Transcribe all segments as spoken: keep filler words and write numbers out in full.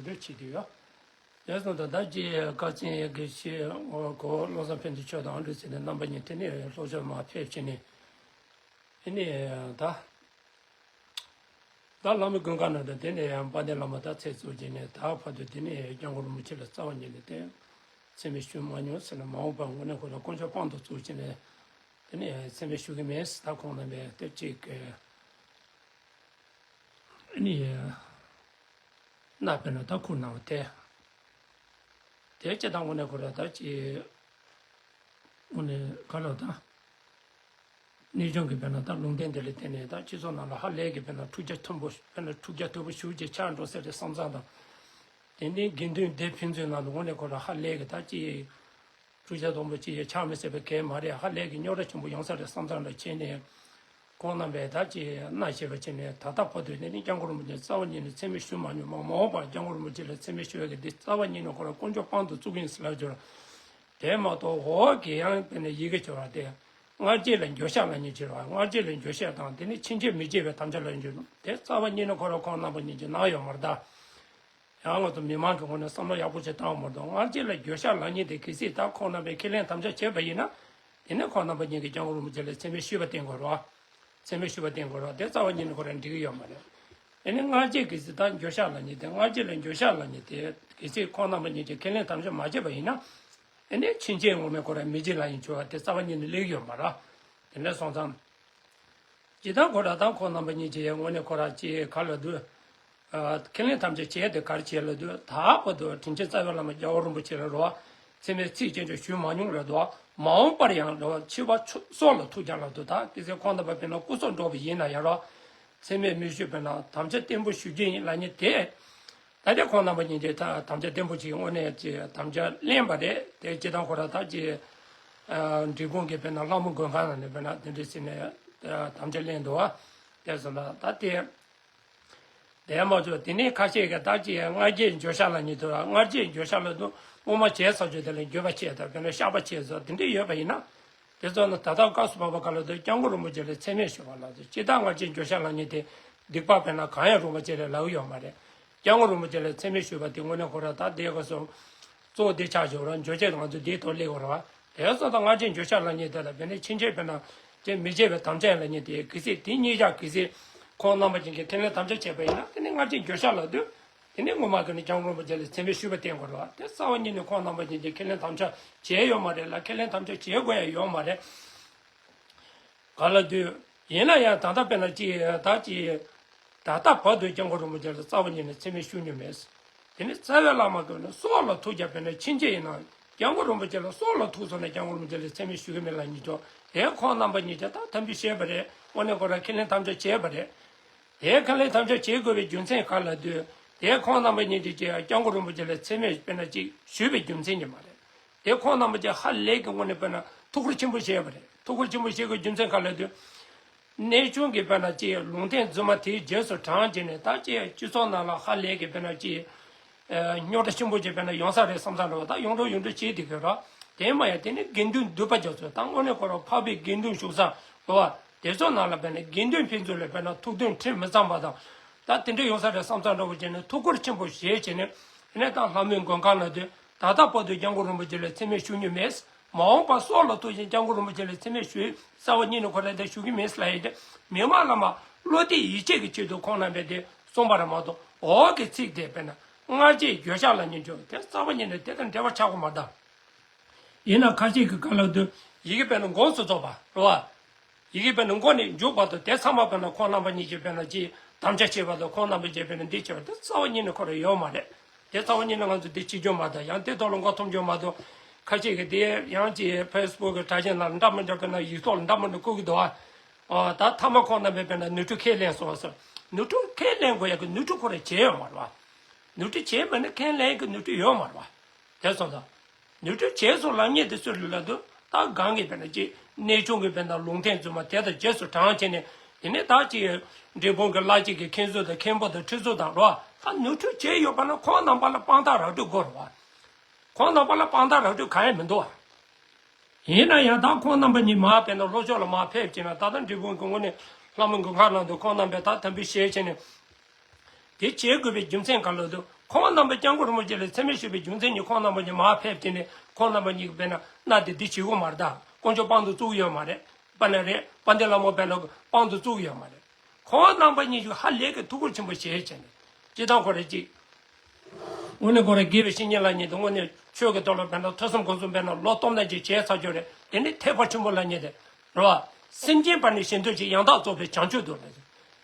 འགྲོ་བྱེད་དུ་ཡོད། དེ་སོང་ཙང་ད་ཅི་ཁ་ཆེན་གྱི་ཤེས་འོ་གོ་བློ་བཟང་ཕན་ཚུན་ཆོས་དང་འདྲ་ཟེར་ནས་རྣམ་པ་གཉིས་དེ་ནས་ལྷོ་ཕྱོགས་མར་ཕེབས་བྱས་ནས། ཨེ་ནི་ད་ད་བླ་མའི་དགོན་ཁང་ནང་དུ་དེ་ནས་དཔལ་ལྡན་བླ་མ་ད་ཚེ་གཙུག་བྱས་ནས་ད་བར་དུ་དེ་ནས་སྐྱབས་མགོན་རིན་པོ་ཆེ་ལ་རྩ་བ་ཉིད་ནས་དེ་མཚན་སྨད་ཞུ་མ་མྱོང་ཟེར་ནས། མ་འོངས་པར་དངོས་གནས་ཁོ་ལ་དཀོན་མཆོག་དཔང་དུ་བཙུགས་བྱས་ནས་དེ་ནས་མཚན་སྨད་ཞུ་གི་མེད་ཟེར། ད་ཁོང་རྣམ་པས་དེ་གཅིག་གི་ཨེ་ནི། སྣ་དཔེར་ན་ད་ཁུར་གནང་བ་དེ། དེ་སྤྱིར་བཏང་དངོས་གནས་ཁོ་ར་ད་ཅི། དངོས་གནས་ག་ལ་ད། གནས་ཆུང་གི་དཔེར་ན་ད་ལུང་བསྟན་དེ་ལ་བརྟེན་ནས་ད་སྤྱི་ཚོགས་ནང་ལ་ཧ་ལས་ཀྱི་དཔེར་ན་འཁྲུག་ཆ་མཐོན་པོ་དཔེར་ན་འཁྲུག་ཆ་མཐོན་པོ་ཞེ་ཅིག་ཆགས་འགྲོ་ཟེར་ཏེ་བསམ་བསམ་དང་། དེ་འདྲའི་དགེ་འདུན་སྡེ་ཕན་ཚུན་ནང་དུ་དངོས་གནས་ཁོ་ར་ཧ་ལས་ཀྱི་ད་ཅི། འཁྲུག་ཆ་དོན་པོ་ཅི་ཡང་ཆགས་མི་སྲིད་པའི་གལ་མ་རེད། ཧ་ལས་ཀྱི་རྙོག་དྲ་ཆེན་པོ་ཡོང་ས་རེད་བསམ་བསམ་འདྲ་བྱས་ནས། ཁོང་རྣམ་པས་ད་ཅི་མནའ་བཞེས་པ་བྱས་ནས་ད་ལྟ་བར་དུ་ནས་ནི་སྐྱབས་མགོན་རིན་པོ་ཆེ་རྩ་བ་ཉིད་ནས་མཚན་སྨད་ཞུ་མ་མྱོང་། མ་མ་འོངས་པར་སྐྱབས་མགོན་རིན་པོ་ཆེ་ལ་མཚན་སྨད་ཞུ་བའི་གི་འདི་རྩ་བ་ཉིད་ནས་ཁོ་རང་དཀོན་མཆོག་དཔང་དུ་བཙུགས་ཀྱི་ཡིན་ཟེར་ལབ་ཀྱི་ཡོད་རེད། དེ་མ་གཏོགས་འོག་གི་ཡང་དཔེར་ན་ཡི་གེ་བྱེད་པ་དེ། སྔ་རྗེས་ལ་འགྱོད་བཤགས་ལབ་མཁན་ཅིག་རེད་བ། སྔ་རྗེས་ལ་འགྱོད་བཤགས་དང་དེ་ནི་ཕྱིན་ཆད་མི་བྱེད་པའི་དམ་བཅའ་ལབ་ཀྱི་ཡོད། དེ་རྩ་བ་ཉིད་ནས་ཁོ་རང་ཁོང་རྣམ་པ་གཉིས་ཀྱིས་གནང་ཡོད་མ་རེད་ད། ཡང་ང་ཚོ་མི་མང་གི་ངོས་ནས་བསམ་བློ་ཡག་པོ་ཞིག་བཏང་བ་མ་གཏོགས། སྔ་རྗེས་ལ་འགྱོད་བཤགས་ལབ་མཁན་དེ་གལ་སྲིད་ད་ཁོང་རྣམ་པས་ཁས་ལེན་དམ་བཅའ་བྱས་པ་ཡིན་ན། དེ་ནས་ཁོང་རྣམ་པ་གཉིས་ཀྱིས་སྐྱབས་མགོན་རིན་པོ་ཆེ་ལ་མཚན་སྨད་ཞུས་པ་བསྟན་དགོས་རེད་བ། མཚན་སྨད་ཞུས་པ་བསྟན་དགོས་རེད་བ། དེ་རྩ་བ་ཉིད་ནས་ཁོ་རང་འགྲིག་གི་ཡོད་མ་རེད། དེ་ནས་སྔ་རྗེས་གལ་སྲིད་ད་འགྱོད་བཤགས་ལབ་མཁན་དེ། སྔ་རྗེས་ལ་འགྱོད་བཤགས་ལབ་མཁན་དེ་གལ་སྲིད་ཁོང་རྣམ་པ་གཉིས་ཀྱིས་ཁས་ལེན་དམ་བཅའ་མ་བྱས་པ་ཡིན་ན། དེ་ནས་ཕྱིན་ཆད་ངོ་མས་ཁོ་རང་མི་བྱེད་ལབ་ཡིན་ཆོག་པ་དེ་རྩ་བ་ཉིད་ནས་སླེབས་ཡོད་མ་རེད། དེ་འདྲ་སོང་ཙང་། ཇི་ལྟར་ཁོ་རང་དང་ཁོང་རྣམ་པ་གཉིས་ཀྱིས་དངོས་གནས་ཁོ་རང་ཅིག་ག་ལབ་དུས། ཨ། ཁས་ལེན་དམ་བཅའ་བྱས་ཏེ་ག་རེ་བྱས་ལབ་དུས། ད་བར་དུ་དྲིན་ཅན་རྩ་བའི་བླ་མ་རྒྱལ་བ་རིན་པོ་ཆེ་ལ་རེད་བ། མཚན་སྨད་ཚིག་གཅིག་ཀྱང་ཞུས་མ་མྱོང་་རེད་དོ། མ་འོངས་པར་ཡང་རེད་བ། འཆི་བ་ཆོ་སྲོག་ལ་ཐུག་ཀྱང་ལབ་དུས། ད་གལ་སྲིད་ཁོང་རྣམ་པ་དཔེར་ན་སྐུ་སྲོག་འགྲོ་བ་ཡིན་ན་ཡང་རེད་བ། མཚན་སྨད་མི་ཞུ་བས་ན་དམ་བཅའ་བརྟན་པོ་ཞུ་རྒྱུ་ཡིན་ལབ་མཁན་དེ། ད་ལྟ་ཁོང་རྣམ་པ་གཉིས་ཀྱིས་ད་དམ་བཅའ་བརྟན་པོ་ཅིག་དངོས་གནས་ཀྱི་དམ་བཅའ་ལེན་པ་རེད། དེ་སྤྱིར་བཏང་ཁོ་རང་ད་ཅི། ཨ། འབྲས་སྤུངས་ཀྱི་དཔེར་ན་ལྷ་མོ་མགོན་ཁང་ནང་ནས་དཔེར་ན་དེ་འདྲ་བྱས་ནས་དམ་བཅའ་ལེན་འདུག་བ། དེ་སོང་ཙང་ད་དེ། དེ་མ་གཏོགས་དེ་ནས་ཁ་ཤས་ཀྱིས་ད་ཅི་སྔ་རྗེས་འགྱོད་བཤགས་ལབ་མཁན་དེ། སྔ་རྗེས་འགྱོད་བཤགས་ལབ་དུས་སྔོན་མ་བྱས་ཚར་རྒྱུ་དེ་ལ་འགྱོད་པ་བྱས་དང་། དཔེར་ན་བཤགས་པ་བྱས་ཚར་དེ་འདྲ་ཡོད་པ་ཡིན་ན། དེ་ཚོ་ནི་ད་ལྟ་སྐབས་སུ་བབ་པ་ག་ལ་དུ་སྐྱབས་མགོན་རིན་པོ་ཆེ་ལ་མཚན་སྨད་ཞུ་བ་ལ་དུ། ཇི་ལྟར་སྔ་རྗེས་འགྱོད་བཤགས་ལབ་མཁན་དེ་སྡིག་པ་དཔེར་ན་གང་ཡང་རུང་བ་ཅིག་ལས་ལྷག་ཡོད་མ་རེད། སྐྱབས་མགོན་རིན་པོ་ཆེ་ལ་མཚན་སྨད་ཞུས་པ་དེ་དངོས་གནས་ཁོ་ར་ད་དེ་ག་སོང་། གཙོ་བོ་དེ་ཆགས་ཡོད་ར། འགྱོད་བཤགས་ང་ཚོ་དེའི་ཐོག་སླེབས་ཡོད་ར་བ། དེ་སོང་ཙང་སྔ་རྗེས་འགྱོད་བཤགས་ལབ་མཁན་དེ་ལ་དཔེར་ན་ཕྱིན་ཆད་དཔེར་ན་དེ་མི་བྱེད་པའི་དམ་བཅའ་ལབ་མཁན་དེ། གལ་སྲིད་དེ་གཉིས་ཆ་གལ་སྲིད་ཁོང་རྣམ་པ་ཅན་གྱིས་ཁས་ལེན་དམ་བཅའ་བྱས་པ་ཡིན་ན། དེ་ནི་སྔ་རྗེས་འགྱོད་བཤགས་ལབ་དུས། དེ་ནས་ངོ་མ་གི་ནི་སྐྱབས་མགོན་རིན་པོ་ཆེ་ལ་མཚན་སྨད་ཞུས་པ་བསྟན་དགོས་རེད་བ། དེ་རྩ་བ་ཉིད་ནས་ཁོང་རྣམ་པ་ཉིད་ཀྱིས་ཁས་ལེན་དམ་བཅའ་བྱས་ཡོད་མ་རེད་ལ། ཁས་ལེན་དམ་བཅའ་བྱེད་དགོས་ཡ་ཡོད་མ་རེད། ག་ལ་དུས། ཡིན་ན་ཡང་ད་ལྟ་དཔེར་ན་ཅི་ད་ཅི། ད་ལྟ་བར་དུ་སྐྱབས་མགོན་རིན་པོ་ཆེ་ལ་རྩ་བ་ཉིད་ནས་མཚན་སྨད་ཞུ་མྱོང་མེད། དེ་ནི་རྩ་བའི་བླ་མ་གི་ནི་སྲོག་ལ་ཐུག་ཀྱང་དཔེར་ན་ཕྱིན་ཆད་ཡིན་ན་སྐྱབས་མགོན་རིན་པོ་ཆེ་ལ་སྲོག་ལ་ཐུག་སོང་ན་སྐྱབས་མགོན་རིན་པོ་ཆེ་ལ་མཚན་སྨད་ཞུ་གི་མེད་ལབ་མཁན་ཅིག་དེ་ཁོང་རྣམ་པ་ཉིད་ཀྱིས་ད་དམ་ཚིག་བཞེས་པ་རེད། དངོས་གནས་ཁོ་རང་ཁས་ལེན་དམ་བཅའ་བྱས་པ་རེད། དེའི་ཁས་ལེན་དམ་བཅའ་བྱེད་དགོས་པའི་རྒྱུ་མཚན་ག་ལ་དུས། དེ་ཁོང་རྣམ་པ་གཉིས་ཀྱིས་ཀྱང་སྐྱབས་མགོན་རིན་པོ་ཆེ་ལ་མཚན་སྨད་དཔེར་ན་ཅིག་ཞུས་པའི་རྒྱུ་མཚན་གྱིས་མ་རེད། དེ་ཁོང་རྣམ་པ་ཀྱིས་ཧ་ལས་ཀྱི་ངོས་ནས་དཔེར་ན་ཐུགས་ཁུར་ཆེན་པོ་བཞེས་པ་རེད། ཐུགས་ཁུར་ཆེན་པོ་བཞེས་དགོས་རྒྱུ་མཚན་ག་ལ་དུས། གནས་ཆུང་གི་དཔེར་ན་ཅིག་ལུང་བསྟན་རྫུན་མ་དེའི་རྗེས་སུ་འབྲང་བྱས་ནས་ད་ཅིག་སྤྱི་ཚོགས་ནང་ལ་ཧ་ལས་ཀྱི་དཔེར་ན་ཅིག་རྙོག་དྲ་ཆེན་པོ་ཅིག་དཔེར་ན་ཡོང་ས་རེད་བསམ་བསམ་འདྲ་བ། ད་ཡོང་འགྲོ་ཡོང་འགྲོ་བྱེད་དེ་གི་ར། དེ་མ་ཡང་དེ་ནི་དགེ་འདུན་འདུས་པ་རྒྱ་མཚོ་ད་དངོས་གནས་ཁོ་རང་འཕགས་པའི་དགེ་འདུན་བཞུགས་ས་རེད་བ། དེ་ཚོ་ནང་ལ་དཔེར་ན་དགེ་འདུན་ཕན་ཚུན་ལ་དཔེར་ན་ཐུགས་མཐུན་ཁྲིམས་མི་གཙང་བ་དང་། ད་དེ་འདྲ་ཡོང་ས་རེད་བསམ་བསམ་འདྲ་བོ་བྱས་ནས་ཐུགས་ཁུར་ཆེན་པོ་བཞེས་བྱས་ནས། དེ་ནས་ད་ལྷ་མོའི་མགོན་ཁང་ལ་དུས་ད་ལྟ་བར་དུ་སྐྱབས་མགོན་རིན་པོ་ཆེ་ལ་མཚན་སྨད་ཞུ་མྱོང་མེད། མ་འོངས་པ་སྲོག་ལ་ཐུག་ཅིང་སྐྱབས་མགོན་རིན་པོ་ཆེ་ལ་མཚན་སྨད་ཞུ་རྩ་བ་ཉིད་ནས་ཁོ་རང་དེ་ཞུ་གི་མེད་ལབ་ཡིན་ཏེ། མི་མང་ལ་མ་བློ་གཏད་ཡིད་ཆེས་ཀྱི་ཆེད་དུ་ཁོང་རྣམ་པས་དེ་གསུངས་པ་རེད་མ་གཏོགས། འོག་གི་ཚིག་དེ་དཔེར་ན་སྔ་རྗེས་འགྱོད་བཤགས་ལབ་མཁན་ཅིག་དེ་རྩ་བ་ཉིད་ནས་དེ་དང་འབྲེལ་བ་ཆགས་ཀྱི་མ་རེད་ད། ཡིན་ན་ཁ་ཤས་ཀྱིས་ག་ལབ་དུས། ཡི་གེ་དཔེར་ན་མགོ་ཚོས་རྫོགས་པ་རེད་བ། ཡི་གེ་དཔེར་ན་མགོ་ནས་མཇུག་བར་དུ་དེ་ཚང་མ་དཔེར་ན་ཁོང་རྣམ་པ་གཉིས་ཀྱིས་དཔེར་ན་ཅིག་དམ་བཅའ་བྱས་པ་དང་། ཁོང་རྣམ་པ་གཉིས་དཔེར་ན་འདི་བྱས་པ་དེ་རྩ་བ་ཉིད་ནས་ཁོ་རང་ཡོད་མ་རེད། དེ་རྩ་བ་ཉིད་ནས་ང་ཚོ་འདི་བྱེད་རྒྱུ་མ་རེད། ཡང་དེ་ཐོག་ལ་མགོ་འཐོམ་རྒྱུ་མ་གཏོགས། ཁ་ཤས་ཀྱིས་དེ་ཡང་ཅིག་ཕེ་སི་བུག་གི་དྲ་ཞིང་ནང་འདྲ་མི་འདྲ་དཔེར་ན་ཡིག་ཐོག་ལ་འདྲ་མི་འདྲ་བཀོད་ཀྱི་འདུག་ཨ། ཨོ། ད་ཐ་མ་ཁོང་རྣམ་པས་དཔེར་ན་ནོར་འཁྲུལ་ཁས་ལེན་སོང་ཟེར། ནོར་འཁྲུལ་ཁས་ལེན་དགོས་ཡག་གི་ནོར་འཁྲུལ་ཁོ་རང་བྱས་ཡོད་མ་རེད་བ། ནོར་འཁྲུལ་བྱས་མེད་ན་ཁས་ལེན་གྱི་ནོར་འཁྲུལ་ཡོད་མ་རེད་བ། དེ་སོང་ཙང་། ནོར་འཁྲུལ་བྱས་སོང་ལབ་མཁན་དེ་སུ་རེད་ལབ་དུས། ད་གང་གི་དཔེར་ན་ཅིག་གནས་ཆུང་གི་དཔེར་ན་ལུང་བསྟན་རྫུན་མ་དེ་དང་རྗེས་སུ་འབྲང་བྱས་ནས། དེ་ནས་ད་ཅིག་འབྲས་སྤུངས་ཀྱི་བླ་སྤྱི་གི་མཁན་ཟུར་དང་མཁན་པོ་དང་ཁྲི་ཟུར་དང་རོ། ད་ནོར་འཁྲུལ་བྱས་ཡོད་པ་ན་ཁོང་རྣམ་པ་ལ་དཔང་རྟགས་རག་སྤྲོད་དགོས་རེད་བ། ཁོང་རྣམ་པ་ལ་དཔང་རྟགས་རག་སྤྲོད་གང་ཡང་མི་འདུག་བ། ཡིན་ན་ཡང་ད་ཁོང་རྣམ་པ་གཉིས་མར་དཔེར་ན་ལྷོ་ཕྱོགས་ལ་མར་ཕེབས་བྱས་ན། ད་ལྟ་འབྲས་སྤུངས་ཀྱི་དངོས་གནས་ལྷ་མོ་མགོན་ཁང་ནང་དུ་ཁོང་རྣམ་པས་ད་དམ་འབུལ་བཞེས་བྱས་ནས། དེ་བྱེད་དགོས་པའི་རྒྱུ་མཚན་ག་ལ་འདུག་ཁོང་རྣམ་པ་སྐྱབས་མགོན་རིན་པོ་ཆེ་ལ་མཚན་སྨད་ཞུས་པའི་རྒྱུ་མཚན་ནི་ཁོང་རྣམ་པ་གཉིས་མར་ཕེབས་བྱས་ནས་ཁོང་རྣམ་པ་གཉིས་ཀྱིས་དཔེར་ན་མནའ་དེ་འདི་བྱེད་དགོས་མ་རེད། ད་དཀོན་མཆོག་དཔང་དུ་བཙུགས་ཡོད་མ་རེད། དཔལ་ལྡན་རེད། དཔལ་ལྡན་ལྷ་མོ་དཔེར་ན་དཔང་དུ་བཙུགས་ཡོད་མ་རེད། ཁོང་རྣམ་པ་གཉིས་ཀྱིས་ཧ་ལས་ཀྱི་ཐུགས་ཁུར་ཆེན་པོ་བཞེས་བྱས་ནས་སྤྱིར་བཏང་ཁོ་རེ་གཅིག་དངོས་གནས་ཁོ་རེ་དགེ་བའི་བཤེས་གཉེན་ལབ་མཁན་དེ་དངོས་གནས་ཆོས་ཀྱི་ཐོག་ལ་དཔེར་ན་ཐོས་བསམ་སྒོམ་གསུམ་དཔེར་ན་ལོ་སྟོང་ནས་ཅིག་བྱས་ཚར་ཆོག་རེད། དེ་ནི་ཐེག་པ་ཆེན་པོ་ལབ་མཁན་དེ་རེད་བ། སེམས་ཅན་པ་ནི་གཞན་དོན་ཆེད་ཡང་དག་རྫོགས་པའི་བྱང་ཆུབ་ཏུ་ལ།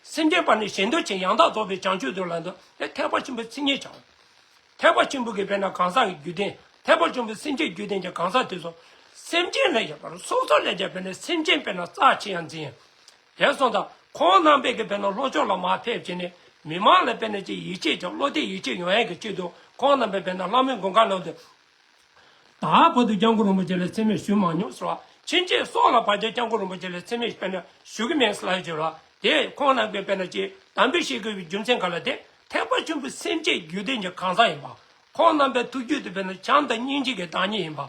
སེམས་ཅན་པ་ནི་གཞན་དོན་ཆེད་ཡང་དག་རྫོགས་པའི་བྱང་ཆུབ་ཏུ་ལ་འདོད་དེ་ཐེག་པ་ཆེན་པོའི་མཚན་ཉིད་ཀྱང་། ཐེག་པ་ཆེན་པོ་གི་དཔེར་ན་གང་ཟག་གི་རྒྱུད་ལྡན། ཐེག་པ་ཆེན་པོའི་སེམས་ཅན་རྒྱུད་ལྡན་གྱི་གང་ཟག་དེ་ཚོ། སེམས་ཅན་ལ་ཡང་བར་སོ་སོ་ལས་ཀྱང་དཔེར་ན་སེམས་ཅན་དཔེར་ན་རྩ་ཆེ་ཡང་འཛིན། དེ་སོང་ཙང་ཁོང་རྣམ་པས་ཀྱི་དཔེར་ན་ལྷོ་ཕྱོགས་ལ་མར་ཕེབས་བྱས་ནས་མི་མང་ལ་དཔེར་ན་ཅིག་ཡིད་ཆེས་ཀྱང་བློ་གཏད་ཡིད་ཆེས་ཡོང་ཡས་ཀྱི་ཆེད་དུ་ཁོང་རྣམ་པས་དཔེར་ན་ལྷ་མོའི་མགོན་ཁང་ནང་དུ། ད་བར་དུ་སྐྱབས་མགོན་རིན་པོ་ཆེ་ལ་མཚན་སྨད་ཞུས་མ་མྱོང་ཟེར་བ། ཕྱིན་ཆད་སྲོག་ལ་བབ་ཀྱང་སྐྱབས་མགོན་རིན་པོ་ཆེ་ལ་མཚན་སྨད་དཔེར་ན་ཞུ་གི་མེད་ཟེར་ལབ་ཡོད་ཅེས་རེད་བ། དེ་ཁོང་རྣམ་པས་དཔེར་ན་ཅིག་དམ་འབུལ་བྱེད་དགོས་པའི་རྒྱུ་མཚན་ག་ལ་དེ་ཐེག་པ་ཆེན་པོའི་སེམས་ཅན་རྒྱུད་ལྡན་གྱི་གང་ཟག་ཡིན་པ། ཁོང་རྣམ་པའི་ཐུགས་རྒྱུད་དུ་དཔེར་ན་བྱམས་དང་སྙིང་རྗེ་གི་བདག་ཉིད་ཡིན་པ།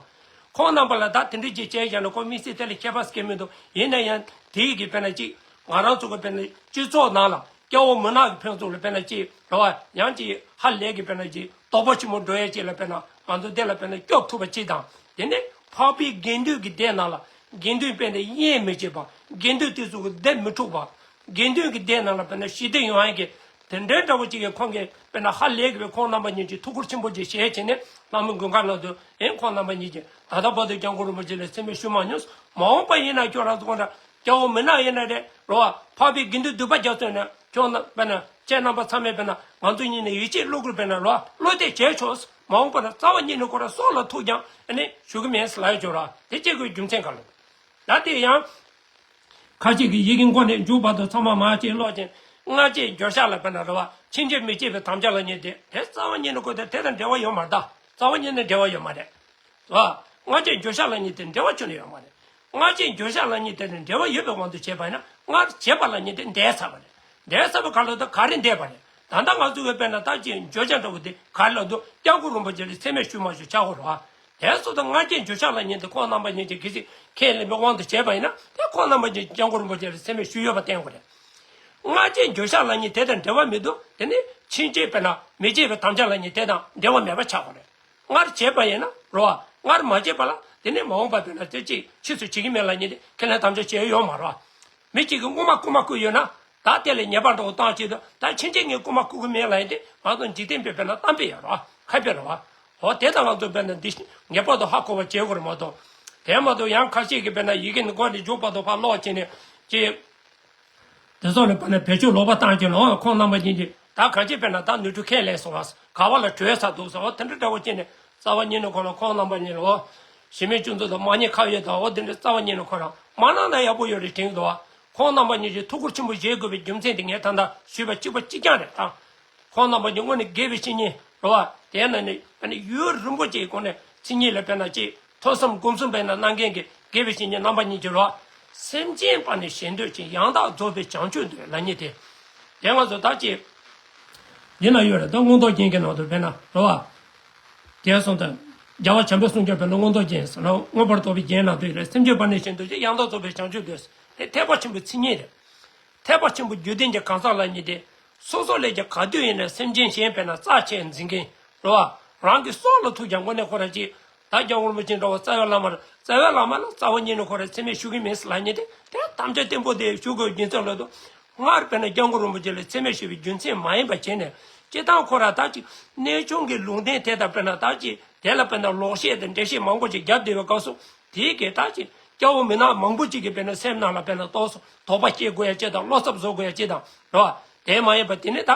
ཁོང་རྣམ་པ་ལ་ད་དེ་འདྲ་ཅིག་བྱས་བཞག་ན་ཁོ་དམིགས་བསལ་དེ་ལ་ཁྱད་པར་སྐྱེ་མི་འདུག་ཡིན་ན་ཡང་དེའི་གི་དཔེར་ན་ཅིག་ང་རང་ཚོ་གི་དཔེར་ན་སྤྱི་ཚོགས་ནང་ལ། སྐྱ་བོ་མུན་ནག་གི་ཕན་ཚུན་ལ་དཔེར་ན་ཅིག་རེད་བ། ཡང་ཅིག་ཧ་ལས་ཀྱི་དཔེར་ན་ཅིག་དོགས་པ་ཆེན་པོ་འགྲོ་ཡས་ཅིག་ལ་དཔེར་ན་ང་ཚོ་འདི་ལ་དཔེར་ན་སྐྱོབ་ཐུབ་པ་ཅིག་དང་། དེ་ནས་འཕགས་པའི་དགེ་འདུན་གྱི་སྡེ་ནང་ལ་དགེ་འདུན་དཔེར་ན་དབྱེན་མི་བྱེད་པ། དགེ་འདུན་དེ་ཚོ་གི་སྡེ་མི་འཁྲུག་པ། དགེ་འདུན་གྱི་སྡེ་ནང་ལ་དཔེར་ན་ཞི་བདེ་ཡོང་ཡས་ཀྱི་དེ་འདྲའི་འདྲ་བོ་ཅིག་གི་ཁོང་གིས་དཔེར་ན་ཧ་ལས་ཀྱི་བའི་ཁོང་རྣམ་པ་གཉིས་ཀྱིས་ཐུགས་ཁུར་ཆེན་པོ་ཅིག་བཞེས་བྱས་ནས་ལྷ་མོའི་མགོན་ཁང་ནང་དུ་ཨེ་ཁོང་རྣམ་པ་གཉིས་ཀྱིས་ད་ལྟ་བར་དུ་སྐྱབས་མགོན་རིན་པོ་ཆེ་ལ་མཚན་སྨད་ཞུ་མ་མྱོང་། མ་འོངས་པ་ཡིན་ན་ཁྱོད་རང་ཚོ་ཁོང་འདྲ། སྐྱ་བོ་མི་ནག་ཡིན་ན་རེད་རོ། བ་འཕགས་པའི་དགེ་འདུན་འདུས་པ་རྒྱ་མཚོ་ཡིན་ན་ཁྱོད་རྣམ་པ་ན་ཁྱེད་རྣམ་པ་ཚང་མས་དཔེར་ན་ང་ཚོ་གཉིས་ནས་ཡིད་ཆེས་བློ་ཁུར་དཔེར་ན་རོ་བློ་གཏད་བྱས་ཆོག་མ་འོངས་པ་ན་རྩ་བ་ཉིད་ནས་ཁོ་ར་སྲོག་ལ་ཐུག་ཀྱང་ཨ་ནི་ཞུ་གི་མེད་ཟེར་ལབ་ཡོད་ཅོག་ར། དེ་སྐྱེ་དགོས་རྒྱུ་མཚན་ག་ལ། ད་དེ་ཡང་། ཁ་ཅིག་གིས་ཡི་གེ་མགོ་ནས་མཇུག་བར་དུ་ཚང་མ་མར་ཅིག་ཀློག་ཅིང་སྔ་རྗེས་འགྱོད་བཤགས་ལ་དཔེར་ན་རོ་བ་ཕྱིན་ཆད་མི་སྐྱེ་བའི་དམ་བཅའ་ལ་ཉེ་དེ་དེ་རྩ་བ་ཉིད་ནས་ཁོ་དེ་དེ་དང་འབྲེལ་བ་ཡོད་མ་རེད་ད། རྩ་བ་ཉིད་ནས་འབྲེལ་བ་ཡོད་མ་རེད། རེད་བ། སྔ་རྗེས་འགྱོད་བཤགས་ལ་ཉེ་དེ་འབྲེལ་བ་ཁྱོན་ནས་ཡོད་མ་རེད། སྔ་རྗེས་འགྱོད་བཤགས་ལ་ཉེ་དེ་ནི་འབྲེལ་བ་ཡོད་པའི་དབང་དུ་བྱས་པ་ཡིན་ན་སྔར་བྱས་པ་ལ་ཉེ་དེ་འདས་ཚར་བ་རེད། འདས་ཚར་བ་ག་ལ་ད་ག་རེ་འདས་པ་རེད། ད་ལྟ་ང་ཚོ་གི་དཔེར་ན་ད་ཅིག་འགྱོད་བཤགས་འདྲ་བོ་དེ་ག་རེ་ལ་འདུག་སྐྱབས་མགོན་རིན་པོ་ཆེ་ལ་མཚན་སྨད་ཞུ་མ་ཞུ་ཆགས་དགོས་རེད་བ། དེ་སོ་ད་སྔ་རྗེས་འགྱོད་བཤགས་ལ་ཉེ་དེ་ཁོང་རྣམ་པ་གཉིས་ཀྱིས་གལ་སྲིད་ཁས་ལེན་པའི་དབང་དུ་བྱས་པ་ཡིན་ན་དེ་ཁོང་རྣམ་པ་གཉིས་ཀྱིས་སྐྱབས་མགོན་རིན་པོ་ཆེ་ལ་མཚན་སྨད་ཞུས་ཡོད་པ་བསྟན་དགོས་རེད། སྔ་རྗེས་འགྱོད་བཤགས་ལ་ཉེ་དེ་དང་འབྲེལ་བ་མི་འདུག་དེ་ནི་ཕྱིན་ཆད་དཔེར་ན་མི་བྱེད་པའི་དམ་བཅའ་ལ་ཉེ་དེ་དང་འབྲེལ་བ་མེད་པ་ཆགས་དགོས་རེད། སྔར་བྱས་པ་ཡིན་ན་རོ་བ། སྔར་མ་བྱས་པ་ལ་དེ་ནི་མ་འོངས་པ་དཔེར་ན་དེ་ཅིག་ཕྱིས་སུ་བྱེད་ཀྱི་མེད་ལ་ཉེ་དེ་ཁས་ལེན་དམ་བཅའ་བྱས་ཡོད་མ་རེད་བ། མི་གཅིག་གིས་རྔུལ་མ་རྐུ་མ་རྐུ་ཡོད་ན། ད་དེ་ལ་ཉེས་པ་འགྲོ་བཏང་ཆེད་དུ་ད་ཕྱིན་ཆད་ངས་རྐུ་མ་རྐུ་གི་མེད་ལབ་ཡིན་ཏེ་ང་ཚོ་འཇིག་རྟེན་པའི་དཔེར་ན་གཏམ་དཔེ་ཡོད་རེད་བ། ཁ་དཔེ་རེད་བ། འོ་དེ་དང་ང་ཚོ་དཔེར་ན་འདི་ངེས་པར་དུ་ཧ་གོ་བ་བྱེད་དགོས་རེད་མ་གཏོགས། དེ་མ་གཏོགས་ཡང་ཁ་ཤས་ཀྱིས་དཔེར་ན་ཡི་གེ་འདི་མགོ་ནས་མཇུག་བར་དུ་ཕར་ཀློག་བྱས་ནས་ཅིག་དེ་སོགས་ལ་དཔེར་ན་བེད་སྤྱོད་ལོག་པ་བཏང་གི་ལོ་ཁོང་རྣམ་པ་གཉིས་ཀྱིས་ད་གང་ཅི་དཔེར་ན་ད་ནོར་འཁྲུལ་ཁས་ལེན་སོང་བ། ག་བ་ལ་བྲོས་ཚར་འདུག་ཟེར་བ་དེ་འདྲ་འདྲ་བོ་བྱས་ནས་རྩ་བ་ཉིད་ནས་ཁོ་ལ་ཁོང་རྣམ་པ་གཉིས་ལ་འོ། གཞི་མེད་སྐྱོན་འཛུགས་དང་མ་ཉེས་ཁ་གཡོགས་དང་འོ་དེ་འདྲ་རྩ་བ་ཉིད་ནས་ཁོ་རང་མ་གནང་ན་ཡག་པོ་ཡོད་རེད་དྲན་གི་འདུག་བ། ཁོང་རྣམ་པ་གཉིས་ཀྱིས་ཐུགས་ཁུར་ཆེན་པོ་བཞེས་དགོས་པའི་རྒྱུ་མཚན་དེ་ངས་ད་ལྟ་ཞུས་པ་གཅིག་པ་གཅིག་རྐྱང་རེད་ད། ཁོང་རྣམ་པ་གཉིས་དངོས་གནས་དགེ་བའི་བཤེས་གཉེན་རེད་བ། དེ་ན་ནི་ཨ་ནི་ཡུན་རིང་པོ་ཅིག་གོང་ནས་མཚན་ཉིད་ལ་དཔེར་ན་ཅིག་ཐོས་བསམ་སྒོམ་གསུམ་དཔེར་ན་གནང་མཁན་གྱི་དགེ་བའི་བཤེས་གཉེན་རྣམ་པ་གཉིས་ཀྱིས་རོ། སེམས་ཅན་པ་ནི་གཞན་འདོད་ཅིང་ཡང་དག་རྫོགས་པའི་བྱང་ཆུབ་འདོད་ལབ་མཁན་དེ། དེ་ང་ཚོ་ད་ཅིག་འདི་ན་ཡོད་རེད་ད་མངོན་རྟོགས་རྒྱན་གྱི་ནང་དུ་དཔེར་ན་རོ། དེ་སོང་ཙང་། རྒྱལ་བ་བྱམས་པའི་གསུང་རྒྱུན་དཔེར་ན་མངོན་རྟོགས་རྒྱན་ཟེར་ན་མངོན་པར་རྟོགས་པའི་རྒྱན་ནང་དུ་ཡོད་རེད། སེམས་ཅན་པ་ནི་གཞན་འདོད་ཅིང་ཡང་དག་རྫོགས་པའི་བྱང་ཆུབ་འདོད། དེ་ཐེག་པ་ཆེན་པོའི་མཚན་ཉིད་རེད། ཐེག་པ་ཆེན་པོ་རྒྱུད་ལྡན་གྱི་གང་ཟག་ལ་ཉེ་དེ། སོ་སོ་ལས་ཀྱང་ག་དུས་ཡིན་ན་སེམས་ཅན་གཞན་དཔེར་ན་རྩ་ཆེ་འཛིན་མཁན་རེད་བ། རང་གི་སྲོག་ལ་ཐུག་ཀྱང་དངོས་གནས་ཁོ་རང་ཅིག་ད་སྐྱབས་མགོན་རིན་པོ་ཆེ་འདྲ་བ་རྩ་བའི་བླ་མ་རེད། རྩ་བའི་བླ་མ་ལ་རྩ་བ་ཉིད་ནས་ཁོ་རང་མཚན་སྨད་ཞུ་གི་མིན་ལབ་མཁན་དེ་དེ་དམ་བཅའ་བརྟན་པོ་དེ་ཞུ་དགོས་རྒྱུ་མཚན་ལ་དུ། སྔར་དཔེར་ན་སྐྱབས་མགོན་རིན་པོ་ཆེ་ལ་མཚན་སྨད་ཞུ་བའི་རྒྱུ་མཚན་མ་ཡིན་པ་བྱས་ནས་སྤྱིར་བཏང་ཁོ་རང་ད་ཅིག་གནས་ཆུང་གི་ལུང་བསྟན་དེ་དང་དཔེར་ན་ད་ཅིག་དེ་ལ་དཔེར་ན་ལོག་བཤད་དང་འགྲེལ་བཤད་མང་པོ་ཅིག་བརྒྱབ་བསྡད་པའི་སྐབས་སུ། དེའི་གི་ད་ཅིག་སྐྱ་བོ་མི་ནག་མང་པོ་ཅིག་གི་དཔེར་ན་སེམས་ནང་ལ་དཔེར་ན་ཏོག་ཙམ་དོགས་པ་སྐྱེ་དགོས་ཡ་ཅིག་དང་བློ་འཚབ་བཟོ་དགོས་ཡ་ཅིག་དང་རེད་བ། དེ་མ་ཡིན་པ་དེ་ནི་ད།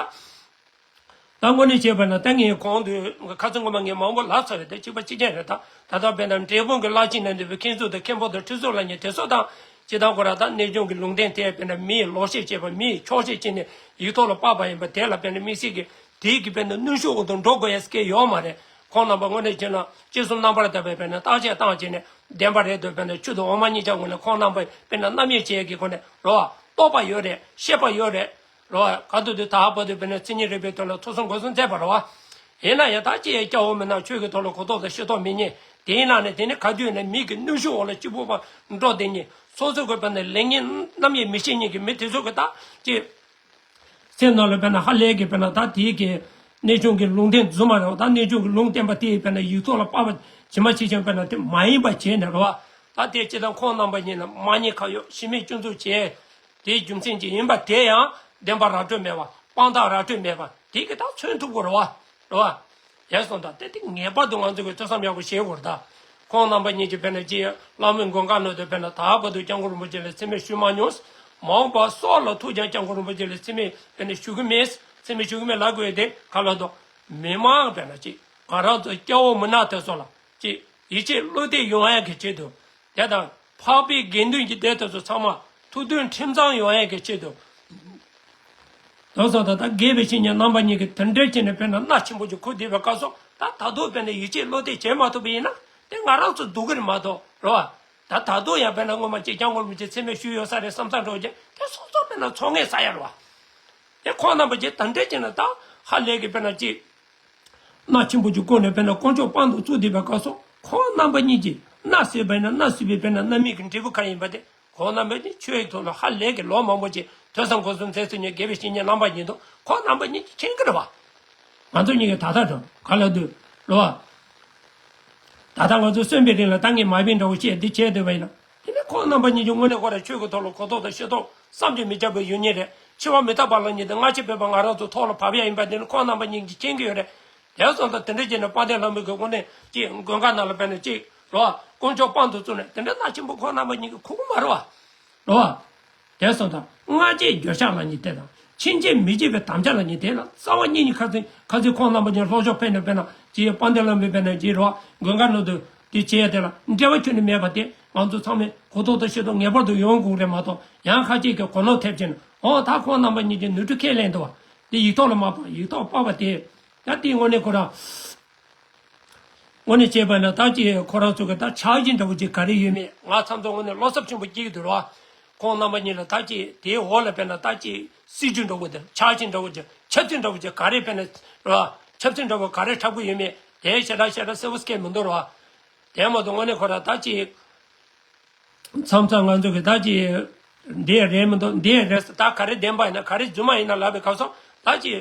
ད་དངོས་གནས་བྱས་པ་ན་ད་ངས་གོང་དུ་ཁ་ཚོན་ངོ་མ་ངས་མང་པོ་ལབ་ཚར་རེད་ད་གཅིག་པ་གཅིག་རྐྱང་རེད་ད། ད་ལྟ་དཔེར་ན་འབྲས་སྤུངས་ཀྱི་བླ་ཆེན་ནང་འདུས་པའི་མཁན་ཟུར་དང་མཁན་པོ་དང་ཁྲི་ཟུར་ལབ་མཁན་དེ་ཚོ་དང་། སྤྱིར་བཏང་ཁོ་རང་ད་གནས་ཆུང་གི་ལུང་བསྟན་དེ་དཔེར་ན་མིས་ལོག་བཤད་བྱས་པ་མིས་འཁྱོག་བཤད་བྱས་ནས་ཡིག་ཐོག་ལ་དཔག་པ་ཡིན་པ་དེ་ལ་དཔེར་ན་དམིགས་བསལ་གྱི་དེའི་གི་དཔེར་ན་གནོན་ཤུགས་འོག་ཏུ་འགྲོ་དགོས་ཡ་སྐད་ཡོད་མ་རེད། ཁོང་རྣམ་པ་དངོས་གནས་བྱས་ན་ཅི་གསུང་རྣམ་པར་དག་པའི་དཔེར་ན་བརྟག་དཔྱད་བཏང་བྱས་ནས་བདེན་པ་རེད་འདུག་དཔེར་ན་ཆུ་དང་འོ་མ་གཉིས་ཆ་ངོས་ནས་ཁོང་རྣམ་པས་དཔེར་ན་རྣམ་གཡེང་བྱེད་ཡ་གི་སྒོ་ནས་རོ། རྟོགས་པ་ཡོད་རེད། ཤེས་པ་ཡོད་རེད། རོ། ག་དུས་དུས་ད་ཧ་པ་དུས་དཔེར་ན་མཚན་ཉིད་རིག་པའི་དོན་ལ་ཐུགས་བསམ་དགོས་གསུམ་མཛད་པ་རེད་བ། ཡིན་ན་ཡང་ད་ཅི་ཡང་སྐྱ་བོ་མི་ནག་ཆོས་ཀྱི་ཐོག་ལ་གོ་རྟོགས་དང་ཤེས་རྟོགས་མེད་མཁན་དེའི་ནང་ནས་དེ་ནི་ག་དུས་ནས་མིག་གི་གནོན་ཤུགས་འོག་ལ་གཅིག་པུ་པ་འགྲོ་བསྡད་མཁན་སོ་སོ་གི་དཔེར་ན་ལས་ངན་རྣམ་གཡེང་མི་ཤེས་མཁན་གྱི་མི་དེ་ཚོ་གི་ད་ཅི། སེམས་ནང་ལ་དཔེར་ན་ཧ་ལས་ཀྱི་དཔེར་ན་ད་དེའི་གི་ གནས་ཆུང་གི་ལུང་བསྟན་རྫུན་མ་རེད་བ། ད་གནས་ཆུང་གི་ལུང་བསྟན་པ་དེ་ཡིས་དཔེར་ན་ཡིག་ཐོག་ལ་དཔག་པ་ཇི་མ་ཇི་བཞིན་དཔེར་ན་དེ་མ་ཡིན་པ་བྱས་ནས་རེད་བ། ད་དེ་སྤྱིར་བཏང་ཁོང་རྣམ་པ་གཉིས་ལ་མ་ཉེས་ཁ་གཡོགས་ཤི་རྨས་སྐྱོན་འཛུགས་བྱས། དེའི་རྒྱུ་མཚན་གྱིས་ཡིན་པ་དེ་ཡང་བདེན་པ་ར་སྤྲོད་མེད་པ། དཔང་རྟགས་ར་སྤྲོད་མེད་པ་དེ་གི་ད་མཚོན་ཐུབ་དགོས་རེད་བ། རེད་བ། དེ་སོང་ཙང་དེ་དེ་ངེས་པར་དུ་ང་ཚོ་གི་ཐོས་བསམ་ཡག་པོ་བྱེད་དགོས་རེད་ད། ཁོང་རྣམ་པ་གཉིས་ཀྱིས་དཔེར་ན་ཅི་ལྷ་མོའི་མགོན་ཁང་ནང་དུ་དཔེར་ན་ད་བར་དུ་སྐྱབས་མགོན་རིན་པོ་ཆེ་ལ་མཚན་སྨད་ཞུ་མ་མྱོང་། མ་འོངས་པ་སྲོག་ལ་ཐུག་ཀྱང་སྐྱབས་མགོན་རིན་པོ་ཆེ་ལ་མཚན་སྨད་དཔེར་ན་ཞུ་གི་མེད། མཚན་སྨད་ཞུ་གི་མེད་ལབ་དགོས་དེ་ག་ལ་འདུག་མི་མང་དཔེར་ན་ཅི་ང་རང་ཚོ་སྐྱ་བོ་མི་ནག་དེ་ཚོ་ལ་ཅི་ཡིད་ཆེས་བློ་གཏད་ཡོང་ཡག་གི་ཆེད་དུ། དེ་དང་འཕགས་པའི་དགེ་འདུན་གྱི་སྡེ་དེ་ཚོ་ཚང་མ་ཐུགས་མཐུན་ཁྲིམས་གཙང་ཡོང་ཡག་གི་ཆེད་དུ། དེ་སོང་ཙང་ད་དགེ་བའི་བཤེས་གཉེན་རྣམ་པ་གཉིས་ཀྱིས་དེ་འདྲའི་བྱས་ནས་དཔེར་ན་མནའ་ཆེན་པོ་ཅིག་ཁུར་བསྡད་པའི་སྐབས་སུ་ད་ད་དུང་དཔེར་ན་ཡིད་ཆེས་བློ་གཏད་བྱེད་མ་ཐུབ་པ་ཡིན་ན་དེ་ང་རང་ཚོ་སྡུག་གི་རེད་མ་གཏོགས་རེད་བ། ད་ད་དུང་ཡང་དཔེར་ན་སྔོན་མ་ཅིག་སྐྱབས་མགོན་རིན་པོ་ཆེ་མཚན་སྨད་ཞུས་ཡོད་ས་རེད་བསམ་ས་འགྲོ་རྒྱུ་དེ་སོ་སོ་དཔེར་ན་ཚོར་ངེས་ས་ཡ་རེད་བ། དེ་ཁོང་རྣམ་པ་ཅིག་དེ་འདྲའི་བྱས་ན་ད་ཧ་ལས་ཀྱི་དཔེར་ན་ཅིག་མནའ་ཆེན་པོ་ཅིག་བསྐོར་ནས་དཔེར་ན་དཀོན་མཆོག་དཔང་དུ་བཙུགས་བསྡད་པའི་སྐབས་སུ་ཁོང་རྣམ་པ་གཉིས་ཀྱིས་མནའ་ཟེར་བས་ན་མནའ་ཟེར་བའི་དཔེར་ན་རྣམ་སྨིན་གྱི་འབྲས་བུ་གང་ཡིན་པ་དེ་ཁོང་རྣམ་པ་གཉིས་ཆོས་ཀྱི་ཐོག་ལ་ཧ་ལས་ཀྱི་ལོ་མང་པོ་ཅིག་ཐོས་བསམ་སྒོམ་གསུམ་མཛད་ཚུལ་གཉིས་དགེ་བའི་བཤེས་གཉེན་རྣམ་པ་གཉིས་འདུག་ཁོང་རྣམ་པ་གཉིས་ཀྱིས་མཁྱེན་གྱི་རེད་བ། ང་ཚོ་གཉིས་ཀྱིས་ད་ལྟ་དང་ག་ལ་འདུག་རེད་བ། ད་ལྟ་ང་ཚོ་གསོན་པའི་རིང་ལ་ད་ངས་མ་བིན་འདྲ་བོ་བཤད་འདི་བྱས་སྡོད་པ་ཡིན་ན། དེ་ནི་ཁོང་རྣམ་པ་གཉིས་ཀྱི་དངོས་གནས་ཁོ་རང་ཆོས་ཀྱི་ཐོག་ལ་གོ་རྟོགས་དང་ཤེས་རྟོགས་བསམ་གྱིས་མི་ཁྱབ་པའི་ཡོད་ཉིད་རེད། འཆི་བ་མི་རྟག་པ་ལ་ཉིད་དུ་སྔ་ཕྱི་འབད་པ་ང་རང་ཚོ་ཐོག་ལ་བབས་ཡ་ཡིན་པ་དེ་ནི་ཁོང་རྣམ་པ་གཉིས་ཀྱིས་མཁྱེན་གྱི་ཡོད་རེད། དེ་སོང་ཙང་དེ་འདྲ་བྱས་ནས་དཔལ་ལྡན་ལྷ་མོའི་གི་དངོས་གནས་ཀྱི་མགོན་ཁང་ནང་ལ་བབས་ནས་ཅིག་རོ། དཀོན་མཆོག་དཔང་དུ་བཙུགས་ནས་དེ་འདྲ་མནའ་ཆེན་པོ་ཁོང་རྣམ་པ་གཉིས་ཀྱིས་ཁུག་གི་མ་རེད་བ། རེད་བ། དེ་སོང་ཙང་སྔ་རྗེས་འགྱོད་བཤགས་ལབ་མཁན་དེ་དང་ཕྱི་རྗེས་མི་བརྗེད་པའི་དམ་བཅའ་ལབ་མཁན་དེ་ལ་རྩ་བ་གཉིས་གཉིས་ཁ་ཚིག་ཁ་ཚིག་ཁོང་རྣམ་པ་གཉིས་ལྷོ་ཕྱོགས་ཕེབས་ནས་དཔེར་ན་ཅིག་དཔལ་ལྡན་ལྷ་མོའི་དཔེར་ན་ཅིག་རོ། མགོན་ཁང་ནང་དུ་དེ་བྱེད་ཡ་དེ་ལ་འབྲེལ་བ་ཁྱོན་ནས་མེད་པ་དེ་ང་ཚོ་ཚང་མས་གོ་རྟོགས་དང་ཤེས་རྟོགས་ངེས་པར་དུ་ཡོང་དགོས་རེད་མ་གཏོགས་ཡང་ཁ་ཅིག་གིས་གོ་ནོར་ཐེབས་བྱས་ནས་ཨོ་ད་ཁོང་རྣམ་པ་གཉིས་ཀྱིས་ནོར་འཁྲུལ་ཁས་ལེན་འདུག་བ། དེ་ཡིག་ཐོག་ལ་མ་ཕབ་ཡིག་ཐོག་ཕབ་པ་དེ་ད་དེའི་དངོས་གནས་ཁོ་རང་། དངོས་གནས་བྱས་པ་ན་ད་ཅི་ཁོ་རང་ཚོ་གི་ད་ཆག་སྒྱུ་འདྲ་བོ་ཅིག་ག་རེ་ཡོད་མེད་ང་ཚང་ཚོ་དངོས་གནས་བློ་འཚབ་ཆེན་པོ་སྐྱེ་གི་འདུག་ར། ཁོང་རྣམ་པ་གཉིས་ལ་ད་ཅི་དེའི་འོག་ལ་དཔེར་ན་ད་ཅི་སྲིད་ཇུས་འདྲ་བོ་དང་ཆག་སྒྱུ་འདྲ་བོ་ཅིག་ཆབ་སྲིད་འདྲ་བོ་ཅིག་ག་རེ་དཔེར་ན་ར་ཆབ་སྲིད་འདྲ་བོ་ག་རེ་འཁྲབ་གི་ཡོད་མེད་དེ་ཞེ་དྲག་ཞེ་དྲག་གསལ་པོ་སྐད་མི་འདུག་ར། དེ་མ་གཏོགས་དངོས་གནས་ཁོ་ར་ད་ཅི། མཚམས་མཚམས་ང་ཚོ་གི་ད་ཅི། འདི་ཡང་རེད་མི་འདུག་འདི་ཡང་རེད་ཟེར་ད་ག་རེ་བདེན་པ་ཡིན་ན་ག་རེ་རྫུན་མ་ཡིན་ན་ལབ་པའི་སྐབས་སུ་ད་ཅི།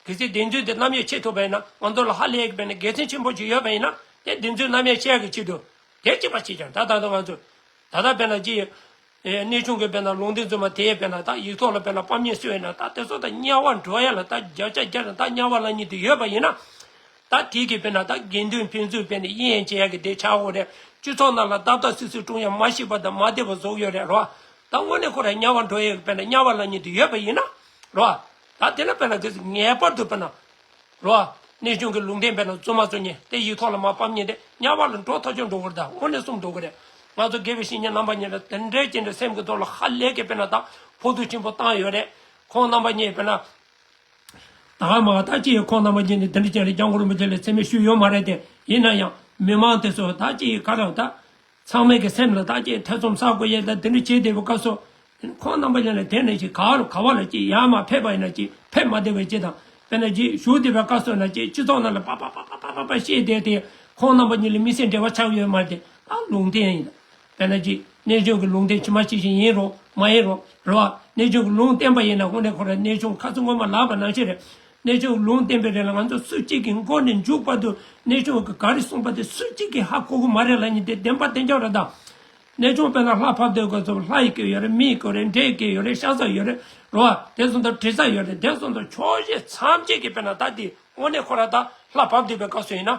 གལ་སྲིད་བདེན་རྫུན་དེ་རྣམ་དབྱེ་ཕྱེ་ཐུབ་པ་ཡིན་ན་ང་ཚོ་ལ་ཧ་ལས་ཀྱི་དཔེར་ན་དགེ་མཚན་ཆེན་པོ་ཅིག་ཡོད་པ་ཡིན་ན་དེ་བདེན་རྫུན་རྣམ་དབྱེ་ཕྱེ་ཡག་གི་ཆེད་དུ་དེ་གཅིག་པ་ཕྱེ་ཀྱང་ད་ད་དུང་ང་ཚོ་ད་ལྟ་དཔེར་ན་ཅི། གནས་ཆུང་གི་དཔེར་ན་ལུང་བསྟན་རྫུན་མ་དེ་དཔེར་ན་ད་ཡིག་ཐོག་ལ་དཔེར་ན་དཔང་ཉེས་སུ་ཡོད་ན་ད་དེ་ཚོ་ད་དམྱལ་བ་འགྲོ་ཡ་ལ་ད་བརྒྱ་ཆ་བརྒྱ་ན་ད་དམྱལ་བ་ལ་ཉིད་དུ་ཡོད་པ་ཡིན་ན། ད་དེ་གི་དཔེར་ན་ད་དགེ་འདུན་ཕན་ཚུན་དཔེར་ན་དབྱེ་དབྱེ་འབྱེད་ཡ་གི་དེ་ཆགས་ཡོད་རེད། སྤྱི་ཚོགས་ནང་ལ་ཏག་ཏག་སིག་སིག་བཀྲུང་ཡ་མ་ཤེས་པ་དང་མ་བདེ་བ་བཟོ་གི་ཡོད་རེད་རོ། ད་དངོས་གནས་ཁོ་རང་དམྱལ་བ་འགྲོ་ཡ་གི་དཔེར་ན་དམྱལ་བ་ལ་ཉིད་དུ་ཡོད་པ་ཡིན་ན་རོ། ད་དེ་ལ་དཔེར་ན་དེ་ཚོ་ངེས་པར་དུ་དཔེར་ན་རོ། གནས་ཆུང་གི་ལུང་བསྟན་དཔེར་ན་རྫུན་མ་བཟོ་མཁན་དེ་ཡིག་ཐོག་ལ་མ་ཕབ་མཁན་དེ་དམྱལ་བ་ལ་འགྲོ་ཐག་ཆོད་འགྲོ་གི་རེད། ད་དངོས་གནས་གསུངས་འགྲོ་གི་རེད། ང་ཚོ་དགེ་བའི་བཤེས་གཉེན་རྣམ་པ་གཉིས་ལ་དེ་འདྲའི་ཅན་དུ་སེམས་ཀྱི་ཐོག་ལ་ཧ་ལས་ཀྱི་དཔེར་ན་ད་ཕོག་ཐུག་ཆེན་པོ་བཏང་ཡོད་རེད། ཁོང་རྣམ་པ་གཉིས་དཔེར་ན། ད་ག་མ་ད་ཅི་ཡི་ཁོང་རྣམ་པ་ཅན་ནི་དེ་འདྲ་ཅན་ལ་སྐྱབས་མགོན་རིན་པོ་ཆེ་ལ་མཚན་སྨད་ཞུས་ཡོད་མ་རེད་དེ། ཡིན་ན་ཡང་མི་མང་དེ་ཚོ་ད་ཅི་ཡི་ག་རང་ད། ཚང་མའི་གི་སེམས་ལ་ད་ཅི་ཐེ་ཚོམ་ཟ་དགོས་ཡས་ད་དེ་འདྲ་བྱེད་བསྡད་པའི་སྐབས་སུ། ཁོང་རྣམ་པ་ཅན་ལ་དེ་ནས་ཅི་ག་རུ་ག་བ་ལ་ཅི་ཡར་མར་ཕེབས་པ་ཡིན་ན་ཅི་ཕེབས་མ་བདེ་བའི་ཅི་དང་དཔེར་ན་ཅི་བཞུགས་བསྡད་པའི་སྐབས་སུ་ན་ཅི་སྤྱི་ཚོགས་ནང་ལ་པ་པ་པ་བཤད་བསྡད་དེ་ཁོང་རྣམ་པ་གཉིས་ལ་དམིགས་བསལ་འབྲེལ་བ་ཆགས་ཡོད་མ་རེད་དེ། ད་ལུང་བསྟན་ཡིན། དཔེར་ན་ཅིག་གནས་ཆུང་གི་ལུང་བསྟན་ཇི་མ་ཇི་བཞིན་ཡིན་རུང་མ་ཡིན་རུང་རེད་བ། གནས་ཆུང་གི་ལུང་བསྟན་པ་ཡིན་ན་དངོས་གནས་ཁོ་རང་གནས་ཆུང་ཁ་ཚིག་སྔོན་མ་ལབ་པ་ནང་བཞིན་རེད། གནས་ཆུང་གི་ལུང་བསྟན་པའི་རིང་ལ་ང་ཚོ་སུ་གཅིག་གིས་མགོ་ནས་མཇུག་བར་དུ་གནས་ཆུང་གི་ག་རེ་གསུངས་པ་དེ་སུ་གཅིག་གིས་ཧ་གོ་གི་མ་རེད་ལབ་མཁན་དེ་བདེན་པ་བདེན་རྐྱང་རེད་ད། གནས་ཆུང་དཔེར་ན་ལྷ་ཕབ་སྡོད་དགོས་ཚུལ་ལྷ་ཡི་སྐད་ཡོད་རེད། མི་ཡི་སྐད་ཡོད་རེད། འདྲེ་ཡི་སྐད་ཡོད་རེད། ཤ་ཟ་ཡོད་རེད། རེད་བ། དེ་སོང་ཙང་དྲི་ཟ་ཡོད་རེད། དེ་སོང་ཙང་ཆོས་བཤད་མཚམས་བཅད་ཀྱི་དཔེར་ན་ད་དེ་དངོས་གནས་ཁོ་རང་ད་ལྷ་ཕབ་སྡོད་པའི་སྐབས་སུ་ཡིན་ན།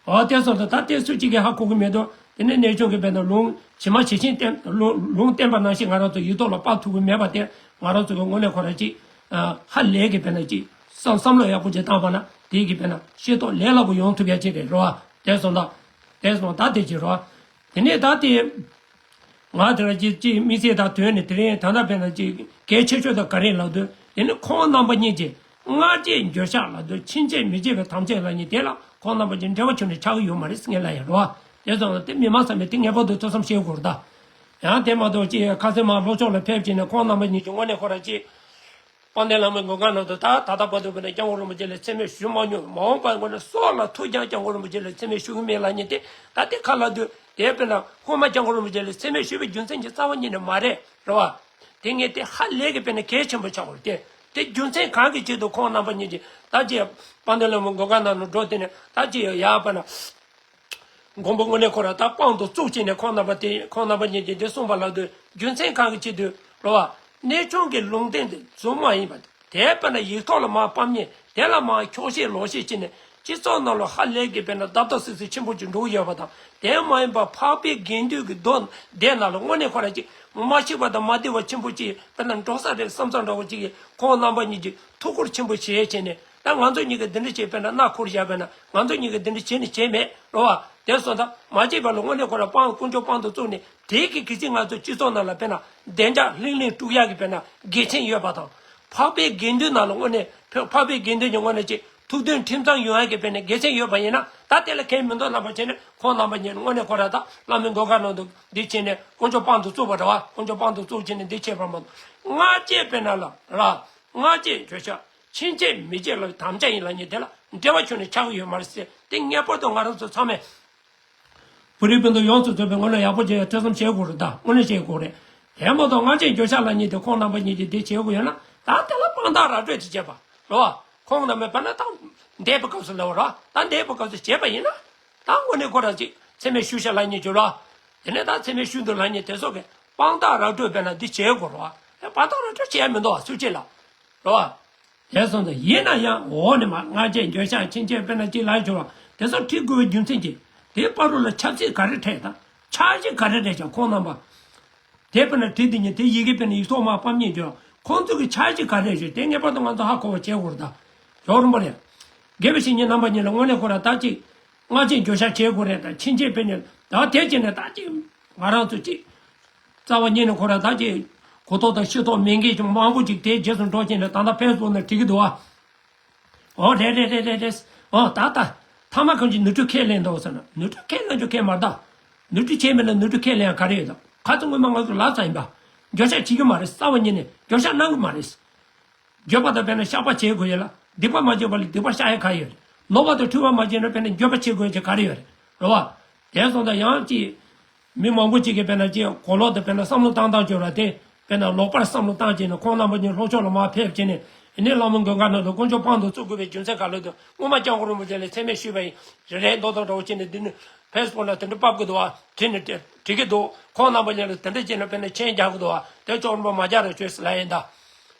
འོ་དེ་སོང་ཙང་ད་དེ་སུ་གཅིག་གིས་ཧ་གོ་གི་མེད་དོ། དེ་ནས་གནས་ཆུང་གིས་དཔེར་ན་ལུང་ཇི་མ་ཇི་བཞིན་བསྟན་ལུང་ལུང་བསྟན་པ་ནང་བཞིན་ང་རང་ཚོ་ཡིག་ཐོག་ལ་དཔག་ཐུབ་གི་མེད་པ་དེ་ང་རང་ཚོ་གི་དངོས་གནས་ཁོ་རང་ཅིག་ཧ་ལས་ཀྱི་དཔེར་ན་ཅིག་བསམ་བསམ་བློ་ཡག་པོ་ཅིག་བཏང་བ་ན་དེ་གི་དཔེར་ན་ཤེས་རྟོགས་ལས་སླ་པོ་ཡོང་ཐུབ་ཡ་ཅིག་རེད་རོ། དེ་སོང་ད་དེ་སོང་ད་དེ་ཅིག་རོ། དེ་ནས་ད་དེ། ང་དེ་ལ་ཅིག་ཅིག་དམིགས་བསལ་དང་དོན་ནི་དེ་རིང་ད་ལྟ་དཔེར་ན་ཅིག་གལ་ཆེ་ཤོས་དང་ག་རེ་ལབ་དུས་དེ་ནི་ཁོང་རྣམ་པ་གཉིས་ཀྱིས་སྔ་རྗེས་འགྱོད་བཤགས་ལབ་དུས་ཕྱིན་ཆད་མི་བྱེད་པའི་དམ་བཅའ་ལབ་མཁན་དེ་ལ་ཁོང་རྣམ་པ་གཉིས་འབྲེལ་བ་ཁྱོན་ནས་ཆགས་ཀྱི་ཡོད་མ་རེད་ཟེར་མཁན་ལ་ཡང་རེད་བ། དེ་ཙང་དེ་མི་མང་ཚང་མས་དེ་ངེས་པར་དུ་ཐོས་བསམ་བྱེད་དགོས་རེད་ད། ཡང་དེ་མ་གཏོགས་ཅིག་ཁ་སང་མར་ལྷོ་ཕྱོགས་ལ་ཕེབས་ཀྱིན་ནས་ཁོང་རྣམ་པ་གཉིས་ཀྱི་དངོས་གནས་ཁོ་རང་ཅིག་དཔལ་ལྡན་ལྷ་མོའི་མགོན་ཁང་ནང་དུ་ད་ད་ལྟ་བར་དུ་བས་ན་སྐྱབས་མགོན་རིན་པོ་ཆེ་ལ་མཚན་སྨད་ཞུ་མ་མྱོང་། མ་འོངས་པ་མགོན་ན་སྲོག་ལ་ཐུག་ཀྱང་སྐྱབས་མགོན་རིན་པོ་ཆེ་ལ་མཚན་སྨད་ཞུ་གི་མེད་ལབ་མཁན་དེ་ད་དེ་ག་ལ་འདུག་དེ་དཔེར་ན་སྔོན་མ་སྐྱབས་མགོན་རིན་པོ་ཆེ་ལ་མཚན་སྨད་ཞུས་པའི་རྒྱུ་མཚན་གྱི་རྩ་བ་ཉིད་ནས་མ་རེད་རེད་བ། དེ་ངས་དེ་ཧ་ལས་ཀྱི་དཔེར་ན་གལ་ཆེན་པོ་ཆགས་པ་རེད་དེ། དེ་རྒྱུ་མཚན་གང་གི་ཆེད་དུ་ཁོང་རྣམ་པ་གཉིས་ཀྱིས་ད་ཅི་དཔལ་ལྡན་ལྷ་མོ་མགོན་ཁང་ནང་ནས་འགྲོ་དེ་ནས་ད་ཅི་ཡར་བར་ན། མགོན་པོ་དངོས་གནས་ཁོ་ར་ད་དཔང་དུ་བཙུགས་བྱས་ནས་ཁོང་རྣམ་པ་དེ་ཁོང་རྣམ་པ་གཉིས་ཀྱིས་འདི་གསུངས་པ་ལབ་དུས་རྒྱུ་མཚན་གང་གི་ཆེད་དུ་རེད་བ། གནས་ཆུང་གི་ལུང་བསྟན་དེ་རྫུན་མ་ཡིན་པ་དེ་དཔེར་ན་ཡིག་ཐོག་ལ་མར་ཕབ་མཁན་དེ་ལ་མར་འཁྱོག་བཤད་ལོག་བཤད་བྱས་ནས་སྤྱི་ཚོགས་ནང་ལ་ཧ་ལས་ཀྱི་དཔེར་ན་བརྡབ་བརྡབ་སིག་སིག་ཆེན་པོ་ཅིག་འགྲོ་གི་ཡོད་པ་དང་དེ་མ་ཡིན་པ་འཕགས་པའི་དགེ་འདུན་གྱི་མདོ་སྡེ་ནང་ལ་དངོས་གནས་ཁོ་ར་ཅིག་མ་ཤེས་པ་དང་མ་བདེ་བ་ཆེན་པོ་ཅིག་དཔེར་ན་འགྲོ་ས་རེད་བསམ་ས་འདྲ་བོ་ཅིག་གིས་ཁོང་རྣམ་པ་གཉིས་ཀྱིས་ཐུགས་ཁུར་ཆེན་པོ་བྱས་བྱས་ནས། ད་ང་ཚོ་གཉིས་ཀྱིས་འདི་འདྲ་བྱས་པས་ན་མནའ་འཁོར་བཞག་པས་ན་ང་ཚོ་གཉིས་ཀྱིས་འདི་འདྲ་བྱས་ནས་བྱས་མེད་རེད་བ། དེ་སོང་ཙང་མ་བྱས་པ་ལ་དངོས་གནས་ཁོ་ར་དཔང་དཀོན་མཆོག་དཔང་དུ་བཙུགས་ནས་དེ་གི་གི་ཚིག་ང་ཚོ་སྤྱི་ཚོགས་ནང་ལ་དཔེར་ན་བདེ་འཇགས་ལྷིང་ལྷིང་དཀྲུག་ཡག་གི་དཔེར་ན་དགེ་མཚན་ཡོད་པ་དང་། འཕགས་པའི་དགེ་འདུན་ནང་ལ་དངོས་གནས་འཕགས་པའི་དགེ་འདུན་གྱི་དངོས་གནས་ཅིག་ཐུགས་མཐུན་ཁྲིམས་གཙང་ཡོང་ཡག་གི་དཔེར་ན་དགེ་མཚན་ཡོད་པ་ཡིན་ན་ད་དེ་ལ་ཁས་མི་འདུག་ལབ་པ་བྱས་ནས་ཁོང་རྣམ་པ་གཉིས་དངོས་གནས་ཁོ་ར་ད་བླ་མའི་མགོན་ཁང་ནང་དུ་འདི་བྱས་ནས་དཀོན་མཆོག་དཔང་དུ་བཙུགས་པ་རེད་བ། དཀོན་མཆོག་དཔང་དུ་བཙུགས་བྱས་ནས་འདི་བྱས་པ་མ་གཏོགས་སྔ་རྗེས་དཔེར་ན་ལ་ར་སྔ་རྗེས་འགྱོད་བཤགས། ཕྱིན་ཆད་མི་བྱེད་ལ་དམ་བཅའ་ཡིན་ལབ་མཁན་དེ་ལ་འབྲེལ་བ་ཁྱོན་ནས་ཆགས་ཀྱི་ཡོད་མ་རེད་ཟེར། དེ་ངེས་པར་དུ་ང་རང་ཚོ་ཚང་མས་བོད་རིགས་སྤུན་ཟླ་ཡོངས་སུ་རྫོགས་པའི་ངོས་ནས་ཡག་པོ་བྱས་ཐོས་བསམ་བྱེད་དགོས་རེད། ད་དངོས་གནས་བྱེད་དགོས་རེད། དེ་མ་གཏོགས་སྔ་རྗེས་འགྱོད་བཤགས་ལབ་མཁན་དེ་ཁོང་རྣམ་པ་གཉིས་ཀྱིས་དེ་བྱེད་དགོས་ཡོད་ན་ད་དེ་ལ་དཔང་རྟགས་ར་སྤྲོད་དེ་བྱས་པ་རེད་བ། ཁོང་རྣམ་པས་དཔེར་ན་ད་འདས་པའི་སྐབས་སུ་ལབ་པ་རེད་བ། ད་འདས་པའི་སྐབས་སུ་བྱས་པ་ཡིན་ན་ད་དངོས་གནས་ཁོ་རང་ཅིག་མཚན་སྨད་ཞུས་ཤག་ལབ་མཁན་བྱུང་ར། དེ་ནས་ད་མཚན་སྨད་ཞུས་འདུག་ལབ་མཁན་དེ་ཚོ་གིས་དཔང་རྟགས་ར་སྤྲོད་དཔེར་ན་འདི་བྱེད་དགོས་རེད་བ། དཔང་རྟགས་ར་སྤྲོད་བྱེད་ཡ་མི་འདུག་བ། སུ་བྱེད་ལ་རེད་བ། དེ་སོང་ཙང་ཡིན་ན་ཡང་འོག་ནས་མར་སྔ་རྗེས་འགྱོད་བཤགས་ཕྱིན་ཆད་དཔེར་ན་ཅིག་ལབ་བྱུང་བ་དེ་ཚོ་ཁྲིད་དགོས་པའི་རྒྱུ་མཚན་གྱིས་དེའི་བར་དུ་ལ་ཆབ་སྲིད་ག་རེ་འཕྲད་དང་འཆར་གཞི་ག་རེ་རེད་ཀྱང་ཁོང་རྣམ་པ་དེ་དཔེར་ན་བྲིས་དེ་ཉིད་དེ་ཡི་གེ་དཔེར་ན་ཡིག་ཐོག་མར་ཕབ་མཁན་ཀྱང་ཁོང་ཚོ་གི་འཆར་གཞི་ག་རེ་རེད་དེ་ངེས་པར་དུ་ང་ཚོ་ཧ་གོ་བ་བྱེད་དགོས་རེད་ད། ཞོགས་རིམ་པ་རེད། དགེ་བའི་བཤེས་གཉེན་རྣམ་པ་གཉིས་ལ་དངོས་གནས་ཁོ་ར་ད་ཅིག་སྔ་རྗེས་འགྱོད་བཤགས་བྱེད་དགོས་རེད་ད། ཕྱིན་ཆད་དཔེར་ན་ད་དེ་བྱས་ནས་ད་ཅིག་ང་རང་ཚོ་ཅིག་རྩ་བ་ཉིད་ནས་ཁོ་ར་ད་ཅིག་གོ་རྟོགས་དང་ཤེས་རྟོགས་མེད་མཁན་ཅིག་མང་པོ་ཅིག་དེའི་རྗེས་སུ་འགྲོ་བྱས་ནས་ད་ལྟ་ཕེ་སི་བུག་ནང་བྲིས་ཀྱི་འདུག་ཨ། ཨོ་རེད་རེད་རེད་རེད་རེད། ཨོ་ད་ད་ཐ་མ་གང་ཅིག་ནོར་འཁྲུལ་ཁས་ལེན་འདུག་ཟེར་ན་ནོར་འཁྲུལ་ཁས་ལེན་རྒྱུ་ཁས་མ་རེད་ད། ནོར་འཁྲུལ་བྱས་མེད་ན་ནོར་འཁྲུལ་ཁས་ལེན་ཡ་ག་རེ་ཡོད་ད། ཁ་ཚ་དངོས་མ་ང་ཚོ་ལབ་ཚར་ཡིན་པ། འགྱོད་བཤགས་བྱེད་ཀྱི་མ་རེད། རྩ་བ་ཉིད་ནས་འགྱོད་བཤགས་གནང་གི་མ་རེད། འགྱོད་པ་དང་དཔེར་ན་བཤགས་པ་བྱེད་དགོས་ཡོད་ལ་སྡིག་པ་མ་བྱས་པ་ལ་སྡིག་པ་བཤགས་ཡ་ག་ཡོད་རེད། ནོར་བ་དང་འཁྲུལ་བ་མ་བྱས་ན་དཔེར་ན་འགྱོད་པ་བྱེད་དགོས་ཡ་ག་རེ་ཡོད་རེད། རེད་བ། དེ་སོང་ཙང་ཡང་ཅིག་མི་མང་པོ་ཅིག་གིས་དཔེར་ན་ཅིག་གོ་ལོག་ཏུ་དཔེར་ན་བསམ་བློ་བཏང་སྟངས་བྱོས་ར་དེ་དཔེར་ན་ལོག་པར་བསམ་བློ་བཏང་བྱས་ནས་ཁོང་རྣམ་པ་གཉིས་ལྷོ་ཕྱོགས་ལ་མར་ཕེབས་བྱས་ནས་ཨ་ནི་བླ་མ་མགོན་ཁང་ནང་དུ་དཀོན་མཆོག་དཔང་དུ་བཙུགས་དགོས་པའི་རྒྱུ་མཚན་ག་ལ་འདུག་སྔོན་མ་སྐྱབས་མགོན་རིན་པོ་ཆེ་ལ་མཚན་སྨད་ཞུས་པ་ཡིན། རེད་རེད་མདོག་མདོག་འདྲ་བོ་བྱས་ནས་འདི་ནི་ཕེ་སི་བུག་ལ་དེ་འདྲ་ཕབ་དགོས་འདུག་བ། བྲིས་ནས་བྲིས་བྲིས་ཀྱི་འདུག་ཁོང་རྣམ་པ་གཉིས་ལ་དེ་འདྲ་བྱས་ནས་དཔེར་ན་མཆན་རྒྱག་གི་འདུག་བ། དེ་ཅོག་རིམ་པ་མ་རྒྱག་རོགས་བྱོས་ཟེར་ལབ་ཡིན་ད།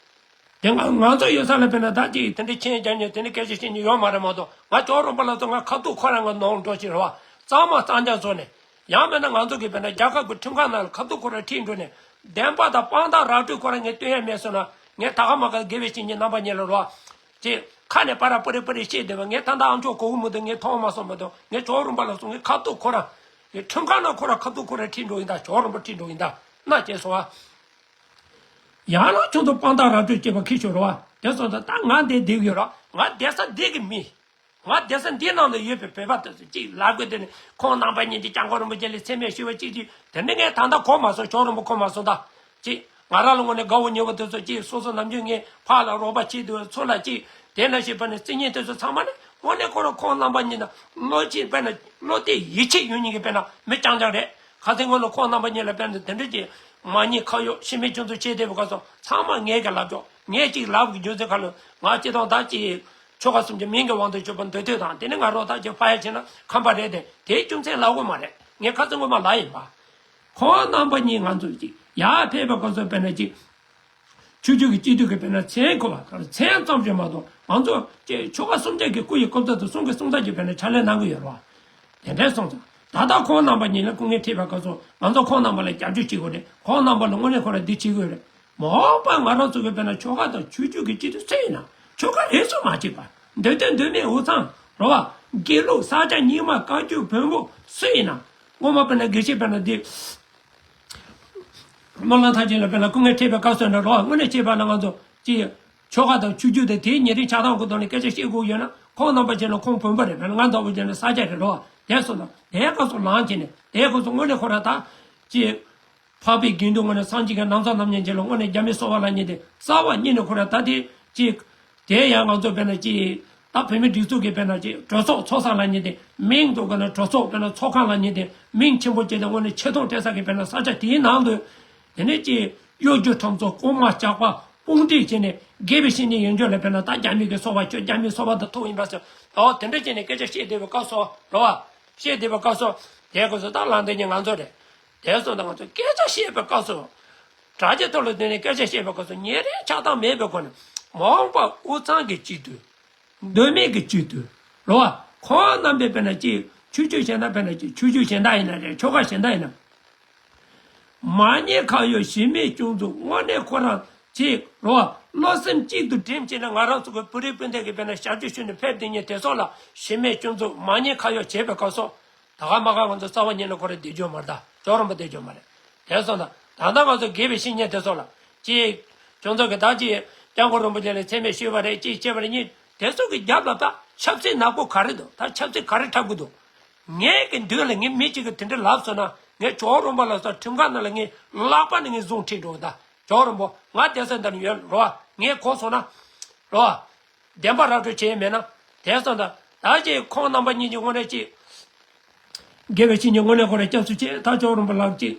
དེ་ང་ང་ཚོ་ཡོད་ས་ལ་དཔེར་ན་ད་ཅིག་དེ་འདྲའི་མཆན་རྒྱག་མཁན་དེ་འདྲའི་སྐད་ཆ་བཤད་མཁན་ཡོད་མ་རེད་མ་གཏོགས་ང་ཅོག་རོང་པ་ལ་ཚོ་ང་ཁ་ཐུག་ཁོ་རང་གི་ནང་འགྲོ་ཅིག་རེད་བ། གཙང་མ་གཙང་རྐྱང་བཟོ་ནས་ཡང་མིན་ན་ང་ཚོ་གི་དཔེར་ན་རྒྱལ་ཁབ་ཀྱི་ཁྲིམས་ཁང་ནང་ལ་ཁ་ཐུག་ཁོ་རང་ཁྲིད་འགྲོ་ནས་བདེན་པ་དང་དཔང་རྟགས་ར་སྤྲོད་ཁོ་རང་ངས་སྟོན་ཡ་མེད་སོང་ན་ངས་ད་ག་མ་ག་དགེ་བའི་བཤེས་གཉེན་རྣམ་པ་གཉིས་ལ་རེད་བ། ཅིག་ཁ་ནས་པ་ར་པ་རི་པ་རི་བཤད་བསྡད་པ་ངས་ད་ལྟ་ཨ་མཆོག་གོ་གི་མི་འདུག་ངས་མཐོང་མ་སོང་མ་གཏོགས་ངས་ཅོག་རོང་པ་ལ་སོང་ངས་ཁ་ཐུག་ཁོ་རང་ངས་ཁྲིམས་ཁང་ནང་ཁོ་རང་ཁ་ཐུག་ཁོ་རང་ཁྲིད་འགྲོ་ཡིན་ད། ཅོག་རོང་པ་ཁྲིད་འགྲོ་ཡིན་ད་མནའ་བསྐྱལ་སོང་ཨ། ཡང་ན་ཁྱོད་ཚོ་དཔང་རྟགས་ར་སྤྲོད་བྱེད་པ་ཁྱི་ཤོར་བ། དེ་སོང་ཙང་ད་ང་འདིར་བསྡད་ཀྱི་ཡོད་ར། ང་བསྡད་ས་འདི་གི་མི། ང་བསྡད་ས་འདི་ནང་དུ་ཡོད་པའི་བོད་པ་དེ་ཚོ་གཅིག་ལབ་དགོས། དེ་ནི་ཁོང་རྣམ་པ་གཉིས་ཀྱིས་སྐྱབས་མགོན་རིན་པོ་ཆེ་ལ་མཚན་སྨད་ཞུས་པ་གཅིག་གཅིག་དེ་འདྲ་ངས་ད་ལྟ་གོ་མ་སོང་། ཅོག་རིན་པོ་གོ་མ་སོང་ད། གཅིག་ང་རང་ལ་དངོས་གནས་དགའ་བོ་ཉེ་བོ་དེ་ཚོ་གཅིག་སོ་སོ་ནམ་རྒྱུན་ངའི་ཕར་ལ་རོགས་པ་བྱེད་དུས་ཚུར་ལ་གཅིག་དེ་ལ་ཞིག་དཔེར་ན་རྩིས་གཉིས་དེ་ཚོ་ཚང་མ་ནི་དངོས་གནས་ཁོ་རང་ཁོང་རྣམ་པ་གཉིས་ན་བློ་གཅིག་དཔེར་ན་བློ་གཏད་ཡིད་ཆེས་ཡོད་མཁན་གྱི་དཔེར་ན་མི་རྐྱང་རྐྱང་རེད། ཁ་སང་སྔོན་ལ་ཁོང་རྣམ་པ་གཉིས་ལ་དཔེར་ན་དེ་འདྲ་གྱི་མ་ཉེས་ཁ་གཡོག་ཤི་རྨས་སྐྱོན་འཛུགས་བྱས་བསྡད་པའི་སྐབས་སུ་ཚང་མ་ངས་ཀྱང་ལབ་ཆོག་ངས་གཅིག་ལབ་ཀྱི་རྒྱུ་མཚན་ཁ་ལོ་ང་སྤྱི་བཏང་ད་ཅིག་ཆོལ་ཁ་གསུམ་གྱི་མིང་གི་དབང་དུ་གྱུར་པ་འདོད་འདོད་དང་དེ་ནི་ང་རང་ད་ཅིག་ཕ་ཡ་བྱས་ན་ཁམས་པ་རེད་དེ་དེའི་རྒྱུ་མཚན་ལབ་དགོས་མ་རེད། ངས་ཁ་སང་སྔོན་མ་ལབ་ཡིན་པ། ཁོང་རྣམ་པ་གཉིས་ང་ཚོ་གཅིག་ཡར་ཕེབས་པའི་སྐབས་སུ་དཔེར་ན་གཅིག་ཆོས་བརྒྱུད་ཀྱི་སྤྱི་འཐུས་ཀྱི་དཔེར་ན་མཚན་གོ་བ་དང་མཚན་ཙམ་ཞིག་མ་གཏོགས་ང་ཚོ་ཀྱི་ཆོལ་ཁ་གསུམ་ཆར་གྱི་སྐུ་ཡི་སྐུ་ཚབ་དང་གསུང་གི་གསུང་ཚབ་ཀྱི་དཔེར་ན་ཕྱག་ལས་གནང་གི་ཡོད་རེད་བ། དེ་འདྲའི་སོང་ཙང་ད་ལྟ་ཁོང་རྣམ་པ་གཉིས་ལ་སྐུ་ངལ་འཕྲད་པའི་སྐབས་སུ་ང་ཚོ་ཁོང་རྣམ་པ་ལ་རྒྱབ་སྐྱོར་བྱེད་དགོས་རེད། ཁོང་རྣམ་པ་ལ་དངོས་གནས་ཁོ་ར་འདི་བྱེད་དགོས་རེད། མ་འོངས་པ་ང་རང་ཚོ་གི་དཔེར་ན་ཆོལ་ཁ་དང་ཆོས་བརྒྱུད་ཀྱི་སྤྱི་འཐུས་སུ་ཡིན་ན་ཆོལ་ཁ་རེ་ཟུང་མ་གཅིག་པ་འདོད་དོན་འདོད་མེད་འུ་ཚང་རེད་བ། དགེ་ལུགས་ས་སྐྱ་རྙིང་མ་བཀའ་བརྒྱུད་བོན་པོ་སུ་ཡིན་ན་སྔོན་མ་དཔེར་ན་དགེ་བཤེས་དཔེར་ན་འདི། སྨོན་ལམ་མཐར་ཕྱིན་ལ་དཔེར་ན་སྐུ་ངལ་འཕྲད་པའི་སྐབས་སུ་ན་རོགས་དངོས་གནས་བྱས་པ་ན་ང་ཚོ་ཅིག་ཆོལ་ཁ་དང་ཆོས་བརྒྱུད་དང་དེའི་ཉེ་རིང་ཆགས་སྡང་གི་ཐོག་ནས་སྐད་ཆ་བཤད་དགོས་ཡོད་ན་ཁོང་རྣམ་པ་བྱས་ན་ཁོང་བོན་པོ་རེད། དཔེར་ན་ང་འདྲ་བོ་བྱས་ན་ས་སྐྱ་རེད་རོགས་དེ་སོང་ན་དེའི་སྐབས་སུ་ལངས་བྱས་ནས་དེའི་སྐབས་སུ་དངོས་གནས་ཁོ་ར་ད་ཅིག་འཕགས་པའི་དགེ་འདུན་དངོས་གནས་སངས་རྒྱས་ཀྱི་ནང་ཚང་རྣམ་གཉིས་ཀྱི་ལ་དངོས་གནས་རྒྱ་མི་གསོ་བ་ལ་ཉེ་དེ་རྩ་བ་ཉིད་ནས་ཁོ་ར་ད་དེ་ཅིག་དེ་ཡང་ང་ཚོ་དཔེར་ན་ཅིག་ད་བོད་མི་སྒྲིག་འཛུགས་ཀྱི་དཔེར་ན་ཅིག་གྲོས་ཚོགས་ཚོགས་ས་ལ་ཉེ་དེ་མིང་འདོགས་དགོས་ན་གྲོས་ཚོགས་དཔེར་ན་ཚོགས་ཁང་ལ་ཉེ་དེ་མིང་ཆེན་པོ་བྱས་ཏེ་དངོས་གནས་ཆེ་མཐོང་སྤྲད་ས་གི་དཔེར་ན་ས་ཆ་དེའི་ནང་དུ་དེ་ནས་ཅིག་གཡོ་སྒྱུ་ཁྲམ་ཚོགས་རྐུན་མ་ཇག་པ་ དཔུང་སྒྲིག་བྱས་ནས་དགེ་བའི་བཤེས་གཉེན་ཡོན་སྦྱོར་ལ་དཔེར་ན་ད་རྒྱ་མི་གི་སོ་པ་ཁྱོད་རྒྱ་མིའི་སོ་པ་དང་ཐུག་ཡིན་པ་ཟེར། ཨོ་དེ་འདྲ་བྱས་ནས་སྐད་ཆ་བཤད་བསྡད་པའི་སྐབས་སུ་རོ་བ། བཤད་བསྡད་པའི་སྐབས་སུ་དེའི་སྐབས་སུ་ད་ལམ་སྟོན་གྱི་ང་ཚོ་རེད། དེ་སོང་ད་ང་ཚོ་སྐད་ཆ་བཤད་པའི་སྐབས་སུ། དྲ་རྒྱའི་ཐོག་ལ་བསྡད་ནས་སྐད་ཆ་བཤད་པའི་སྐབས་སུ་ཉེ་རིང་ཆགས་སྡང་མེད་པའི་སྒོ་ནས་མ་འོངས་པ་དབུས་གཙང་གི་སྤྱི་འཐུས། མདོ་སྨད་ཀྱི་སྤྱི་འཐུས། རོ་བ། ཁོང་རྣམ་པས་དཔེར་ན་ཅིག་ཆོས་བརྒྱུད་གཞན་དག་དཔེར་ན་ཅིག་ཆོས་བརྒྱུད་གཞན་དག་ཡིན་ན་རེད། ཆོལ་ཁ་གཞན་དག་ཡིན་ན། མ་ཉེས་ཁ་གཡོག་གཞི་མེད་སྐྱོན་འཛུགས་དངོས་གནས་ཁོ་རང་ཅིག་རོ་བ། བློ་སེམས་གཅིག་ཏུ་བསྒྲིམས་བྱས་ནས་ང་རང་ཚོ་གི་བོད་རིགས་སྤུན་ཟླ་གི་དཔེར་ན་ཞབས་ཕྱི་ཞུས་ནས་ཕེབས་བསྡད་མཁན་དེ་ཚོ་ལ་གཞི་མེད་སྐྱོན་འཛུགས་མ་ཉེས་ཁ་གཡོག་བྱས་པའི་སྐབས་སུ། ད་ག་མ་ག་ང་ཚོ་རྩ་བ་ཉིད་ནས་ཁོ་རང་བསྡད་རྒྱུ་མ་རེད། ད་ཇོ་རིན་པོ་བསྡད་རྒྱུ་མ་རེད། དེ་སོང་ད་ད་ལྟ་ང་ཚོ་དགེ་བའི་བཤེས་གཉེན་དེ་ཚོ་ལ་ཅིག་ཁྱོད་ཚོ་གི་ད་ཅིག་སྐྱབས་མགོན་རིན་པོ་ཆེ་ལ་མཚན་སྨད་ཞུས་པ་རེད། ཅིག་བྱས་པ་རེད། གཉིས་དེ་ཚོ་གི་རྒྱབ་ལ་ད་ཆབ་སྲིད་ནག་པོ་ག་རེ་འདུག་ད་ཆབ་སྲིད་ག་རེ་འཁྲབ་གི་འདུག་ངས་གི་མདུན་ལ་ངས་མི་གཅིག་གི་དེ་འདྲ་ལབ་སོང་ན་ངས་ཇོ་རིན་པོ་ལ་སོགས་ཁྲིམས་ཁང་ནང་ལ་ངས་ལག་པ་ནས་ངས་བཟུང་ཁྲིད་འགྲོ་གི། ད་ཇོ་རིན་པོ་ང་བསྡད་ས་འདི་ནས་ཡོད་རོ། ངས་གོ་སོང་ན་རོ། བདེན་པ་ར་སྤྲོད་བྱས་མེད་ན། དེང་སང་ད་ད་ཅིག་ཁོང་རྣམ་པ་གཉིས་ཀྱི་དངོས་གནས་ཅིག་དགེ་བའི་བཤེས་གཉེན་དངོས་གནས་ཁོ་རང་སྐྱབས་སུ་མཆི། ད་ཇོ་རིན་པོ་ལགས་ཅིག་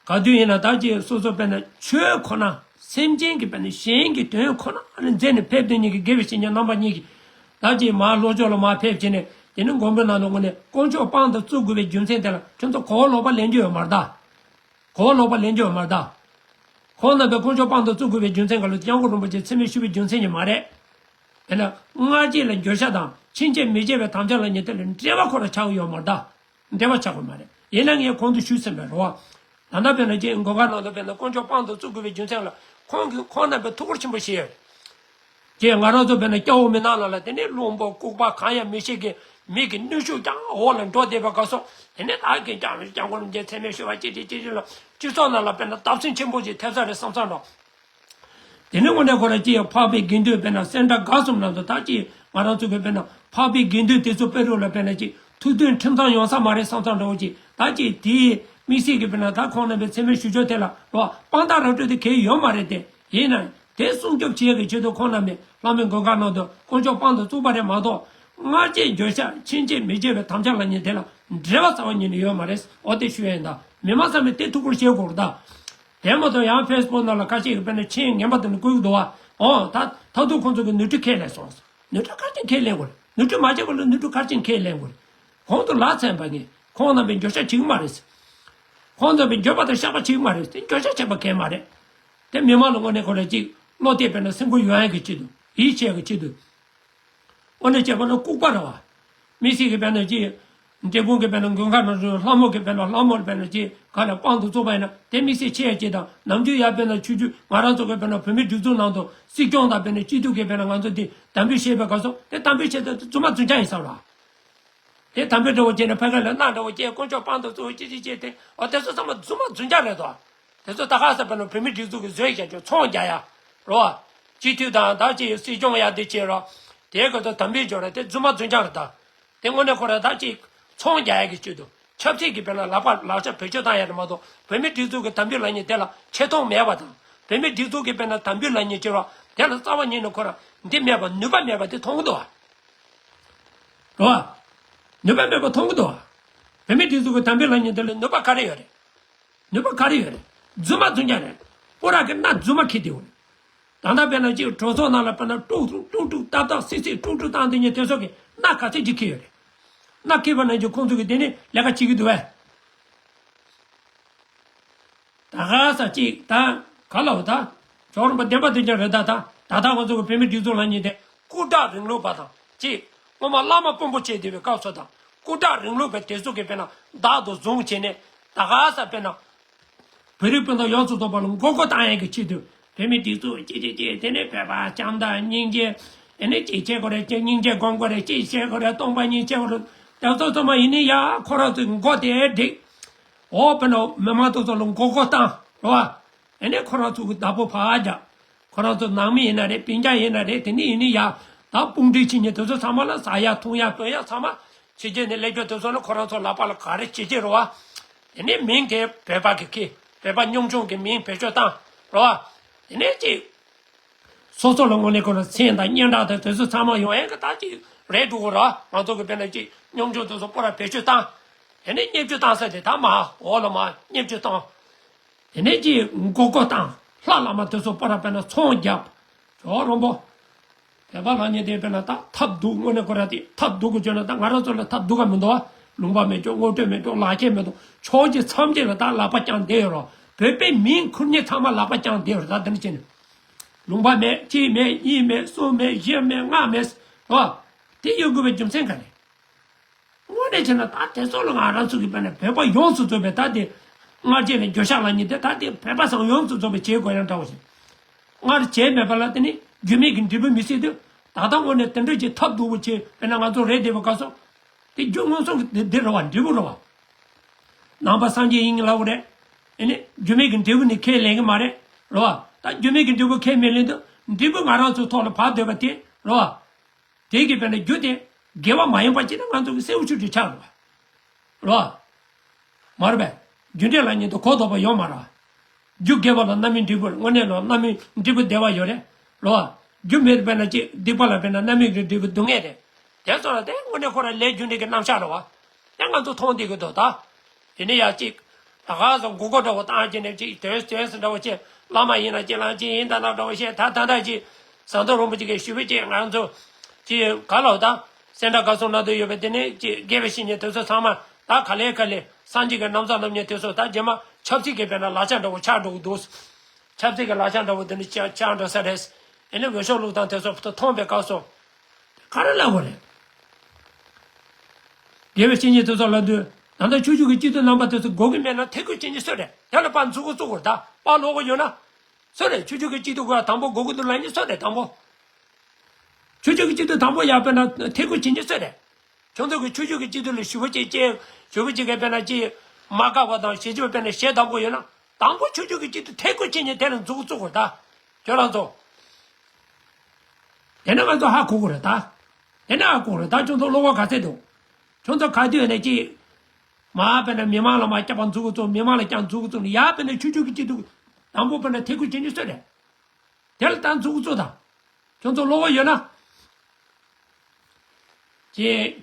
ག་དུས་ཡིན་ན་ད་ཅིག་སོ་སོ་དཔེར་ན་ཆོས་ཁོ་ན་སེམས་ཅན་གྱི་དཔེར་ན་གཞན་གྱི་དོན་ཁོ་ན་ལ་མཛད་ནས་ཕེབས་དོན་གཉིས་ཀྱི་དགེ་བའི་བཤེས་གཉེན་རྣམ་པ་གཉིས་ཀྱི་ད་ཅིག་མ་ལྷོ་ཕྱོགས་ལ་མ་ཕེབས་བྱས་ནས་དེ་ནི་མགོན་པོའི་ནང་དུ་དངོས་གནས་དཀོན་མཆོག་དཔང་དུ་བཙུགས་དགོས་པའི་རྒྱུ་མཚན་དེ་ལ་ཁྱོད་ཚོ་གོ་བ་ལོག་པ་ལེན་རྒྱུ་ཡོད་མ་རེད་ད། གོ་བ་ལོག་པ་ལེན་རྒྱུ་ཡོད་མ་རེད་ད། ཁོང་རྣམ་པས་དཀོན་མཆོག་དཔང་དུ་བཙུགས་དགོས་པའི་རྒྱུ་མཚན་ག་ལ་སྐྱབས་མགོན་རིན་པོ་ཆེ་མཚན་སྨད་ཞུ་བའི་རྒྱུ་མཚན་ཡང་མ་རེད། དེ་ལ་སྔ་རྗེས་ལ་འགྱོད་བཤགས་དང་ཕྱིན་ཆད་མི་བྱེད་པའི་དམ་བཅའ་ལབ་མཁན་དེ་ལ་འབྲེལ་བ་ཁོ་རང་ཆགས་ཀྱི་ཡོད་མ་རེད་ད། འབྲེལ་བ་ཆགས་ཀྱི་མ་རེད། ཡིན་ན་ངས་གོང་དུ་ཞུས་ཟིན་པའི་རེད་བ། ད་ལྟ་དཔེར་ན་ཅིག་མགོན་ཁང་ནང་དུ་དཔེར་ན་དཀོན་མཆོག་དཔང་དུ་བཙུགས་དགོས་པའི་རྒྱུ་མཚན་ལ་ཁོང་གིས་ཁོང་རྣམ་པས་ཐུགས་ཁུར་ཆེན་པོ་བཞེས་ཡོད། ཅེས་ང་རང་ཚོ་དཔེར་ན་སྐྱ་བོ་མི་ནག་ནང་ལ་དེ་ནས་བློན་པོ་ལྐུགས་པ་གང་ཡང་མི་ཤེས་མཁན་མི་གི་ནུས་ཤུགས་ཀྱང་འོག་ལ་འགྲོ་བསྡད་པའི་སྐབས་སུ་དེ་ནས་ད་གིན་ཀྱང་སྐྱབས་མགོན་རིན་པོ་ཆེ་མཚན་སྨད་ཞུ་བ་ཅི་ཅི་ཅི་ཅི་ལ་སྤྱི་ཚོགས་ནང་ལ་དཔེར་ན་བརྡབ་གསིག་ཆེན་པོ་ཅིག་ཐེབས་ས་རེད་བསམ་བསམ་འགྲོ། དེ་ནས་དངོས་གནས་ཁོ་རང་ཅིག་འཕགས་པའི་དགེ་འདུན་དཔེར་ན་སེ་འབྲས་དགའ་གསུམ་ནང་དུ་ད་ཅིག་ང་རང་ཚོ་གི་དཔེར་ན་འཕགས་པའི་དགེ་འདུན་དེ་ཚོ་དཔེ་རུ་ལ་དཔེར་ན་ཅིག་ཐུགས་མཐུན་ཁྲིམས་གཙང་ཡོང་ས་མ་རེད་བསམ་བསམ་འགྲོ་ཅིག་ད་ཅིག་དེའི་དམིགས་བསལ་གྱི་དཔེར་ན་ད་ཁོང་རྣམ་པའི་མཚན་སྨད་ཞུ་ཕྱོགས་དེ་ལ་རོ་དཔང་རྟགས་ར་སྤྲོད་དེ་གལ་ཡོད་མ་རེད་དེ། ཡིན་ན་ཡང་དེ་སྲུང་སྐྱོབ་བྱེད་ཡག་གི་ཆེད་དུ་ཁོང་རྣམ་པས་ལྷ་མོའི་མགོན་ཁང་ནང་དུ་དཀོན་མཆོག་དཔང་དུ་བཙུགས་པ་རེད་མ་གཏོགས། སྔ་རྗེས་འགྱོད་བཤགས་ཕྱིན་ཆད་མི་བྱེད་པའི་དམ་བཅའ་ལབ་མཁན་དེ་ལ་འབྲེལ་བ་རྩ་བ་ཉིད་ནས་ཡོད་མ་རེད། འོ་དེ་ཞུ་ཡ་ཡིན་ད། མི་མང་ཚང་མས་དེ་ཐུགས་ཁུར་བཞེས་དགོས་རེད་ད། དེ་མ་གཏོགས་ཡང་ཕེ་སི་བུག་ནང་ལ་ཁ་ཤས་ཀྱིས་དཔེར་ན་མཆན་ངན་པ་དེ་འདྲ་བཀོད་ཀྱི་འདུག་བ། འོ་ད་ད་དུང་ཁོང་ཚོ་གིས་ནོར་འཁྲུལ་ཁས་ལེན་སོང་། ནོར་འཁྲུལ་ག་རེ་བྱས་ནས་ཁས་ལེན་དགོས་རེད། ནོར་འཁྲུལ་མ་བྱས་པ་ལ་ནོར་འཁྲུལ་ག་རེ་བྱས་ནས་ཁས་ལེན་དགོས་རེད། གོང་དུ་ལབ་ཚར་བ་ངས་ཁོང་རྣམ་པས་འགྱོད་བཤགས་བྱེད་ཀྱི་མ་རེད། ཁོང་རྣམ་པས་འགྱོད་པ་དང་བཤགས་པ་བྱེད་ཀྱི་མ་རེད། དེ་འགྱོད་བཤགས་བྱས་པ་གང་ཡང་མ་རེད། དེ་མི་མང་ལ་དངོས་གནས་ཁོ་རང་ཅིག་བློ་གཏད་དཔེར་ན་སེམས་ཁུར་ཡོང་ཡག་གི་ཆེད་དུ་ཡིད་ཆེས་ཡག་གི་ཆེད་དུ། དངོས་གནས་བྱས་པ་ན་ལྐུགས་པ་རེད་བ། དམིགས་བསལ་གྱི་དཔེར་ན་ཅིག་འབྲས་སྤུངས་ཀྱི་དཔེར་ན་མགོན་ཁང་ནང་དུ་ལྷ་མོ་གི་དཔེར་ན་ལྷ་མོ་ལ་དཔེར་ན་ཅིག་ག་ལ་དཔང་དུ་བཙུགས་པ་ཡིན་ན་དེ་དམིགས་བསལ་ཆེ་ཡ་ཅིག་དང་། ནམ་རྒྱུན་ཡ་དཔེར་ན་ཆོས་བརྒྱུད་ང་རང་ཚོ་གི་དཔེར་ན་བོད་མིའི་སྒྲིག་འཛུགས་ནང་དུ་སྲིད་སྐྱོང་དང་དཔེར་ན་སྤྱི་འཐུས་ཀྱི་དཔེར་ན་ང་ཚོ་འདི་དམ་འབུལ་བཞེས་པའི་སྐབས་སུ་དེ་དམ་འབུལ་བྱས་ཏེ་རྫུན་མ་རྫུན་རྐྱང་ཡིན་ས་རེད་བ། དེ་དམ་འབུལ་འདྲ་བོ་བྱས་ནས་ཕ་གི་ལ་གནང་འདྲ་བོ་བྱས། དཀོན་མཆོག་དཔང་དུ་བཙུགས་ཅི་ཅི་བྱས་ཏེ། འོ་དེ་ཚོ་ཚང་མ་རྫུན་མ་རྫུན་རྐྱང་རེད་དོ། དེ་ཚོ་ད་ག་ས་དཔེར་ན་བོད་མིའི་སྒྲིག་འཛུགས་ཀྱི་བཟོས་བཞག་རྒྱུ་ཚོང་རྒྱག་ཡ་རོ། སྤྱི་འཐུས་དང་ད་ཅི་སྲིད་སྐྱོང་ཡ་དེ་བྱས་རོ། དེའི་སྐབས་སུ་དམ་འབུལ་འབྱོར་ར་དེ་རྫུན་མ་རྫུན་རྐྱང་རེད་ད། དེ་དངོས་གནས་ཁོ་ར་ད་ཅི་ཚོང་རྒྱག་ཡ་གི་ཆེད་དུ་ཆབ་སྲིད་ཀྱི་དཔེར་ན་ལག་པ་ལག་ཆ་བེད་སྤྱོད་བཏང་ཡ་རེད་མ་གཏོགས། བོད་མིའི་སྒྲིག་འཛུགས་ཀྱི་དམ་འབུལ་ལབ་མཁན་དེ་ལ་ཆེ་མཐོང་མེད་པ་དང་། བོད་མིའི་སྒྲིག་འཛུགས་ཀྱི་དཔེར་ན་དམ་འབུལ་ལབ་མཁན་བྱས་རོ། དེ་ལ་རྩ་བ་ཉིད་ནས་ཁོ་ར་འདི་མེད་པ་ནུས་པ་མེད་པ་དེ་མཐོང་གི་འདུག་བ། རོ། ནུས་པ་མེད་པ་མཐོང་གི་འདུག་བ། བོད་མིའི་སྒྲིག་འཛུགས་ཀྱི་དམ་འབུལ་ལབ་མཁན་དེ་ལ་ནུས་པ་ག་རེ་ཡོད་རེད། ནུས་པ་ག་རེ་ཡོད་རེད། རྫུན་མ་རྫུན་རྐྱང་རེད། སྤོ་ར་གི་སྣ་རྫུན་མ་ཁྱེར་བསྡད་ཡོད་རེད། ད་ལྟ་དཔེར་ན་ཅིག་གྲོས་ཚོགས་ནང་ལ་དཔེར་ན་དཀྲུག་དཀྲུག་དཀྲུག་དཀྲུག་ཏག་ཏག་སིག་སིག་དཀྲུག་དཀྲུག་བཏང་བསྡད་མཁན་དེ་ཚོ་གི་སྣ་ག་ཚོད་ཅིག་ཁྱེར་ཡོད་རེད། སྣ་ཁྱེར་བ་ནང་བཞིན་ཁོང་ཚོ་གི་དེ་ནི་ལས་ཀ་བྱེད་ཀྱི་འདུག་བས། ད་ག་ས་ཅིག་ད་ག་ལ་འོ་ད། ཇོ་རིན་པོ་བདེན་པ་བདེན་རྐྱང་རེད་ད། ད་ད་ད་ང་ཚོ་གི་བོད་མིའི་སྒྲིག་འཛུགས་ལབ་མཁན་དེ་སྐུ་དྲག་རིང་ལུགས་པ་དང་ཅིག་སྔོན་མ་བླ་མ་དཔོན་པོ་བྱས་བསྡད་པའི་སྐབས་སུ་དང་སྐུ་དྲག་རིང་ལུགས་པའི་དེ་ཚོ་གི་དཔེར་ན་བདག་ཏུ་བཟུང་བྱས་ནས་ད་ག་ས་དཔེར་ན་བོད་རིགས་སྤུན་ཟླ་ཡོངས་སུ་རྫོགས་པ་ལ་མགོ་སྐོར་བཏང་ཡག་གི་ཆེད་དུ་བོད་མིའི་སྒྲིག་འཛུགས་ཅིག་ཅིག་ཅིག་དེ་ནས་བོད་པ་བྱམས་དང་སྙིང་རྗེ། དེ་ནས་ཅིག་བྱེད་དགོས་རེད། ཅིག་སྙིང་རྗེ་སྒོམ་དགོས་རེད། ཅིག་བྱེད་དགོས་རེད། སྟོང་པ་ཉིད་བྱེད་དགོས་རེད། དེ་ཚོ་ཚང་མ་ཡིན་ནི་ཡ་ཁོ་རང་ཚོའི་མགོ་དེ་སྒྲིག་འོ་དཔེར་ན་མི་མང་དེ་ཚོ་ལ་མགོ་སྐོར་བཏང་རེད་བ། ཨ་ནི་ཁོ་རང་ཚོ་གི་བདག་པོ་ཕར་རྒྱག་ཁོ་རང་ཚོ་ནང་མི་ཡིན་ན་རེད། སྤུན་ཀྱག་ཡིན་ན་རེད། དེ་ནི་ཡིན་ནི་ཡ། ད་དཔུང་སྒྲིག་བྱེད་མཁན་དེ་ཚོ་ཚང་མ་ལ་ཟ་ཡ་འཐུང་ཡ་སྤོས་ཡ་ཚང་མ་བྱེད་རྒྱུ་ནི་སླེབས་རྒྱུ་དེ་ཚོ་ནི་ཁོ་རང་ཚོ་ལག་པ་ལ་ག་རེ་བྱེད་ཀྱི་རེད་བ། དེ་ནི་མིང་དེ་བོད་པ་གི་ཁེ་བོད་པ་ཉམ་ཆུང་གི་མིང་བེད་སྤྱོད་བཏང་རེད་བ། དེ་ནི་ཅིག་སོ་སོ་ལ་དངོས་གནས་ཁོ་རང་མཚན་དང་སྙན་གྲགས་དང་དེ་ཚོ་ཚང་མ་ཡོང་ཡ་གི་ད་ཅིག་རེད་འགྲོ་གི་རེད་བ། ང་ཚོ་གི་དཔེར་ན་ཅིག་ཉམ་ཆུང་དེ་ཚོ་སྤོ་ར་བེད་སྤྱོད་བཏང་། དེ་ནི་བརྙས་བཅོས་བཏང་ས་དེ་ད་མ་འོག་ལ་མ་བརྙས་བཅོས་བཏང་། དེ་ནས་ཅིག་མགོ་སྐོར་བཏང་ ལྷ་བླ་མ་དེ་ཚོ་པར་དཔེར་ན་ཚོང་རྒྱབ། ཇོ་རོང་པོ། བོད་པ་ལབ་མཁན་དེ་དཔེར་ན་ད་ཐབས་སྡུག་དངོས་གནས་ཁོ་ར་དེ་ཐབས་སྡུག་གི་བརྗོད་ན་ད་ང་རང་ཚོ་ལ་ཐབས་སྡུག་ག་མི་འདུག་བ། ལུང་པ་མེད་ཅོག་དངོས་སྤྲོད་མེད་ཅོག་ལག་ཁྱེར་མེད་ཅོག་ཕྱོགས་གཅིག་མཚམས་གཅིག་ལ་ད་ལག་པ་བརྐྱངས་བསྡད་ཡོད་རོགས། བོད་པའི་མིང་ཁུར་མཁན་ཚང་མ་ལག་པ་བརྐྱངས་བསྡད་ཡོད་རོགས། ད་དེ་འདྲ་བྱས་ནས། ལུང་པ་མེད། གཅིག་མེད། གཉིས་མེད། གསུམ་མེད། བཞི་མེད། ལྔ་མེད། རོ། དེ་ཡོད་དགོས་པའི་རྒྱུ་མཚན་ག་རེ། དངོས་གནས་བྱས་ན་ད་དེ་ཚོ་ལ་ང་རང་ཚོ་གི་དཔེར་ན་བོད་པ་ཡོངས་སུ་རྫོགས་པའི་ད་དེ་སྔར་རྗེས་ནས་འགྱོད་བཤགས་ལབ་མཁན་དེ་ད་དེ་བོད་པ་ཚང་ཡོངས་སུ་རྫོགས་པའི་བྱེད་དགོས་ཡང་འདྲ་བོ་ཞིག་སྔར་བྱས་མེད་པ་ལ་དེ་ནི་རྒྱུ་མེད་ཀྱི་འབྲས་བུ་མི་སྲིད་དུས། ད་ལྟ་དངོས་གནས་དེ་འདྲ་ཅིག་ཐབས་སྡུག་པོ་བྱས་དཔེར་ན་ང་ཚོ་རེད་བསྡད་པའི་སྐབས་སུ། དེ་རྒྱུ་མངོན་སུམ་གྱི་དེ་འདི་རེད་བ། འབྲས་བུ་རེད་བ། ནང་པ་སངས་རྒྱས་ཡིན་ལབ་དགོས་རེད། ཨེ་ནི་རྒྱུ་མེད་ཀྱི་འབྲས་བུ་ནི་ཁས་ལེན་གྱི་མ་རེད། རེད་བ། ད་རྒྱུ་མེད་ཀྱི་འབྲས་བུ་ཁས་མི་ལེན་དུས་འབྲས་བུ་ང་རང་ཚོའི་ཐོག་ལ་བབས་བསྡད་པ་དེ་རེད་བ། དེ་གི་དཔེར་ན་རྒྱུ་དེ་དགེ་བ་མ་ཡིན་པ་ཅིག་ན་ང་ཚོ་གི་གསལ་པོ་ཆུ་ཆུ་ཆགས་འགྲོ་བ། རོ། མ་རེད་པས། རྒྱུ་འབྲས་ལ་ཉིད་དུ་གོ་ལྡོག་པ་ཡོད་མ་རེད། རྒྱུ་དགེ་བ་ལ་རྣམ་སྨིན་འབྲས་བུ་དངོས་གནས་ལ་རྣམ་སྨིན་འབྲས་བུ་བདེ་བ་ཡོད་རེད། རོ། རྒྱུ་མེད་པས་ན་ཅི་སྡིག་པ་ལ་དཔེར་ན་རྣམ་སྨིན་གྱི་འབྲས་བུ་སྡུག་བསྔལ་རེད། དེ་ཚོ་ལ་དེ་དངོས་གནས་ཁོ་རང་ལས་རྒྱུ་འབྲས་ཀྱི་རྣམ་གཞག་རེད་བ། དེ་ང་ཚོ་མཐོང་བསྡད་ཀྱི་འདུག་ད། དེ་ནས་ཡ་གཅིག་ད་ག་ཟེ་མགོ་སྐོར་འདྲ་བོ་བཏང་བྱས་ནས་ཅིག་དོན་དོན་ཟེར་འདྲ་བོ་བྱས། བླ་མ་ཡིན་ན་ཅིག་ལང་ཅིག་ཡིན་ད་ན་འདྲ་བོ་བཤད། ད་ད་ད་ཅིག་ཟམ་གདོང་རིན་པོ་ཆེ་གིས་ཞུ་བའི་ཅིག་ང་ཚོ་ཅིག་ག་ལ་ད་སེ་འདྲ་ག་སོང་ན་དུ་ཡོད་པའི་དེ་ནས་ཅིག་དགེ་བའི་བཤེས་གཉེན་དེ་ཚོ་ཚང་མ་ད་ག་ལེ་ག་ལེ་སངས་རྒྱས་ཀྱི་རྣམ་གསལ་རྣམ་བསྙེན་དེ་ཚོ་ད་རྗེས་མ་ཆབ་སྲིད་ཀྱི་དཔེར་ན་ལག་ཆ་འདྲ་བོ་ཆགས་འགྲོ་གི་འདུག་ཆབ་སྲིད་ཀྱི་ལག་ཆ་འདྲ་བོ་དེ་འདྲ་ཆགས་ཆགས་འགྲོ་ས་རེད། ཨེ་ནི་འོས་ཤོག་བླུགས་སྟངས་དེ་ཚོ་མཐོང་བའི་སྐབས་སུ། ག་རེ་ལབ་དགོས་རེད། དགེ་བའི་བཤེས་གཉེན་དེ་ཚོ་ལབ་དུས། ད་ལྟ་ཆོས་བརྒྱུད་ཀྱི་སྤྱི་འཐུས་རྣམ་པ་དེ་ཚོ་དགོས་ཀྱི་མེད་ན་ཐེ་གུས་བྱེད་མཁན་སུ་རེད། དེ་ལ་ཕར་མཛུབ་གུ་བཙུགས་དགོས་རེད། ད་ཕར་ལོག་གི་ཡོད་ན། སུ་རེད། ཆོས་བརྒྱུད་ཀྱི་སྤྱི་འཐུས་དགོས་དང་པོ་དགོས་ཀྱི་འདུག་ལབ་མཁན་སུ་རེད་དང་པོ། ཆོས་བརྒྱུད་ཀྱི་སྤྱི་འཐུས་དང་པོ་ཡར་དཔེར་ན་ཐེ་གུས་བྱེད་མཁན་སུ་རེད། ཁྱོད་ཚོ་གི་ཆོས་བརྒྱུད་ཀྱི་སྤྱི་འཐུས་ལ་ཞུ་བ་བྱེད་ཅེས་ཞུ་བ་བྱེད་མཁན་དཔེར་ན་ཅིག་མ་དགའ་བ་དང་ཞེ་ཅིག་དཔེར་ན་ཞེ་དང་པོ་ཡོད་ན། དང་པོ་ཆོས་བརྒྱུད་ཀྱི་སྤྱི་འཐུས་ཐེ་གུས་བྱེད་མཁན་དེ་ལ་མཛུབ་གུ་བཙུགས་དགོས་རེད་ད། ཁྱོད་རང་ཚོ། དེ་ནས་ང་ཚོ་ཧ་གོ་དགོས་རེད་ད། དེ་ནས་ཧ་གོ་དགོས་རེད་ད། ཁྱོད་ཚོ་བློ་ཁོག་ག་ཚད་འདུག་ཁྱོད་ཚོ་ག་དུས་ནས་ཅིག་མར་དཔེར་ན་མི་མང་ལ་མར་སྐྱག་པ་མཛུབ་གུ་བཙུགས། མི་མང་ལ་ཀྱང་མཛུབ་གུ་བཙུགས་ནས་ཡར་དཔེར་ན་ཆོས་བརྒྱུད་ཀྱི་སྤྱི་འཐུས་དང་པོ་དཔེར་ན་ཐེ་གུས་བྱེད་མཁན་སུ་རེད། དེ་ལ་ད་མཛུབ་གུ་བཙུགས་དང་། ཁྱོད་ཚོ་བློ་ཁོག་ཡོད་ན། ཅེས།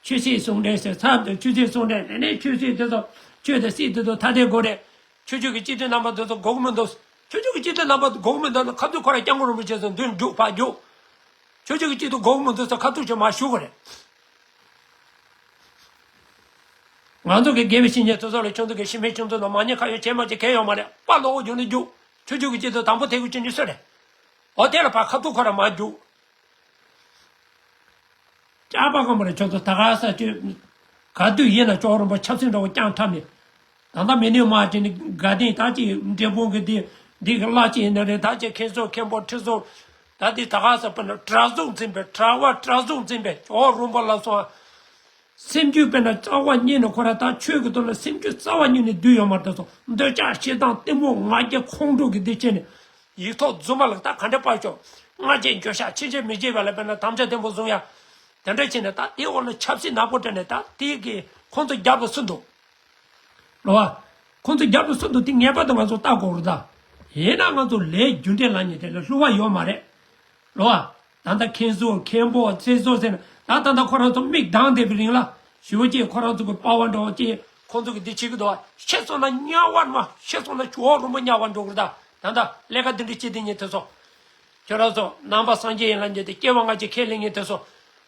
ཆོས་སྲིད་ཟུང་འབྲེལ་ཟེར་ཚབ་ཏུ་ཆོས་སྲིད་ཟུང་འབྲེལ་དེ་ནས་ཆོས་སྲིད་དེ་ཚོ་ཆོས་དང་སྲིད་དེ་ཚོ་ཐ་དད་དགོས་རེད། ཆོས་བརྒྱུད་ཀྱི་སྤྱི་འཐུས་རྣམ་པ་དེ་ཚོ་དགོས་ཀྱི་མི་འདུག་ཆོས་བརྒྱུད་ཀྱི་སྤྱི་འཐུས་རྣམ་པ་དགོས་ཀྱི་མི་འདུག་ན་ཁ་ཐུག་ཁོ་ར་སྐྱབས་མགོན་རིན་པོ་ཆེ་ཚོ་མདུན་རྒྱུགས་ཕར་རྒྱུགས། ཆོས་བརྒྱུད་ཀྱི་སྤྱི་འཐུས་དགོས་ཀྱི་མི་འདུག་ཟེར་ཁ་ཐུག་ཅིག་མར་ཞུ་དགོས་རེད། ང་ཚོ་གི་དགེ་བའི་བཤེས་གཉེན་དེ་ཚོ་ལ་ཁྱོད་ཚོ་གི་ཤི་མེད་ཁྱོད་ཚོ་ལ་མ་ཉེས་ཁ་གཡོགས་བྱས་མ་བྱས་གལ་ཡོད་མ་རེད། པ་ལོག་རྒྱུགས་ནི་རྒྱུགས། ཆོས་བརྒྱུད་ཀྱི་སྤྱི་འཐུས་དང་པོ་ཐེ་གུས་བྱེད་མཁན་སུ་རེད། འོ་དེ་ལ་ཕར་ཁ་ཐུག་ཁོ་ར་མར་རྒྱུགས། ཅག་པ་གང་མ་རེད། ཁྱོད་ཚོ་ད་ག་ས་ཅོས། ག་དུས་ཡིན་ན་ཅོག་རོང་པོ་ཆབ་སྲིད་འདྲ་བོ་བསྐྱངས་ཐབས་མེད། ད་ལྟ་མི་ནུས་མ་བྱས་ནས་དགའ་ལྡན་ད་ཅི་འབྲས་སྤུངས་གི་འདི་འདི་གི་བླ་ཅིག་ཡིན་ན་རེད། ད་ཅི་མཁན་ཟུར་མཁན་པོ་ཁྲི་ཟུར། ད་འདི་ད་ག་ས་དཔེར་ན་གྲྭ་ཟུར་འཛིན་པའི་གྲྭ་བ་གྲྭ་ཟུར་འཛིན་པའི་ཅོག་རོང་པོ་ལ་སོང་། སེམས་རྒྱུད་དཔེར་ན་རྩ་བ་ཉིད་ནས་ཁོ་ར་ད་ཆོས་ཀྱི་དོན་ལ་སེམས་རྒྱུད་རྩ་བ་ཉིད་ནས་འདུས་ཡོད་མ་རེད། ད་སོ་འདོད་ཆགས་ཞེ་སྡང་གཏི་མུག་ང་རྒྱལ་ཁོང་ཁྲོ་གི་འདི་བྱས་ནས། ཡིག་ཐོག་རྫུན་མ་ལ་ད་ག་འདྲ་པར་ཤོག་སྔ་རྗེས་འགྱོད་བཤགས་ཕྱི་རྗེས་མི་བྱེད་པ་ལ་དཔེར་ན་དམ་བཅའ་བརྟན་པོ་བཟུང་ཡ། དེ་འདྲ་བྱས་ནས་ད་དེའི་འོག་ལ་ཆབ་སྲིད་ནག་པོ་སྤྲད་ནས་ད་དེ་གི་ཁོང་ཚོ་རྒྱབ་ཏུ་སུ་འདུག་རེད་བ། ཁོང་ཚོ་རྒྱབ་ཏུ་སུ་འདུག་དེ་ངེས་པར་དུ་ང་ཚོ་ལྟ་དགོས་རེད་ད། ཡིན་ན་ང་ཚོ་ལས་རྒྱུ་འབྲས་ལ་ཉེ་དེ་ལ་བསླུ་བ་ཡོད་མ་རེད། རེད་བ། ད་ལྟ་མཁན་ཟུར་མཁན་པོ་ཚེ་ཟུར་ཟེར་ན་ད་ད་ལྟ་ཁོ་རང་ཚོ་མིག་གདངས་བསྡད་པའི་རིང་ལ་ཞུ་བ་ཅིག་ཁོ་རང་ཚོ་གི་པ་ཝ་འདྲ་བོ་ཅིག་ཁོང་ཚོ་གི་འདི་བྱེད་ཀྱི་འདུག་བ། ཤེས་སོང་ན་དམྱལ་བར་མ་ཤེས་སོང་ན་ཇོ་བོ་རིན་པོ་དམྱལ་བར་འགྲོ་གི་རེད་ད། ད་ལྟ་ལས་ཀ་འདི་འདྲ་བྱེད་དེ་ཉིན་དེ་ཚོ། ཁྱོད་རང་ཚོ་ནང་པ་སངས་རྒྱས་ཡིན་ལབ་མཁན་དེ་སྐྱེ་བ་སྔ་ཕྱི་ཁས་ལེན་མཁན་དེ་ཚོ།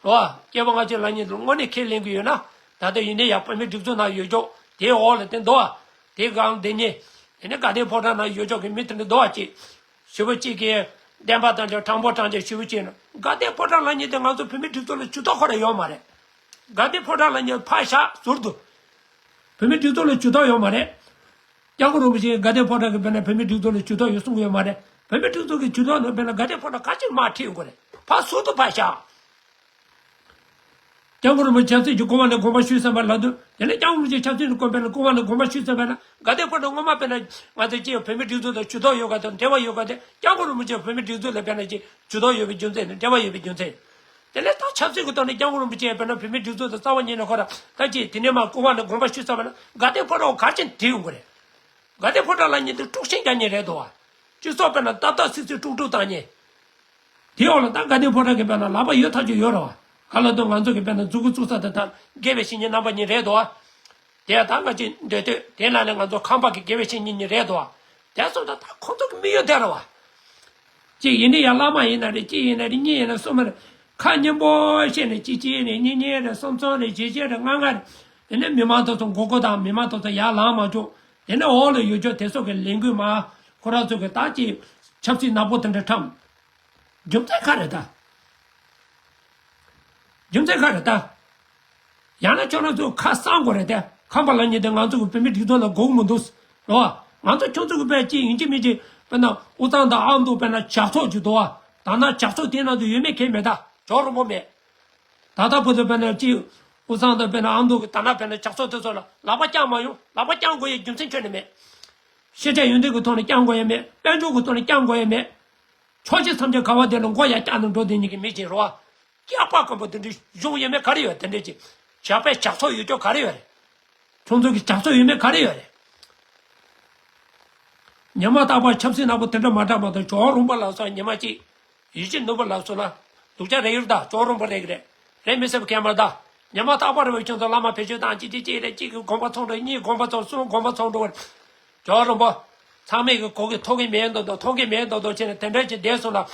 རོ། སྐྱེ་བ་སྔ་ཕྱི་ལབ་མཁན་དེ་དངོས་གནས་ཁས་ལེན་གྱི་ཡོད་ན། ད་ལྟ་ཡིན་ནའི་ཡང་བོད་མིའི་སྒྲིག་འཛུགས་ནང་ཡོད་ཅོག་དེའི་འོག་ལ་དེ་འདུག་བ། དེའི་སྒང་དེ་ཉིད། དེ་ནས་དགའ་ལྡན་ཕོ་བྲང་ནང་ཡོད་ཅོག་གི་མི་དེ་འདྲ་འདུག་བ་ཅིག་ཞུ་བ་གཅིག་གིས་བདེན་པ་དང་ཅོག་དྲང་པོ་དྲང་ཅོག་ཞུ་བ་གཅིག་ན་དགའ་ལྡན་ཕོ་བྲང་ལབ་མཁན་དེ་ང་ཚོ་བོད་མིའི་སྒྲིག་འཛུགས་ལ་ཇུས་གཏོགས་ཁོ་ར་ཡོད་མ་རེད། དགའ་ལྡན་ཕོ་བྲང་ལབ་མཁན་ཕར་བཞག་ཟུར་དུ། བོད་མིའི་སྒྲིག་འཛུགས་ལ་ཇུས་གཏོགས་ཡོད་མ་རེད། སྐྱབས་མགོན་རིན་པོ་ཆེས་དགའ་ལྡན་ཕོ་བྲང་གིས་དཔེར་ན་བོད་མིའི་སྒྲིག་འཛུགས་ལ་ཇུས་གཏོགས་ཡོད་གསུང་གི་ཡོད་མ་རེད། བོད་མིའི་སྒྲིག་འཛུགས་ཀྱི་ཇུས་གཏོགས་ནི་དཔེར་ན་དགའ་ལྡན་ཕོ་བྲང་ག་ཅིག་དམག་ཁྲིད་ཡོང་གི་རེད། ཕར་ཟུར་དུ་ཕར་བཞག་སྐྱབས་མགོན་རིན་པོ་ཆེ་ཆབ་སྲིད་ཀྱི་སྐུ་དབང་ནས་དགོངས་པ་ཞུས་ཟིན་པ་ལབ་དུས་དེ་ནས་སྐྱབས་མགོན་རིན་པོ་ཆེ་ཆབ་སྲིད་ཀྱི་སྐུ་དབང་ནས་དགོངས་པ་ཞུས་ཟིན་པ་ན་དགའ་ལྡན་ཕོ་བྲང་སྔོན་མ་དཔེར་ན་ང་ཚོ་སྤྱི་བོད་མིའི་སྒྲིག་འཛུགས་དང་ཇུས་གཏོགས་ཡོད་ག་དང་འབྲེལ་བ་ཡོད་ག་དེ་སྐྱབས་མགོན་རིན་པོ་ཆེ་བོད་མིའི་སྒྲིག་འཛུགས་ལ་དཔེར་ན་ཅིག་ཇུས་གཏོགས་ཡོད་པའི་རྒྱུ་མཚན་ནི་འབྲེལ་བ་ཡོད་པའི་རྒྱུ་མཚན། དེ་ནས་ད་ཆབ་སྲིད་ཀྱི་ཐོག་ནས་སྐྱབས་མགོན་རིན་པོ་ཆེ་དཔེར་ན་བོད་མིའི་སྒྲིག་འཛུགས་དང་རྩ་བ་ཉིད་ནས་ཁོ་ར་ད་ཅིག་དེ་ནས་མ་སྐུ་དབང་ནས་དགོངས་པ་ཞུས་ཚར་བ་ན་དགའ་ལྡན་ཕོ་བྲང་ག་ཅིག་བྲིས་ཡོང་གི་རེད། དགའ་ལྡན་ཕོ་བྲང་ལབ་མཁན་དེ་དཀྲུག་ཤིང་རྒྱག་མཁན་རེད་འདུག་བ། སྤྱི་ཚོགས་དཔེར་ན་ཏག་ཏག་སིག་སིག་དཀྲུག་དཀྲུག་བཏང་མཁན། དེའི་འོག་ལ་ད་དགའ་ལྡན་ཕོ་བྲང་གི་དཔེར་ན་ལག་པ་ཡོད་ཐག་ཆོད་ཡོད་རེད་བ། ག་ལ་དུ་ང་ཚོ་གི་དཔེར་ན་མཛུབ་གུ་བཙུགས་ས་དེ་ད་དགེ་བའི་བཤེས་གཉེན་རྣམ་པ་གཉིས་རེད་འདུག་བ། དེ་ཡང་ད་ང་ཅིག་འདོད་འདོད་དེ་ལ་ནི་ང་ཚོ་ཁམས་པ་གི་དགེ་བའི་བཤེས་གཉེན་གཉིས་རེད་འདུག་བ། དེ་སོང་ཙང་ད་ཁོང་ཚོ་གི་དམིགས་ཡུལ་དེ་རེད་བ། གཅིག་ཡིན་ན་ཡང་བླ་མ་ཡིན་ན་རེད། གཅིག་ཡིན་ན་རེད། གཉིས་ཡིན་ན་གསུམ་རེད། ཁ་སྙན་པོ་བཤད་ནས་གཅིག་གཅིག་རེད། གཉིས་གཉིས་རེད། གསུམ་གསུམ་རེད། བཞི་བཞི་རེད། ལྔ་ལྔ་རེད། དེ་ནས་མི་མང་དེ་ཚོ་མགོ་སྐོར་དང་མི་མང་དེ་ཚོ་ཡར་ལངས་མ་བཅུག་དེ་ནས་འོག་ལ་ཡོད་ཆོག་དེ་ཚོ་གི་ལས་འགུལ་མ་ཁོ་རང་ཚོ་གི་ད་ཅིག་ཆབ་སྲིད་ནག་པོ་དེ་འདྲ་ཁྲམ། རྒྱུ་མཚན་ག་རེད་ད། རྒྱུ་མཚན་ག་རེད་ད། ཡང་ན་ཁྱོད་རང་ཚོ་ཁ་གསང་དགོས་རེད་དེ། ཁམས་པ་ལབ་མཁན་དེ་ང་ཚོ་གི་བོད་མི་སྒྲིག་འཛུགས་ལ་དགོས་ཀྱི་མི་འདུག་རེད་བ། ང་ཚོ་ཁྱོད་ཚོ་གི་དཔེ་ཅིག་ཡིན་གཅིག་མིན་གཅིག་དཔེར་ན་དབུས་གཙང་དང་ཨ་མདོ་དཔེར་ན་ཇག་ཚོགས་ཅིག་འདུག་བ། ད་ལྟ་ཇག་ཚོགས་དེ་ནང་དུ་ཡོད་མེད་མཁྱེན་མེད། ད་ཇོ་རོང་པོ་མེད། ད་ལྟ་བར་དུ་དཔེར་ན་ཅིག་དབུས་གཙང་དང་དཔེར་ན་ཨ་མདོ་གི་ད་ལྟ་དཔེར་ན་ཇག་ཚོགས་དེ་ཚོ་ལ་ལག་པ་བརྐྱང་མ་ཡོང་། ལག་པ་བརྐྱང་དགོས་ཡའི་རྒྱུ་མཚན་ཁྱོན་ནས་མེད། ཤེས་བྱ་ཡོན་ཏན་གྱི་ཐོག་ནས་བརྐྱང་དགོས་ཡ་མེད། དཔལ་འབྱོར་གྱི་ཐོག་ནས་བརྐྱང་དགོས་ཡ་མེད། ཕྱོགས་གཅིག་མཚམས་སྦྱོར་ག་བ་དེ་ལ་མགོ་ཡར་བཀྱག་ནས་འགྲོ་བསྡད་མཁན་གྱི་མི་ཅིག་རེད་བ། སྐྱག་པ་སྐམ་པོ་དེ་འདྲའི་གཞུང་ཡོད་མེད་ག་རེ་ཡོད། དེ་འདྲའི་ཅིག་ཇག་པའི་ཇག་ཚོགས་ཡོད་ཅོག་ག་རེ་ཡོད་རེད། ཁྱོད་ཚོ་གི་ཇག་ཚོགས་ཡོད་མེད་ག་རེ་ཡོད་རེད། ཉི་མ་རྟག་པར་ཆབ་སྲིད་ནག་པོ་དེ་འདྲ་མ་འདྲ་མ་གཏོགས་ཇོ་རོང་པོ་ལ་སོགས་ཉི་མ་གཅིག་ཡིད་ཆེས་ནོར་བུ་ལ་སོགས་ལ་སྡུག་ཅག་རེ་ཡོད་ད། ཇོ་རོང་པོ་རེད་གི་རེད། རེད་མི་སྲིད་པ་མཁན་པར་ད། ཉི་མ་རྟག་པར་རེ་བའི་ཁྱོད་ཚོ་བླ་མ་བེད་སྤྱོད་བཏང་གཅིག་གཅིག་གཅིག་རེད། གཅིག་གི་དགོངས་པ་ཚོམ་འགྲོ། གཉིས་དགོངས་པ་ཚོམ། གསུམ་དགོངས་པ་ཚོམ་འགྲོ་བར། ཇོ་རོང་པོ། ཚང་མས་གི་གོ་གི་ཐོག་གི་མེད་མདོག་མདོག་མཐོང་གི་མེད་མདོག་མདོག་བྱས་ནས་དེ་འདྲ་ཅིག་བསྡད་སོང་ལ།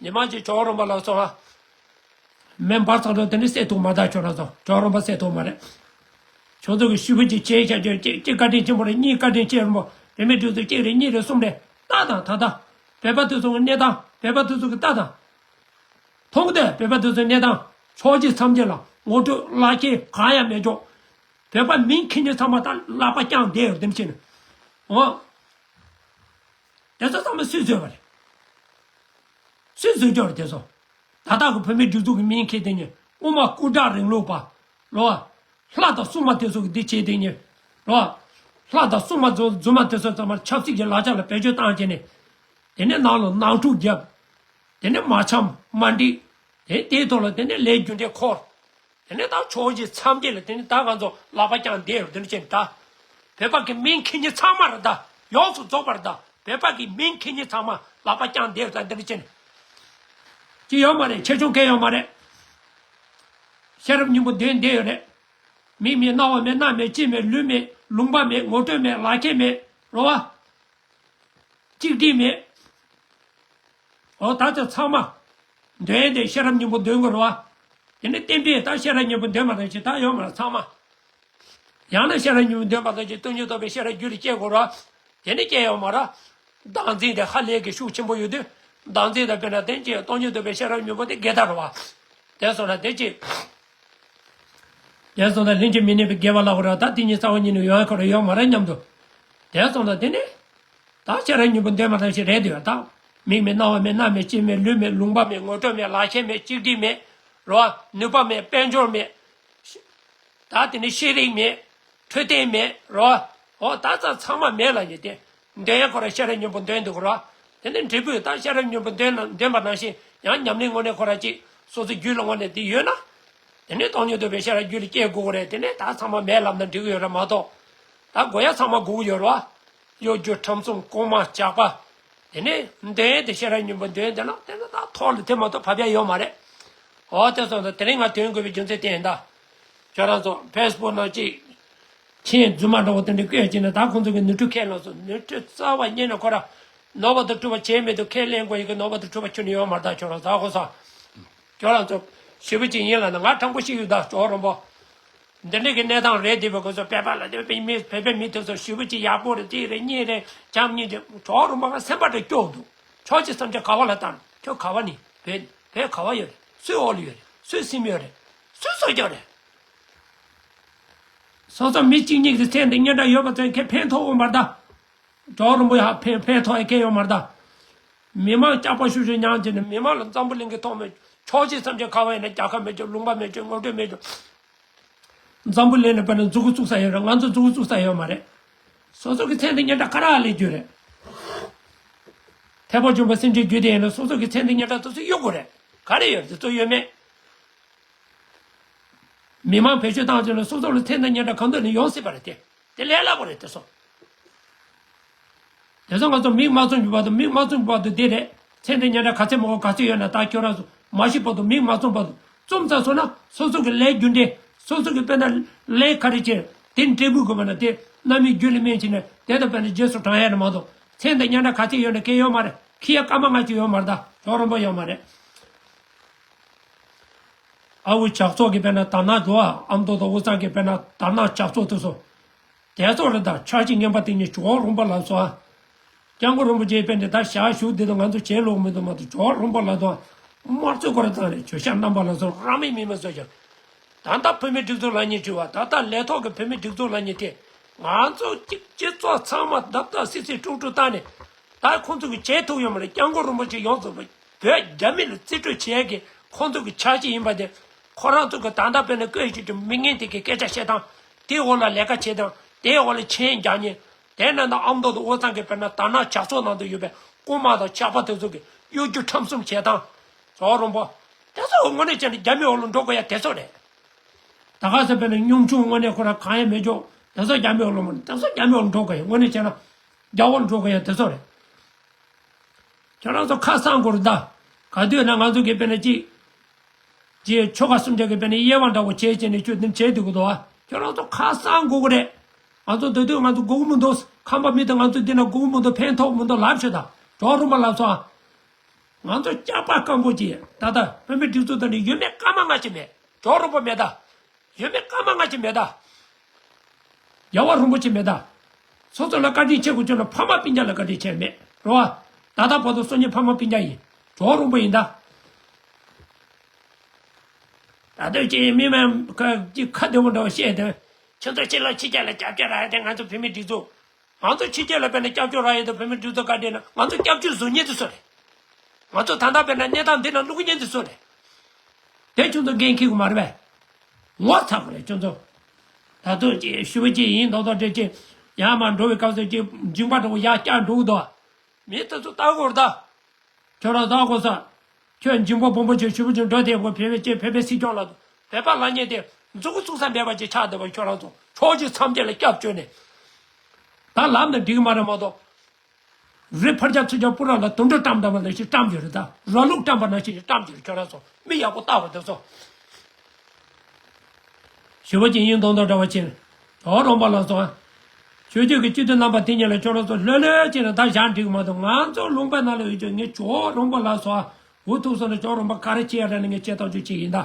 ཉི་མ་གཅིག་ཇོ་རོང་པོ་ལ་སོགས་ལ། མེ་འབར་ཚར་དུས་དེ་ནི་བསད་ཐུབ་མ་ད། ཁྱོད་རང་ཚོ་ཇོ་རོང་པོ་བསད་ཐུབ་མ་རེད། ཁྱོད་ཚོ་གི་ཞུ་བུ་གཅིག་བྱས་བྱ་རྒྱུ་གཅིག་གཅིག་བཀའ་དྲིན་ཆེན་པོ་རེད། གཉིས་བཀའ་དྲིན་ཆེན་པོ། བོད་མི་སྒྲིག་འཛུགས་གཅིག་རེད། གཉིས་རེད། གསུམ་རེད། ལྟ་དང་ད་ལྟ། བོད་པ་དེ་ཚོ་གི་གནས་སྟངས། བོད་པ་དེ་ཚོ་གི་ལྟ་དང་། མཐོང་གི་འདུག་བོད་པ་དེ་ཚོའི་གནས་སྟངས། ཕྱོགས་གཅིག་མཚམས་གཅིག་ལ་ངོ་སྤྲོད་ལག་ཁྱེར་གང་ཡང་མེད་ཅོག་བོད་པ་མིང་འཁྱེར་མཁན་ཚང་མ་ད་ལག་པ་བརྐྱངས་བསྡད་ཡོད་རེད། དེ་ནི་ཕྱིན་ནས། འོ། དེ་ཚོ་ཚང་མ་སུས་བཟོས་པ་རེད། སུས་བཟོས་ཀྱི་ཡོད་རེད་དེ་ཚོ། ད་ལྟ་གི་བོད་མིའི་སྒྲིག་འཛུགས་ཀྱི་མིང་འཁྱེར་དེ་ཉིད་དབུ་མ་སྐུ་དྲག་རིང་ལུགས་པ། རོ། ལྷ་དང་སྲུང་མ་དེ་ཚོ་གི་འདི་བྱས་དེ་ཉིད། རོ། ལྷ་དང་སྲུང་མ་རྫུན་མ་དེ་ཚོ་ཚང་མ་ཆབ་སྲིད་ཀྱི་ལག་ཆ་ལ་བེད་སྤྱོད་བཏང་བྱས་ནས། དེ་ནས་ནང་ལ་ནང་འཁྲུག་བརྒྱབ། དེ་ནས་མ་འཆམ་མ་འགྲིག་དེ་དེའི་ཐོག་ལ་དེ་ནས་ལས་རྒྱུ་འབྲས་འཁོར། དེ་ནས་ད་ཕྱོགས་གཅིག་མཚམས་གཅིག་ལ་དེ་ནས་ད་ང་ཚོ་ལག་པ་བརྐྱངས་བསྡད་ཡོད་དེ་འདྲ་བྱས་ནས་ད། བོད་པ་གི་མིང་འཁྱེར་མཁན་ཚང་མ་རེད་ད། ཡོངས་སུ་རྫོགས་པ་རེད་ད། བོད་པ་གི་མིང་འཁྱེར་མཁན་ཚང་མ་ལག་པ་བརྐྱངས་བསྡད་ཡོད་ད་དེ་འདྲ་བྱས་ནས། ཅི་ཡོད་མ་རེད། ཆེ་ཆུང་གང་ཡོད་མ་རེད། ཤེས་རབ་སྙིང་པོ་འདོན་བསྡད་ཡོད་རེད། མིག་མེད་རྣ་བ་མེད་སྣ་མེད་ལྕེ་མེད་ལུས་མེད་ལུང་པ་མེད་ངོ་སྤྲོད་མེད་ལག་ཁྱེར་མེད་རོ་བ། གཅིག་སྒྲིལ་མེད། འོ་ད་ཚོ་ཚང་མ། འདོན་ཡས་དེ་ཤེས་རབ་སྙིང་པོ་འདོན་དགོས་རེད་བ། དེ་ནི་བསྟན་པས་ད་ཤེས་རབ་སྙིང་པོ་འདོན་པ་དང་ཞེ་དྲག་ཡོད་མ་རེད་ཚང་མ། ཡང་ན་ཤེས་རབ་སྙིང་པོ་འདོན་པ་དང་ཞེ་སྟོང་ཉིད་རྟོགས་པའི་ཤེས་རབ་རྒྱུད་ལ་སྐྱེ་དགོས་རེད་བ། དེ་ནི་སྐྱེ་ཡོད་མ་རེད། བདག་འཛིན་དེ་ཧ་ལས་ཀྱི་ཤུགས་ཆེན་པོ་ཡོད་དུས། བདག་འཛིན་དང་དཔེར་ན་དེ་ཅི་སྟོང་ཉིད་རྟོགས་པའི་ཤེས་རབ་སྙིང་པོ་དེ་འགལ་ཟླ་རེད་བ། དེ་སོང་ན་དེ་ཅི། དེ་སོང་ན་ལྷན་ཅིག་མི་གནས་པའི་དགེ་བ་ལ་འོ་ར་ད་དེ་ཉིད་རྩ་བ་ཉིད་ནས་ཡོང་ཡ་ཁོ་ར་ཡོད་མ་རེད་སྙམ་དུ། དེ་སོང་ན་དེ་ནི། ད་ཤེས་རབ་སྙིང་པོ་འདོན་པ་ནང་བཞིན་རེད་འདུག་ད། མིག་མེད་རྣ་བ་མེད་སྣ་མེད་ལྕེ་མེད་ལུས་མེད་ལུང་པ་མེད་ངོ་སྤྲོད་མེད་ལག་ཁྱེར་མེད་གཅིག་སྒྲིལ་མེད། རོ། ནུས་པ་མེད་དཔལ་འབྱོར་མེད། ད་དེ་ནི་ཤེས་རིག་མེད། འཕྲོད་བསྟེན་མེད་རོ། འོ་ད་ཚ་ཚང་མ་མེད་ལ་ཡོད་དེ། འདོན་ཡ་ཁོ་ར་ཤེས་རབ་སྙིང་པོ་འདོན་འདུག་རོ། དེ་ནི་འབྲས་བུ་ད་ཤེས་རབ་སྙིང་པོ་འདོན་ན་འདོན་པ་ནང་བཞིན་ཡང་ཉམས་ལེན་ངོ་ནས་ཁོ་ར་ཅིག་སོ་སོའི་རྒྱུད་ལ་ངོ་ནས་དེ་ཡོད་ན། དེ་ནས་སྟོང་ཉིད་རྟོགས་པའི་ཤེས་རབ་རྒྱུད་ལ་སྐྱེ་དགོས་ཀྱི་རེད། དེ་ནས་ད་ཚང་མ་མེད་ལབ་ན་འགྲིག་གི་ཡོད་རེད་མ་གཏོགས། ད་དགོས་ཡ་ཚང་མ་དགོས་ཀྱི་ཡོད་རེད་བ། གཡོ་སྒྱུ་ཁྲམ་གསུམ་རྐུན་མ་ཇག་པ། དེ་ནས་འདོན་དེ་ཤེས་རབ་སྙིང་པོ་འདོན་དེ་ན་དེ་ན་ད་ཐོག་ལ་དེ་མ་གཏོགས་བབ་ཡ་ཡོད་མ་རེད། འོ་དེ་སོང་ཙང་དེ་རིང་ང་འདོན་དགོས་པའི་རྒྱུ་མཚན་དེ་ཡིན་ད། ཁྱོད་རང་ཚོ་ཕེ་སི་བུག་ནང་ཅིག་མཆན་རྫུན་མ་འདྲ་བོ་དེ་འདྲ་བཀོད་ཀྱིན་ན་ད་ཁོང་ཚོ་གི་ནོར་འཁྲུལ་ཁས་ལེན་སོང་། ནོར་འཁྲུལ་རྩ་བ་ཉིད་ནས་ཁོ་ར་ནོར་བ་དང་འཁྲུལ་པ་བྱས་མེད་དུ་ཁས་ལེན་དགོས་ཡི་གི་ནོར་བ་དང་འཁྲུལ་པ་ཁྱོན་ནས་ཡོད་མ་རེད་ད། ཁྱོད་རང་ཚོ་ཧ་གོ་སོང་། ཁྱོད་རང་ཚོ་ཞེ་པོ་ཅིག་ཡིན་ལ་ན་ང་དྲང་པོ་ཞིག་ཡོད་ད་ཇོ་རོང་པོ། འདི་འདྲ་གི་གནས་སྟངས་རེད་དེ་བས་ཁོ་ཚོ་བོད་པ་ལ་དེ་བས་མི་བོད་པའི་མི་དེ་ཚོ་ཞེ་པོ་ཅིག་ཡག་པོ་རེད། གཅིག་རེད་གཉིས་རེད་ཅང་གཉིས་རེད། ཇོ་རོང་པོ་ང་སེམས་པ་དེ་སྐྱོ་འདུག་ཕྱོགས་གཅིག་བསམ་འཆར་ག་བ་ལ་བཏང་ཁྱོད་ག་བ་ནི་བོད་བོད་ག་བ་ཡོད་རེད། སུའི་འོག་ལ་ཡོད་རེད། སུའི་སེམས་ཡོད་རེད། སུའི་སྲོག་སྐྱོབ་རེད། སོ་སོ་མི་གཅིག་གཉིས་ཀྱི་མཚན་དེ་སྙན་གྲགས་ཡོད་པ་ཚོས་ཁྱེད་ཕན་ཐོགས་འོང་བར་གདའ། ཇོ་རོང་པོ་ཡ་ཕན་ཕན་ཐོགས་ཡ་སྐད་ཡོད་མ་རེད་ད། མི་མང་སྐྱག་པ་ཤུ་ཤུ་མྱངས་བྱས་ནས་མི་མང་ལ་འཛམ་བུ་གླིང་གི་ཐོག་མེད། ཕྱོགས་གཅིག་མཚམས་ཆད་ཁ་བ་ཡིན་ན་རྒྱལ་ཁབ་མེད་ཅོ་ལུང་པ་མེད་ཅོ་ངོ་སྤྲོད་མེད་ཅོ། འཛམ་བུ་གླིང་ལ་དཔེར་ན་མཛུ་གུ་བཙུགས་ས་ཡོད་རེད། ང་ཚོ་མཛུ་གུ་བཙུགས་ས་ཡོད་མ་རེད། སོ་སོ་གི་མཚན་དེ་སྙན་གྲགས་ག་རེ་ལས་རྒྱུ་རེད། ཐེག་པ་ཆེན་པོ་སེམས་ཅན་རྒྱུད་དེ་ཡིན་ན་སོ་སོ་གི་མཚན་དེ་སྙན་གྲགས་དེ་ཚོ་གཡུག་དགོས་རེད། ག་རེ་ཡོད་རེད་དེ་ཚོ་ཡོད་མེད། མི་མང་བེད་སྤྱོད་བཏང་བྱས་ན་སོ་སོ་ལ་མཚན་དང་སྙན་གྲགས་གང་འདོད་ནས་ཡོང་སྲིད་པ་རེད་དེ། དེ་ལས་སླ་པོ་རེད་དེ་སོ། དེ་ཚོ་ང་ཚོ་མིག་མ་བཙུམ་གྱི་བར་དུ་མིག་མ་བཙུམ་གྱི་བར་དུ་དེ་རེད། མཚན་དང་སྙན་གྲགས་ག་ཚད་མང་པོ་ག་ཚོད་ཡོད་ན་ད་ཁྱོད་རང་ཚོ་མ་ཤི་བར་དུ་མིག་མ་བཙུམ་བར་དུ་བཙུམ་ཚར་སོང་ན་སོ་སོ་གི་ལས་རྒྱུ་འབྲས་སོ་སོ་གི་དཔེར་ན་ལས་ག་རེ་བྱས་དེ་འབྲས་བུ་དགོས་པ་ན་དེ་རྣམ་སྨིན་རྒྱུད་ལ་སྨིན་བྱས་ནས་དེ་དང་དཔེར་ན་རྗེས་སུ་འབྲང་ཡ་རེད་མ་གཏོགས་ མཚན་དང་སྙན་གྲགས་ག་ཚད་ཡོད་ན་གལ་ཡོད་མ་རེད། ཁྱི་ཡ་སྐར་མ་ལྔ་གཅིག་ཡོད་མ་རེད་ད། ཇོ་རོང་པོ་ཡོད་མ་རེད། ཨ་ཁུ་ཇག་ཚོགས་ཀྱི་དཔེར་ན་དར་ནག་འགྲོ་བ། ཨ་མདོ་དང་དབུས་གཙང་གི་དཔེར་ན་དར་ནག་ཇག་ཚོགས་དེ་ཚོ། དེ་ཚོ་རེད་ད། འཆར་གཞི་ངན་པ་དེ་གཉིས་ཇོ་རོང་པོ་ལ་སོང་ཨ། སྐྱབས་མགོན་རིན་པོ་ཆེའི་དཔེ་འདི་ད་ཞག་བཞུགས་འདི་དང་ང་ཚོ་བྱེད་ལོག་མི་འདུག་མ་གཏོགས་ཇོ་རོང་པོ་ལ་དང་དམར་གསོད་སྐོར་བཏང་ནས་ཇོ་ཤ་རྣམ་པ་ལ་སོགས་རང་མི་མི་མ་བཟོ་ཞིང་། ད་ལྟ་བོད་མི་སྒྲིག་འཛུགས་ལབ་མཁན་བྱུང་བ། ད་ལྟ་ལས་ཐོག་གི་བོད་མི་སྒྲིག་འཛུགས་ལབ་མཁན་དེ་ང་ཚོ་གཅིག་སྤྱི་ཚོགས་ཚང་མ་བརྡབ་བརྡབ་སིག་སིག་དཀྲུག་དཀྲུག་བཏང་ནས། ད་ཁོང་ཚོ་གིས་བྱེད་ཐུབ་ཡོད་མ་རེད། སྐྱབས་མགོན་རིན་པོ་ཆེ་ཡོངས་སུ་བོད་རྒྱ་མི་ལ་རྩིས་སྤྲོད་བྱེད་ཡས་ཀྱི་ཁོང་ཚོ་གི་འཆར་གཞི་ཡིན་པ་དེ། ཁོ་རང་ཚོ་གི་ད་ལྟ་དཔེར་ན་བཀོད་ཡོད་ཀྱི་མི་ངན་དེ་གི་སྐད་ཆ་བཤད་སྟངས། དེའི་འོག་ལ་ལས་ཀ་བྱེད་སྟངས། དེའི་འོག་ལ་མཆན་རྒྱག་མཁན། དེ་ནས་ད་ཨ་མདོ་དང་དབུས་གཙང་གི་དཔེར་ན་དར་ནག་ཇག་ཚོགས་ནང་དུ་ཡོད་པའི་རྐུན་མ་དང་ཇག་པ་དེ་ཚོ་གི་གཡོ་སྒྱུ་ཁྲམ་གསུམ་བྱེད་སྟངས། ཇོ་རོང་པོ། དེ་ཚོ་དངོས་གནས་བྱས་ན་རྒྱ་མིའི་འོག་ལ་འགྲོ་དགོས་ཡ་དེ་ཚོ་རེད། ད་ག་ཚོད་དཔེར་ན་སྙོམ་ཆུང་དངོས་གནས་ཁོ་རང་གང་ཡང་མེད་ཅོག་དེ་ཚོ་རྒྱ་མིའི་འོག་ལ་མ་དེ་ཚོ་རྒྱ་མིའི་འོག་ལ་འགྲོ་དགོས་ཡ། དངོས་གནས་བྱས་ན་རྒྱ་འོག་ལ་འགྲོ་དགོས་ཡ་དེ་ཚོ་རེད། ཁྱོད་རང་ཚོ་ཁ་གསང་དགོས་རེད་ད། ག་དུས་ན་ང་ཚོ་གི་དཔེར་ན་ཅིག་ཅེས་ཆོལ་ཁ་གསུམ་ཆ་གི་དཔེར་ན་དབྱེ་བ་འདྲ་བོ་བྱས་བྱས་ནས་ཁྱོད་འདི་བྱས་འདུག་གི་འདུག་ཨ། ཁྱོད་རང་ཚོ་ཁ་གསང་དགོས་ཀྱི་རེད། ང་ཚོ་འདི་དུས་ང་ཚོ་སྒུག་མི་འདུག་ཁམས་པ་མི་དང་ང་ཚོ་འདི་ན་སྒུག་མི་འདུག་ཕན་ཐོགས་མི་འདུག་ལབ་ཤོད་ད། གྲོགས་རུམ་པ་ལབ་སོང་ཨ། ང་ཚོ་སྐྱག་པ་སྐམ་པོ་ཅིག་ད་ལྟ་བོད་མི་སྒྲིག་འཛུགས་དང་ནི་ཡོད་མེད་སྐར་མ་ལྔ་ཅིག་མེད། གྲོགས་རུམ་པ་མེད་ད། ཡོད་མེད་སྐར་མ་ལྔ་ཅིག་མེད་ད། རྒྱལ་བ་རིན་པོ་ཆེ་མེད་ད། སོ་སོ་ལ་བཀའ་དྲིན་ཆེ་དགོས་ཆོག་ན་ཕ་མ་སྤུན་ཀྱག་ལ་བཀའ་དྲིན་ཆེ་མེད་རོ། ད་ལྟ་བར་དུ་སོ་གཉིས་ཕ་མ་སྤུན་ཀྱག་ཡིན། གྲོགས་རུམ་པ་ཡིན་ད། ད་ལྟོས་ཀྱི་མི་མང་ཁ་ཅིག་ཁ་བདེ་པོ་འདྲ་བ་བཤད་དེ། ཁྱོད་ཚོ་ཕྱི་ལོགས་ཕྱི་རྒྱལ་ལ་སྐྱབས་བཅོལ་རག་ཡ་དེ་ང་ཚོ་བོད་མི་སྒྲིག་འཛུགས། ང་ཚོ་ཕྱི་རྒྱལ་ལ་དཔེར་ན་སྐྱབས་བཅོལ་རག་ཡ་དེ་བོད་མི་སྒྲིག་འཛུགས་བཀའ་དྲིན་ན་ང་ཚོ་སྐྱབས་བཅོལ་བཟོ་མཁན་དེ་ཚོ་རེད། ང་ཚོ་ད་ལྟ་དཔེར་ན་གནས་སྟངས་འདི་ན་བླུག་མཁན་དེ་ཚོ་རེད། དེ་ཁྱོད་ཚོ་འགན་འཁྱེར་གི་མ་རེད་པས། ངོ་ཚ་གི་རེད་ཁྱོད་ཚོ། ད་དུང་ཅིག་ཞུ་བ་ཅིག་ཡིན་མདོག་མདོག་འདྲ་ཅིག་ཡར་མར་འགྲོ་བའི་སྐབས་སུ་ཅིག་མཇིང་པ་འདྲ་བོ་ཡར་བཀྱག་འགྲོ་གི་འདུག་མི་དེ་ཚོ་ལྟ་དགོས་རེད་ད། ཁྱོད་རང་ལྟ་དགོས་ས། ཁྱོད་མཇིང་པ་སྦོམ་པོ་ཅིག་ཞུ་བ་ཅིག་འགྲོ་དེ་བོ་བོད་པའི་ཅིག་བོད་པའི་སྲིད་སྐྱོང་ལ་བོད་པ་ལབ་མཁན་དེ་མཛུ་གུ་བཙུགས་ས་མེད་པ་ཅིག་ཆགས་བསྡད་པ་ཁྱོད་རང་ཚོ་ཕྱོགས་བཞི་མཚམས་བརྒྱད་ལ་སྐྱབས་བཅོལ་ནས། ད་ལབ་ན་འགྲིག་གི་མ་རེད་མ་གཏོགས། རི་ཕར་ཆག་ཚུར་ཆག་སྤུ་ར་ལ་དུད་འགྲོ་བཀྲམ་བཏང་བ་ནང་བཞིན་བཀྲམ་གྱི་རེད་ད། ར་ལུག་བཀྲམ་པ་ནང་བཞིན་བཀྲམ་གྱི་རེད་ཁྱོད་རང་ཚོ། མི་ཡག་པོ་ལྟ་བ་དེ་ཚོ། ཞུ་བ་ཅིག་ཡིན་མདོག་མདོག་འདྲ་བ་ཅིག་རེད། གྲོགས་རོང་པ་ལ་སོང་ཨ། ཆོས་བརྒྱུད་ཀྱི་སྤྱི་འཐུས་རྣམ་པ་དེ་གཉིས་ལ་ཁྱོད་རང་ཚོ་ལྷོད་ལྷོད་ཅིག་ན་ད་བཞག་འགྲིག་མ་འདུག་ང་ཚོ་ལུང་པའི་ནང་ལ་ཡོད་ཆོག་ངས་གྲོགས་རོང་པ་ལ་སོང་ཨ། འུ་ཐུག་སོང་ན་གྲོགས་རོང་པ་ག་རེ་བྱེད་ཡ་ར་ནི་ངས་བྱེད་ཐག་ཆོད་ཅིག་ཡིན་ད།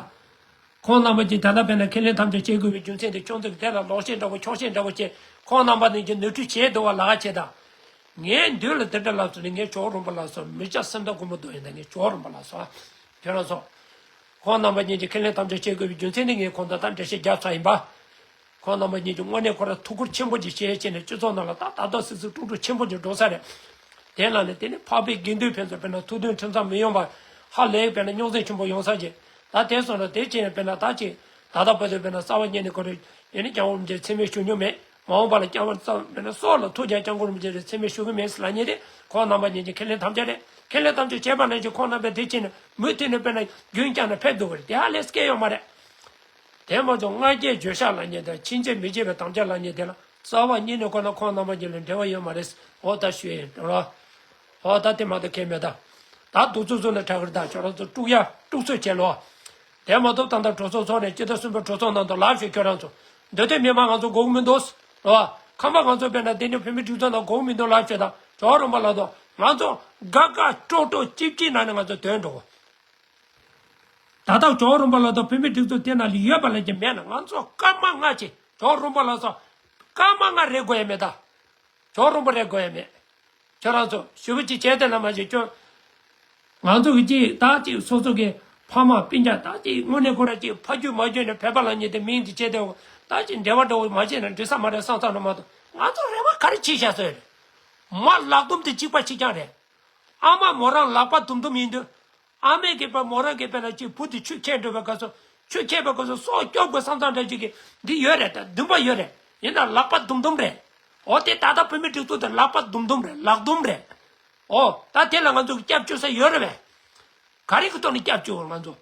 ཁོང་རྣམ་པ་གཉིས་ད་ལྟ་དཔེར་ན་ཁས་ལེན་ཐམས་ཅད་བྱེད་དགོས་པའི་རྒྱུ་མཚན་དེ་ཁྱོད་ཚོ་གི་དེ་ལ་ལོག་བཤད་འདྲ་པོ་འཁྱོག་བཤད་འདྲ་པོ་བྱས་ཁོང་རྣམ་པ་གཉིས་ཀྱི་ནོར་འཁྲུལ་བྱས་འདུག་བ་ལ་བྱས་དང་། ངས་མདུན་ལ་དེ་འདྲ་ལབ་སོང་ནས་ངས་གྲོགས་རོང་པ་ལ་སོགས་མི་སྐྱ་སེམས་ཐག་གུ་མོ་རྡོ་ཡིན་ད། ངས་གྲོགས་རོང་པ་ལ་སོགས་ཁྱོད་རང་ཚོ། ཁོང་རྣམ་པ་གཉིས་ཀྱི་ཁས་ལེན་ཐམས་ཅད་བྱེད་དགོས་པའི་རྒྱུ་མཚན་དེ་ངས་ཁོང་དང་ད་འགྲེལ་བཤད་རྒྱབ་ཚར་ཡིན་པ། ཁོང་རྣམ་པ་གཉིས་ཀྱི་དངོས་གནས་ཁོ་ར་ཐུགས་ཁུར་ཆེན་པོ་ཅིག་བྱས་བྱས་ནས་སྤྱི་ཚོགས་ནང་ལ་ད་ད་ལྟ་སིག་སིག་དཀྲུག་དཀྲུག་ཆེན་པོ་ཅིག་འགྲོ་ས་རེད། དེ་ལ་ནི་དེ་ནི་འཕགས་པའི་དགེ་འདུན་ཕན་ཚུན་དཔེར་ན་ཐུགས་མཐུན་ཁྲིམས་གཙང་མི་ཡོང་བར་ཧ་ལས་དཔེར་ན་རྙོག་འཛིང་ཆེན་པོ་ཡོང་ས་ཅིག་ད་དེ་སོང་ན་དེ་ཅི་ཡང་དཔེར་ན་ད་ཅིག་ད་ལྟ་བར་དུ་དཔེར་ན་རྩ་བ་ཉིད་ནས་ཁོ་རེ་ཡིན་ནི་སྐྱབས་མགོན་རིན་པོ་ཆེ་མཚན་སྨད་ཞུ་མྱོང་མེད། མ་འོངས་པ་ལ་སྐྱབས་མགོན་རྩ་བ་དཔེར་ན་སྲོག་ལ་ཐུག་ཀྱང་སྐྱབས་མགོན་རིན་པོ་ཆེ་རེ་མཚན་སྨད་ཞུ་གི་མེད་ཟེར་ལབ་མཁན་དེ་ཁོང་རྣམ་པ་གཉིས་ཀྱི་ཁས་ལེན་ཐམས་ཅད་རེད། ཁས་ལེན་ཐམས་ཅད་བྱས་པ་ནང་བཞིན་ཁོང་རྣམ་པས་དེ་ཅི་ནས་མུ་མཐུད་ནས་དཔེར་ན་རྒྱུན་བསྐྱངས་ནས་ཕེབས་འདུག་པ་རེད། དེ་ཧ་ལས་སྐལ་ཡོད་མ་རེད། དེ་མ་གཏོགས་སྔ་རྒྱལ་བརྗོད་བྱ་ལབ་མཁན་དང་ཕྱིན་ཆད་མི་བརྗེད་པའི་དམ་བཅའ་ལབ་མཁན་དེ་ལ་རྩ་བ་ཉིད་ནས་ཁོ་ན་ཁོང་རྣམ་པ་གཉིས་ལ་འབྲེལ་བ་ཡོད་མ་རེད། འོ་ད་ཞུ་ཡིན་འགྲོ་ལ། འོ་ད་དེ་མ་གཏོགས་ཁྱད་མེད་ད། ད་འདུག་ཚུལ་ཚུལ་ནས་གྲགས་ཀྱི་རེད་ད། ཁྱོད་རང་ཚོ་དཀྲུག་ཡ་དཀྲུག་ཚོད་བྱེད་ལོ། དེ་མ་གཏོགས་ད་ལྟ་གྲོས་ཚོགས་ཚོགས་ནས་སྤྱི་ཟླ་གསུམ་པའི་གྲོས་ཚོགས་ནང་དུ་ལབ་ཤོད་ཁྱོད་རང་ཚོ། འདི་དུས་མི་མང་ང་ཚོ་དགོས་ཀྱི་མི་འདུག་ཟེར་བ། ཁམས་པ་ང་ཚོ་དཔེར་ན་འདི་ནས་བོད་མི་སྒྲིག་འཛུགས་ནང་དགོས་ཀྱི་མི་འདུག་ལབ་ཤོད་ད། ཇོ་བོ་རོང་པ་ལབ་དོ། ང་ཚོ་དགའ་དགའ་སྤྲོ་སྤྲོ་སྐྱིད་སྐྱིད་ནང་ནས་ང་ཚོ་དོན་འགྲོ་གོ། ད་ལྟ་ཇོ་བོ་རོང་པ་ལབ་དོ་བོད་མི་སྒྲིག་འཛུགས་དེ་ནང་ལ་ཡོད་པ་ལབ་ཀྱི་མེད་ན་ང་ཚོ་སྐར་མ་ལྔ་ཅིག་ཇོ་བོ་རོང་པ་ལབ་སོང་། སྐར་མ་ལྔ་རེད་དགོས་ཡ་མེད་ད། ཇོ་བོ་རོང་པ་རེད་དགོས་ཡ་མེད། ཁྱོད་རང་ཚོ་ཞུ་བ་ཅིག་བྱས་ཏེ་ལ་མ་བྱེད་ཁྱོད། ང་ཚོ་གི་ཅིག་ད་ཅིག་སོ་སོ་གི་ཕ་མ་སྤུན་ཀྱག་ད་ཅིག་དངོས་གནས་ཁོ་ར་ཅིག་ཕ་རྒྱུད་མ་རྒྱུད་ནས་བོད་པ་ལབ་མཁན་དེ་མིང་དེ་བྱས་ཏེ་ད་ཅིག་འབྲེལ་བ་འདྲ་བོ་མ་བྱས་ན་འགྲིག་ས་མ་རེད་བསམ་བསམ་ན་མ་གཏོགས་ང་ཚོ་རེ་བ་ག་རེ་བྱེད་བཞག་སོང་ཡོད་རེད། མ་ལག་རྡུམ་དེ་གཅིག་པ་གཅིག་རྐྱང་རེད། ཨ་མ་མོ་རང་ལག་པ་རྡུམ་རྡུམ་ཡིན་དུས། ཨ་མས་གི་པ་མོ་རང་གི་པ་ལ་ཅིག་བུ་དེ་ཆུ་ཁྱེར་འགྲོ་བའི་སྐབས་སུ་ཆུ་ཁྱེར་བའི་སྐབས་སུ་སྲོག་སྐྱོབ་དགོས་བསམ་བསམ་འདྲ་ཅིག་གི་འདི་ཡོད་རེད་ད། འདུན་པ་ཡོད་རེད། ཡིན་ན་ལག་པ་རྡུམ་རྡུམ་རེད། འོ་དེ་ད་ལྟ་བོད་མི་སྒྲིག་འཛུགས་དེ་ལག་པ་རྡུམ་རྡུམ་རེད། ལག་རྡུམ་རེད། འོ་ད་དེ་ལ་ང་ཚོ་གི་སྐྱབས་བཅོལ་ས་ཡོད་རེད་པས། ག་རེ་གི་ཐོག་ནས་སྐྱབས་བཅོལ་བ་ང་ཚོ།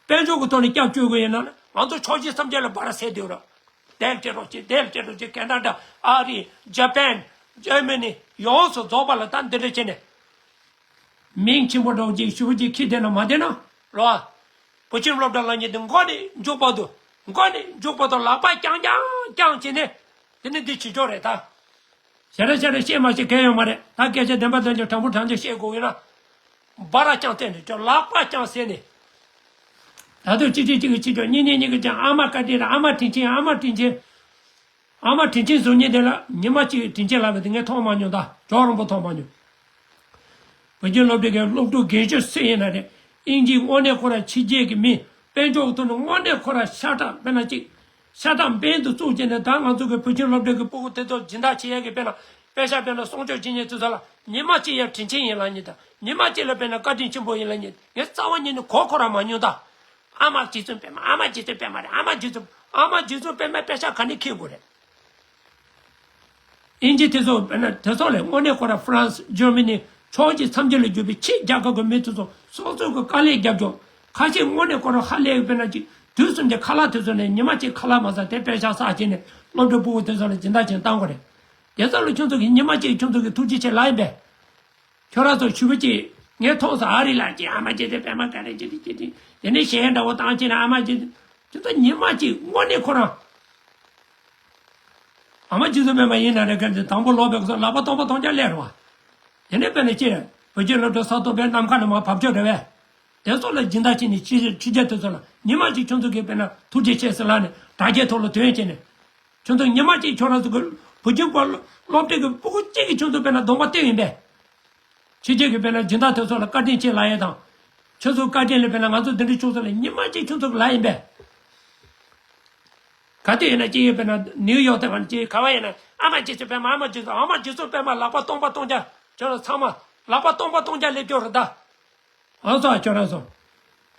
དཔལ་འབྱོར་གྱི་ཐོག་ནས་སྐྱབས་བཅོལ་དགོས་ཡིན་ན་ང་ཚོ་ཕྱོགས་བཞི་མཚམས་བརྒྱད་ལ་སྦ་ར་ཟས་སྡོད་རོགས། དེ་ལ་སྤྲད་རོགས་བྱེད། དེ་ལ་སྤྲད་རོགས་བྱེད། ཁེ་ན་ཌ། ཨ་རི། ཇ་པན། ཇར་མ་ནི། ཡོངས་སུ་རྫོགས་པ་ལ་ད་འདི་འདྲ་བྱས་ནས། མིང་ཆེན་པོ་འདྲ་བོ་ཅིག་ཞུ་བ་ཅིག་ཁྱི་དེ་ན་མ་བསྡད་ན་རོ། བུ་ཆེན་སློབ་གྲྭ་ལ་ཉེ་དུ་མགོ་ནས་མཇུག་བར་དུ། མགོ་ནས་མཇུག་བར་དུ་ལག་པ་རྐྱང་རྐྱང་རྐྱང་བྱས་ནས། དེ་ནི་འདི་བྱེད་ཆོག་རེད་ད། ཞེ་དྲག་ཞེ་དྲག་བཤད་མ་བཤད་གལ་ཡོད་མ་རེད། ད་སྐད་ཆ་བདེན་པ་བདེན་ཆ་དྲང་པོ་དྲང་ཆ་བཤད་དགོས་ཡོད་ན། སྦ་ར་རྐྱང་བསྟན་ནས་ཀྱང་ལག་པ་རྐྱང་བསད་ནས། ད་དུང་གཅིག་གཅིག་གཅིག་གིས་གཅིག་ཀྱང་གཉིས་གཉིས་གཉིས་ཀྱིས་ཀྱང་ཨ་མ་བཀའ་དྲིན་རེད། ཨ་མ་དྲིན་ཆེན། ཨ་མ་དྲིན་ཆེན། ཨ་མ་དྲིན་ཆེན་བཟོ་མཁན་དེ་ལ་ཉི་མ་གཅིག་དྲིན་ཆེན་ལབ་པ་དེ་ངས་མཐོང་མ་མྱོང་། ད་ཇོ་རོང་པོ་མཐོང་མ་མྱོང་། བོད་ཁྱིམ་སློབ་གྲྭའི་སློབ་ཕྲུག་རྒན་ཤོས་སུ་ཡིན་ན་རེད། དབྱིན་ཇི་དངོས་གནས་ཁོ་རང་ཕྱི་རྒྱལ་གྱི་མི་དཔལ་འབྱོར་གྱི་ཐོག་ནས་དངོས་གནས་ཁོ་རང་ཤ་སྟག་དཔེར་ན་གཅིག་ཤ་སྟག་འབེན་དུ་བཙུགས་བྱས་ནས། ད་ང་ཚོ་གི་བོད་ཁྱིམ་སློབ་གྲྭའི་སྤུ་གུ་དེ་ཚོ་སྦྱིན་བདག་བྱེད་ཡས་ཀྱི་དཔེར་ན་དཔེ་ཆ་དཔེར་ན་སྲུང་སྐྱོབ་བྱེད་མཁན་དེ་ཚོ་ལ་ཉི་མ་གཅིག་ཡང་དྲིན་ཆེན་ཡིན་ལབ་མཁན་དང་། ཉི་མ་གཅིག་ལ་དཔེར་ན་བཀའ་དྲིན་ཆེན་པོ་ཡིན་ལབ་མཁན་ངས་རྩ་བ་ཉིད་ནས་གོ་ཁོ་རང་མ་མྱོང་། ད་ཨ་མ་རྗེ་བཙུན་པད་མ། ཨ་མ་རྗེ་བཙུན་པད་མ་རེད། ཨ་མ་རྗེ་བཙུན། ཨ་མ་རྗེ་བཙུན་པད་མའི་དཔེ་ཆ་ག་ནས་ཁྱེར་དགོས་རེད། དབྱིན་ཇི་དེ་ཚོ་དཔེར་ན་དེ་ཚོ་ལས་དངོས་གནས་ཁོ་རང་ཧྥ་རན་སི། ཇར་མ་ནི། ཕྱོགས་གཅིག་མཚམས་སྦྱོར་ལ་གྱུར་པའི་ཕྱི་རྒྱལ་ཁབ་ཀྱི་མི་དེ་ཚོ་སོ་སོ་གི་དཀའ་ལས་རྒྱབ་ཆོག་ཁ་ཤས་དངོས་གནས་ཁོ་རང་ཧ་ལས་ཡོད། དཔེར་ན་གཅིག་དུས་གསུམ་གྱི་ཁ་ལག་དེ་ཚོ་ནས་ཉི་མ་གཅིག་ཁ་ལག་མ་ཟ་དེ་དཔེ་ཆ་བསགས་བྱས་ནས་སློབ་གྲྭ་སྤུ་གུ་དེ་ཚོ་ལ་སྦྱིན་བདག་ཅིག་བཏང་དགོས་རེད། དེ་ཚོ་ལ་ཁྱོད་ཚོ་གིས་ཉི་མ་གཅིག་ཁྱོད་ཚོ་གིས་ཐུགས་རྗེ་ཆེ་ལབ་ཡིན་པས། ཁྱོད་རང་ཚོ་ཞུ་བ་གཅིག་ངས་མཐོང་སོང་། ཨ་རི་ལ་གཅིག་ཨ་མ་རྗེ་བཙུན་པད་མ་ག་རེ་བྱེད་དེ་བྱེད་དེ། དེ་ནས་གཞས་འདྲ་བོ་བཏང་བྱས་ན་ཨ་མ་རྗེ་བཙུན། ཁྱོད་ཚོ་ཉི་མ་གཅིག་དངོས་གནས་ཁོ་རང་། ཨ་མ་རྗེ་བཙུན་པད་མ་ཡིན་ན་རེ་ག་དེ་དང་པོ་ལོག་པའི་སྐབས་སུ་ལག་པ་སྟོང་པ་སྟོང་རྐྱང་སླེབས་རེད་བ། དེ་ནས་དཔེར་ན་ཅི། བོད་ཀྱི་སློབ་གྲྭ་ས་སྟོང་པའི་ནམ་མཁའ་ལ་མར་བབས་ཆོག་རེད་བས། དེ་ཚོ་ལ་སྦྱིན་བདག་བྱས་ནས་ཕྱི་ཕྱི་རྒྱལ་དེ་ཚོ་ལ་ཉི་མ་གཅིག་ཁྱོད་ཚོ་གིས་དཔེར་ན་ཐུགས་རྗེ་ཆེ་ཟེར་ལབ་ནས་དྲ་རྒྱའི་ཐོག་ལ་ཐོན་བྱས་ནས། ཁྱོད་ཚོ་ཉི་མ་གཅིག་ཁྱོད་རང་ཚོ་གི་བུ་ཆུང་པ་སློབ་གྲྭའི་གི་སྤུ་གུ་གཅིག་གིས་ཁྱོད་ཚོ་དཔེར་ན་གདོང་པ་སྟོན་ཡིན་པས། ཕྱི་རྒྱལ་གྱི་དཔེར་ན་སྦྱིན་བདག་དེ་ཚོ་ལ་བཀའ་དྲིན་ཆེ་ལབ་ཡས་དང་། ཁྱོད་ཚོ་བཀའ་དྲིན་ལ་དཔེར་ན་ང་ཚོ་འདི་འདྲ་བྱུང་ཚོ་ལ་ཉི་མ་གཅིག་ཁྱོད་ཚོ་གི་ལབ་ཡིན་པས། ག་དུས་ཡིན་ན་གཅིག་ཡིན་དཔེར་ན་ནིའུ་ཡོག་དེ་བ་ནི་གཅིག་ག་བ་ཡིན་ན་ཨ་མ་རྗེ་བཙུན་པད་མ། ཨ་མ་རྗེ་བཙུན། ཨ་མ་རྗེ་བཙུན་པད་མ་ལག་པ་སྟོང་པ་སྟོང་རྐྱང་། ཁྱོད་རང་ཚང་མ་ལག་པ་སྟོང་པ་སྟོང་རྐྱང་སླེབས་ཀྱི་ཡོད་རེད་ད། ཨང་སོ་ཨ་ཁྱོད་རང་ཚོ།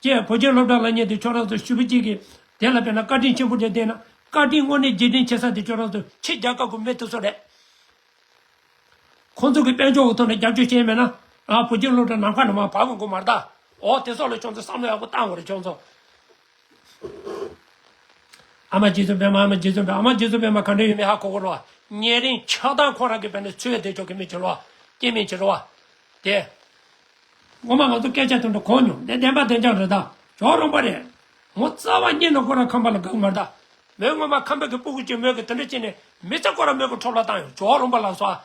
ཅེས་བོད་ཀྱི་སློབ་གྲྭ་ལ་ཉེ་དུ་ཁྱོད་རང་ཚོ་ཞུ་བ་གཅིག་གིས་དེ་ལ་དཔེར་ན་བཀའ་དྲིན་ཆེན་པོ་དེ་བསྟན་ན། བཀའ་དྲིན་དངོས་གནས་རྗེས་དྲན་བྱེད་ས་དེ་ཁྱོད་རང་ཚོ་ཕྱི་རྒྱལ་ཁབ་ཀྱི་མི་དེ་ཚོ་རེད། ཁོང་ཚོ་གི་དཔལ་འབྱོར་གྱི་ཐོག་ནས་རྒྱབ་སྐྱོར་བྱས་མེད་ན། ཨ་བོད་ཀྱི་སློབ་གྲྭ་ནམ་མཁའ་ནས་མར་བབས་དགོས་མ་རེད་ད། འོ་དེ་སོགས་ལ་ཁྱོད་ཚོ་བསམ་བློ་ཡག་པོ་བཏང་དགོས་རེད་ཁྱོད་ཚོ། ཨ་མ་རྗེ་བཙུན་པད་མ། ཨ་མ་རྗེ་བཙུན་པད། ཨ་མ་རྗེ་བཙུན་པད་མ་ག་འདྲ་ཡོད་མེད་ཧ་གོ་གི་རེད་བ། ཉེ་རིང་ཆགས་སྡང་ཁོ་རང་གི་དཔེར་ན་ཚོད་དེ་ཆོག་གི་མི་བྱེད་རོགས། སྐྱེ་མི་བྱེད་རོགས། དེ། ངོ་མ་ང་ཚོ་སྐད་ཆ་དེ་འདྲ་གོ་མྱོང་། དེ་བདེན་པ་བདེན་རྐྱང་རེད་ད། ཇོ་རོང་པ་རེད། ངོ་རྩ་བ་ཉིད་ནས་ཁོ་རང་ཁམས་པ་ལ་དགའ་གི་མ་རེད་ད། མོས་ངོ་མ་ཁམས་པ་གི་སྤུ་གུ་གཅིག་མོས་གི་དེ་འདྲ་བྱས་ནས་མི་ཚེ་ཁོ་རང་མོས་གི་འཕྲོ་བརླག་བཏང་ཡོང་། ཇོ་རོང་པ་ལ་སོགས།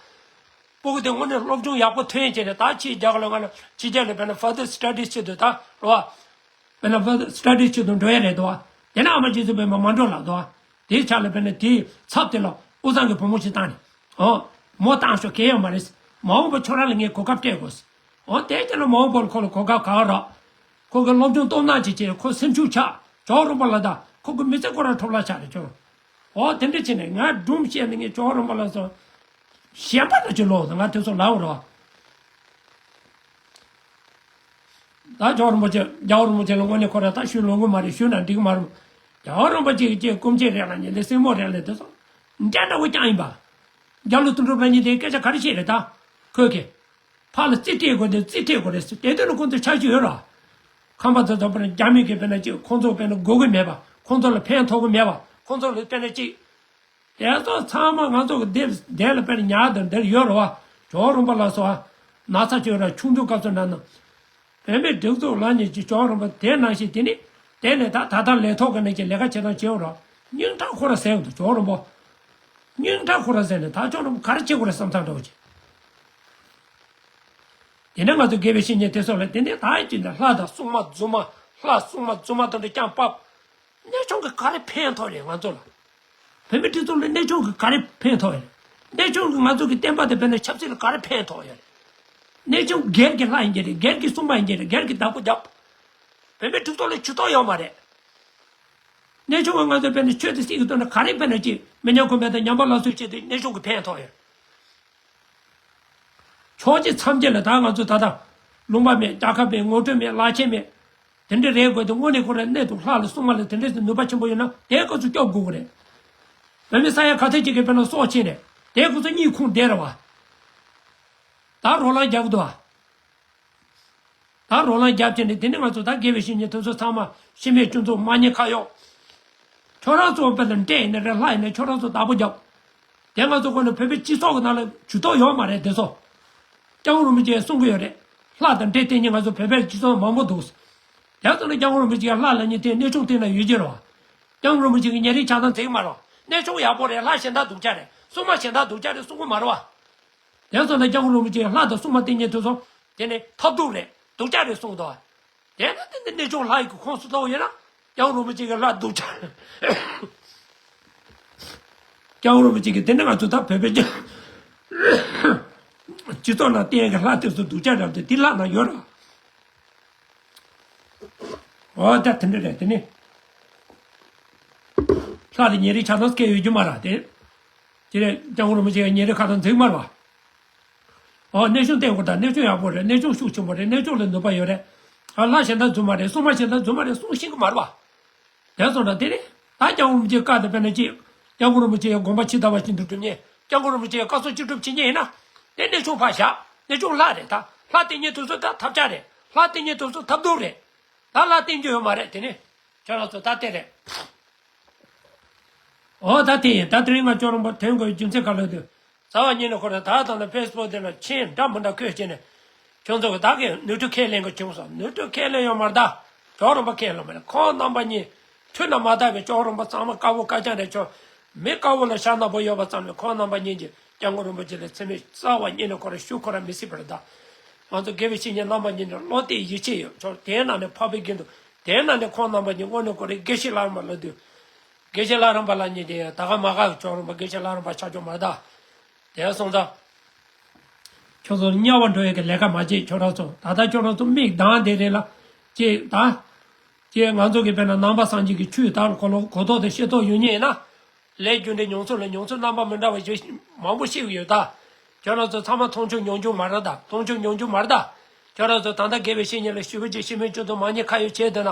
སྤུ་གུ་དེ་དངོས་གནས་སློབ་སྦྱོང་ཡག་པོ་ཐོན་བྱས་ནས་ད་ཕྱིའི་རྒྱལ་ཁབ་ལ་ང་ལ་ཕྱི་རྒྱལ་ལ་དཔེར་ན་further studies ཆེད་དུ་ད་རོ། དཔེར་ན་further studies ཆེད་དུ་འགྲོ་ཡ་རེད་དོ། དེ་ན་ཨ་མ་རྗེ་བཙུན་པད་མ་མ་འགྲོ་ལབ་དོ། དེའི་ཆ་ལ་དཔེར་ན་དེའི་ཚབ་དེ་ལ་དབུས་གཙང་གི་བུ་མོ་ཞིག་བཏང་ནས། ཨོ། མོ་བཏང་ཤོག་གལ་ཡོད་མ་རེད། མ་འོངས་པ་ཁྱོད་རང་ལ་ངས་གོ་སྐབས་སྤྲད་དགོས། ཨོ་དེ་རྒྱ་ལ་མ་འོངས་པ་ལ་ཁོ་ལ་གོ་སྐབས་ག་རག་ཁོ་གི་སློབ་སྦྱོང་སྟོབས་ན་ཅིག་བྱས། ཁོ་སེམས་ཤུགས་ཆག་ཇོ་རོང་པ་ལ་ད་ཁོ་གི་མི་ཚེ་ཁོ་རང་འཕྲོ་བརླག་ཆགས་རེད་ཁྱོད། ཨོ་དེ་འདྲ་བྱས་ནས་ང་སྒྲུང་བཤད་ནས་ངས་ཇོ་རོང་པ་ལ་སོ། གཞན་པ་ལ་ཅིག་ལོག་ང་དེ་ཚོ་ལབ་རོགས། ད་ཇོ་རོང་པ་ཆེ། རྒྱལ་བ་རིན་པོ་ཆེ་ལ་དངོས་གནས་ཁོ་རང་ད་ཞུ་ལོང་གི་མ་རེད། ཞུ་ན་འགྲིག་གི་མ་རེད། རྒྱལ་བ་རིན་པོ་ཆེ་གི་ཅིག་སྐུ་མཆེད་རེད་ལ་ཉེ་ལེ་སྲིང་མོ་རེད་ལེ་དེ་ཚོ་འདྲ་འདྲ་བོ་རྐྱང་ཡིན་པ། རྒྱ་ལོ་དོན་གྲུབ་རང་ཉིད་དེ་སྐད་ཆ་ག་རེ་བཤད་རེད་ད། ཁོས་ཀྱི། ཕར་ལ་རྩིས་སྤྲད་དགོས་དེ་རྩིས་སྤྲད་དགོས་རེད་ཟེར། དེ་དོན་ལ་ཁོང་ཚོ་ཆ་རྒྱུས་ཡོད་ར། ཁམས་པ་ཚོ་ཚོ་དཔེར་ན་རྒྱ་མི་གིས་དཔེར་ན་ཅིག་ཁོང་ཚོ་དཔེར་ན་དགོས་ཀྱི་མེད་པ། ཁོང་ཚོ་ལ་ཕན་ཐོགས་ཀྱི་མེད་པ། ཁོང་ཚོ་ལ་དཔེར་ན་ཅིག་དེ་ཚོ་ཚང་མ་ང་ཚོ་གི་དེབ་དེ་ལ་དཔེར་ན་ཉར་དང་འདིར་ཡོད་ར་བ། ཇོ་བོ་རིན་པོ་ལ་སོགས་ན་ཚ་ཆོས་ར་ཆུང་དུས་སྐབས་སུ་ན་ན། བོད་མིའི་སྒྲིག་འཛུགས་ལ་ཉེ་ཅིག་ཇོ་བོ་རིན་པོ་དེ་ནང་བཞིན་དེ་ནི་དེ་ནས་ད་ད་ལྟ་ལས་ཐོག་གི་ནང་གི་ལས་ཀ་བྱེད་སྟངས་བྱེད་འོ་ར། སྙིང་ཁྲག་ཁོ་ར་ཟད་འོ་འདུག་ཇོ་བོ་རིན་པོ། སྙིང་ཁྲག་ཁོ་ར་ཟད་ནས་ད་ཇོ་བོ་རིན་པོ་ག་རེ་བྱེད་དགོས་རེད་བསམ་ཐག་འགྲོ་གི། དེ་ནས་ང་ཚོ་དགེ་བའི་བཤེས་གཉེན་དེ་ཚོ་ལ་དེ་ནས་ད་ཅི་འདྲ་ལྷ་དང་སྲུང་མ་རྫུན་མ། ལྷ་སྲུང་མ་རྫུན་མ་དེ་འདྲ་རྐྱང་བབས། གནས་ཆུང་གི་ག་རེ་ཕན་ཐོགས་རེད་ང་ཚོ་ལ། བོད་མི་སྤྱི་ཚོགས་ལ་གནས་ཆུང་གི་ག་རེ་ཕན་ཐོགས་རེད། གནས་ཆུང་གི་ང་ཚོ་གི་བསྟན་པ་དེ་བོད་ནས་ཆབ་སྲིད་ལ་ག་རེ་ཕན་ཐོགས་ཡོད་རེད། གནས་ཆུང་སྒེར་གྱི་ལྷ་ཡིན་གྱི་རེད། སྒེར་གྱི་སྲུང་མ་ཡིན་གྱི་རེད། སྒེར་གྱི་བདག་པོ་རྒྱབ། བོད་མི་སྤྱི་ཚོགས་ལ་ཇུས་གཏོགས་ཡོད་མ་རེད། གནས་ཆུང་གི་ང་ཚོ་བོད་ནས་ཆོས་དེ་སྲིད་ཀྱི་དོན་དུ་ག་རེ་བོད་ནས་ཀྱི་མི་ཉམས་གོང་འཕེལ་དང་ཉམས་པ་སླར་གསོའི་ཆེད་དུ་གནས་ཆུང་གི་ཕན་ཐོགས་ཡོད། ཕྱོགས་གཅིག་མཚམས་བརྒྱད་ལ་ད་ང་ཚོ་ད་ལྟ་ལུང་པ་མེད། རྒྱལ་ཁབ་མེད། ངོ་སྤྲོད་མེད། ལག་ཆས་མེད། དེ་འདྲ་རེད་དགོས་དེ་དངོས་གནས་ཁོ་རང་གནས་ཐུབ། ལྷ་ལ་སྲུང་མ་ལ་དེ་འདྲ་ནུས་པ་ཆེན་པོ་ཡོད་ན་དེའི་སྐབས་སུ་སྐྱོབ་དགོས་ཀྱི་རེད། བོད་མི་ས་ཡ་ག་ཚད་ཅིག་གི་དཔེར་ན་སྲོག་ཕྱིན་རེད། དེའི་སྐབས་སུ་གཉིད་ཁུག་བསྡད་རེད་བ། ད་རོ་ལངས་རྒྱག་གི་འདུག་བ། ད་རོ་ལངས་རྒྱབ་བྱས་ནས་དེ་ནས་ང་ཚོ་ད་དགེ་བའི་བཤེས་གཉེན་དེ་ཚོ་ཚང་མ་ཤི་རྨས་སྐྱོན་འཛུགས་མ་ཉེས་ཁ་གཡོག་ཁྱོད་རང་ཚོ་བོད་ལ་འདྲེ་ཡིན་ན་རེད། ལྷ་ཡིན་ན་ཁྱོད་རང་ཚོ་བདག་པོ་རྒྱབ། དེ་ང་ཚོ་ཁོ་ན་བོད་པའི་སྤྱི་ཚོགས་ཀྱི་ནང་ལ་ཇུས་གཏོགས་ཡོད་མ་རེད་དེ་ཚོ། སྐྱབས་མགོན་རིན་པོ་ཆེས་གསུང་གི་ཡོད་རེད། ལྷ་དང་འདྲེ་བསྟེན་མཁན་ང་ཚོ་བོད་པའི་སྤྱི་ཚོགས་མང་པོ་འདུག་དེ་ཚོ་ནི་སྐྱབས་མགོན་རིན་པོ་ཆེ་གིས་ལྷ་ལ་ཉེ་དེ་གནས་ཆུང་བསྟེན་ན་ཡོད་ཀྱི་རེད་བ། སྐྱབས་མགོན་རིན་པོ་ཆེ་གིས་ཉེ་རིང་ཆགས་སྡང་བྱེད་ཀྱི་མ་རེད་བ། གནས་ཆུང་ཡག་པོ་རེད། ལྷ་གཞན་དག་སྡུག་ཅག་རེད། སྲུང་མ་གཞན་དག་སྡུག་ཅག་རེད་གསུང་གི་མ་རེད་བ། དེ་སོང་ན་སྐྱབས་མགོན་རིན་པོ་ཆེ་ལྷ་དང་སྲུང་མ་དེ་ཉིད་དུ་སོང་། དེ་ནི་ཐབས་སྡུག་རེད། སྡུག་ཅག་རེད་གསུངས་འདུག་དེ་ན་དེ་འདི་གནས་ཆུང་ལྷ་ཡི་གི་ཁོངས་སུ་གཏོགས་ཡོད་ན། སྐྱབས་མགོན་རིན་པོ་ཆེ་གི་ལྷ་སྡུག་ཅག་སྐྱབས་མགོན་རིན་པོ་ཆེ་གི་དེ་ནི་ང་ཚོ་ད་བོད་པའི་སྤྱི་སྤྱི་ཚོགས་ནང་བསྟེན་གི་ལྷ་དེ་ཚོ་སྡུག་ཅག་རབ་དེ་དེ་ལྷ་ན་ཡོད་ར། འོ་ད་དེ་འདྲ་རེད་དེ་ནི། ལྷ་དེ་ཉེ་རིང་ཆ་ཚང་སྐད་ཡོད་རྒྱུ་མ་ར་དེ། དེ་རེད་སྐྱབས་མགོན་རིན་པོ་ཆེ་གི་ཉེ་རིང་ཁ་དང་འཛིང་མར་བ། ཨོ་གནས་ཆུང་བསྟེན་དགོས་ད། གནས་ཆུང་ཡག་པོ་རེད། གནས་ཆུང་ཤུགས་ཆེན་པོ་རེད། གནས་ཆུང་ལ་ནུས་པ་ཡོད་རེད། ཨ་ལྷ་གཞན་དག་རྫུན་མ་རེད། སྲུང་མ་གཞན་དག་རྫུན་མ་རེད་གསུང་ཤེས་ཀྱི་མ་རེད་པ། དེ་སོང་ན་དེ་ནི་ད་སྐྱབས་མགོན་རིན་པོ་ཆེའི་བཀའ་དང་དཔེར་ན་ཅིག་སྐྱབས་མགོན་རིན་པོ་ཆེའི་དགོངས་པ་ཇི་ལྟ་བ་བཞིན་དུ་སྒྲུབ་མཁན། སྐྱབས་མགོན་རིན་པོ་ཆེའི་བཀའ་སྲུང་ཅི་སྒྲུབ་བྱེད་མཁན་ཡིན་ན། དེ་གནས་ཆུང་ཕར་བཞག་གནས་ཆུང་ལྷ་རེད་ད། ལྷ་དེ་ཉིད་དུ་སུ་ད་ཐབས་ཆག་རེད། ལྷ་དེ་ཉིད་དུ་སུ་ཐབས་སྡུག་རེད། ད་ལྷ་བསྟེན་རྒྱུ་ཡོད་མ་རེད་དེ་ནི། ཁྱོད་རང་ཚོ་ད་དེ་རེད། འོ་ད་དེ་ཡིན། ད་དེ་རིང་ང་ཅོག་རོང་པོ་ཐོན་དགོས་རྒྱུ་མཚན་ག་ལ་དུ། རྩ་བ་ཉིད་ནས་ཁོ་རང་ད་དང་ནི་ཕེ་སི་བུག་དེ་ལ་མཆན་འདྲ་མི་འདྲ་བཀོད་བྱས་ནས། ཁྱོད་ཚོ་གི་བདག་གིས་ནོར་འཁྲུལ་ཁས་ལེན་གི་བྱུང་སོང་། ནོར་འཁྲུལ་ཁས་ལེན་ཡོད་མ་རེད་ད། ཅོག་རོང་པོ་ཁས་ལེན་མ་རེད། ཁོང་རྣམ་པ་གཉིས་མཐུ་ན་མ་བཏགས་པའི་ཅོག་རོང་པོ་གཙང་མ་དཀར་པོ་དཀར་རྐྱང་རེད། ཅོག་མི་དཀར་པོ་ལ་ཤ་ནག་པོ་ཡོད་པ་ཙམ་ལས་ཁོང་རྣམ་པ་གཉིས་ཀྱིས་སྐྱབས་མགོན་རིན་པོ་ཆེ་ལ་མཚན་སྨད་རྩ་བ་ཉིད་ནས་ཁོ་རང་ཞུ་ཁོ་རང་མི་སྲིད་པ་རེད་ད། ང་ཚོ་དགེ་བའི་བཤེས་གཉེན་རྣམ་པ་གཉིས་ནས་བློ་གཏད་ཡིད་ཆེས་ཡོད། ཅོག་དེའི་ནང་ནས་འཕགས་པའི་དགེ་འདུན། དེའི་ནང་ནས་ཁོང་རྣམ་པ་གཉིས་དངོས་གནས་ཁོ་རའི་དགེ་བཤེས་ལྷ་རམས་པ་ལ་དུས། དགེ་བཤེས་ལྷ་རམས་པ་ལ་ཉིད་དེ་ད་ག་མ་ག་ཅོག་རོང་པོ་དགེ་བཤེས་ལྷ་རམས་པ་ཆགས་ཆོག་མ་རེད་ད། དེ་སོང་ཙང་། ཁྱོད་ཚོ་དམྱལ་བ་འགྲོ་ཡས་ཀྱི་ལས་ཀ་མ་བྱེད། ཁྱོད་རང་ཚོ་ད་ལྟ་ཁྱོད་རང་ཚོ་མིག་གདངས་དེ་རེད་ལ། ཅེས་ད། ཅེས་ང་ཚོ་གི་དཔེར་ན་ནང་པ་སངས་རྒྱས་ཀྱི་ཆོས་དག་གོ་ལོ་གོ་རྟོགས་དང་ཤེས་རྟོགས་ཡོད་མཁན་ཡིན་ན། ལས་རྒྱུ་འབྲས་མྱོང་ཚོར་ལ་མྱོང་ཚོར་རྣམ་པ་མི་འདྲ་བ་ཞིག་མང་པོ་ཤེས་ཀྱི་ཡོད་ད། ཁྱོད་རང་ཚོ་ཚང་མ་མཐོང་ཆོས་མྱོང་རྒྱུ་མ་རེད་ད། མཐོང་ཆོས་མྱོང་རྒྱུ་མ་རེད་ད། ཁྱོད་རང་ཚོ་ད་ལྟ་དགེ་བའི་བཤེས་གཉེན་ལ་ཞུ་བ་ཅིག་ཤི་མིན་ཅུང་ཙམ་མ་ཉེས་ཁ་ཡོད་བྱས་བསྡད་ན།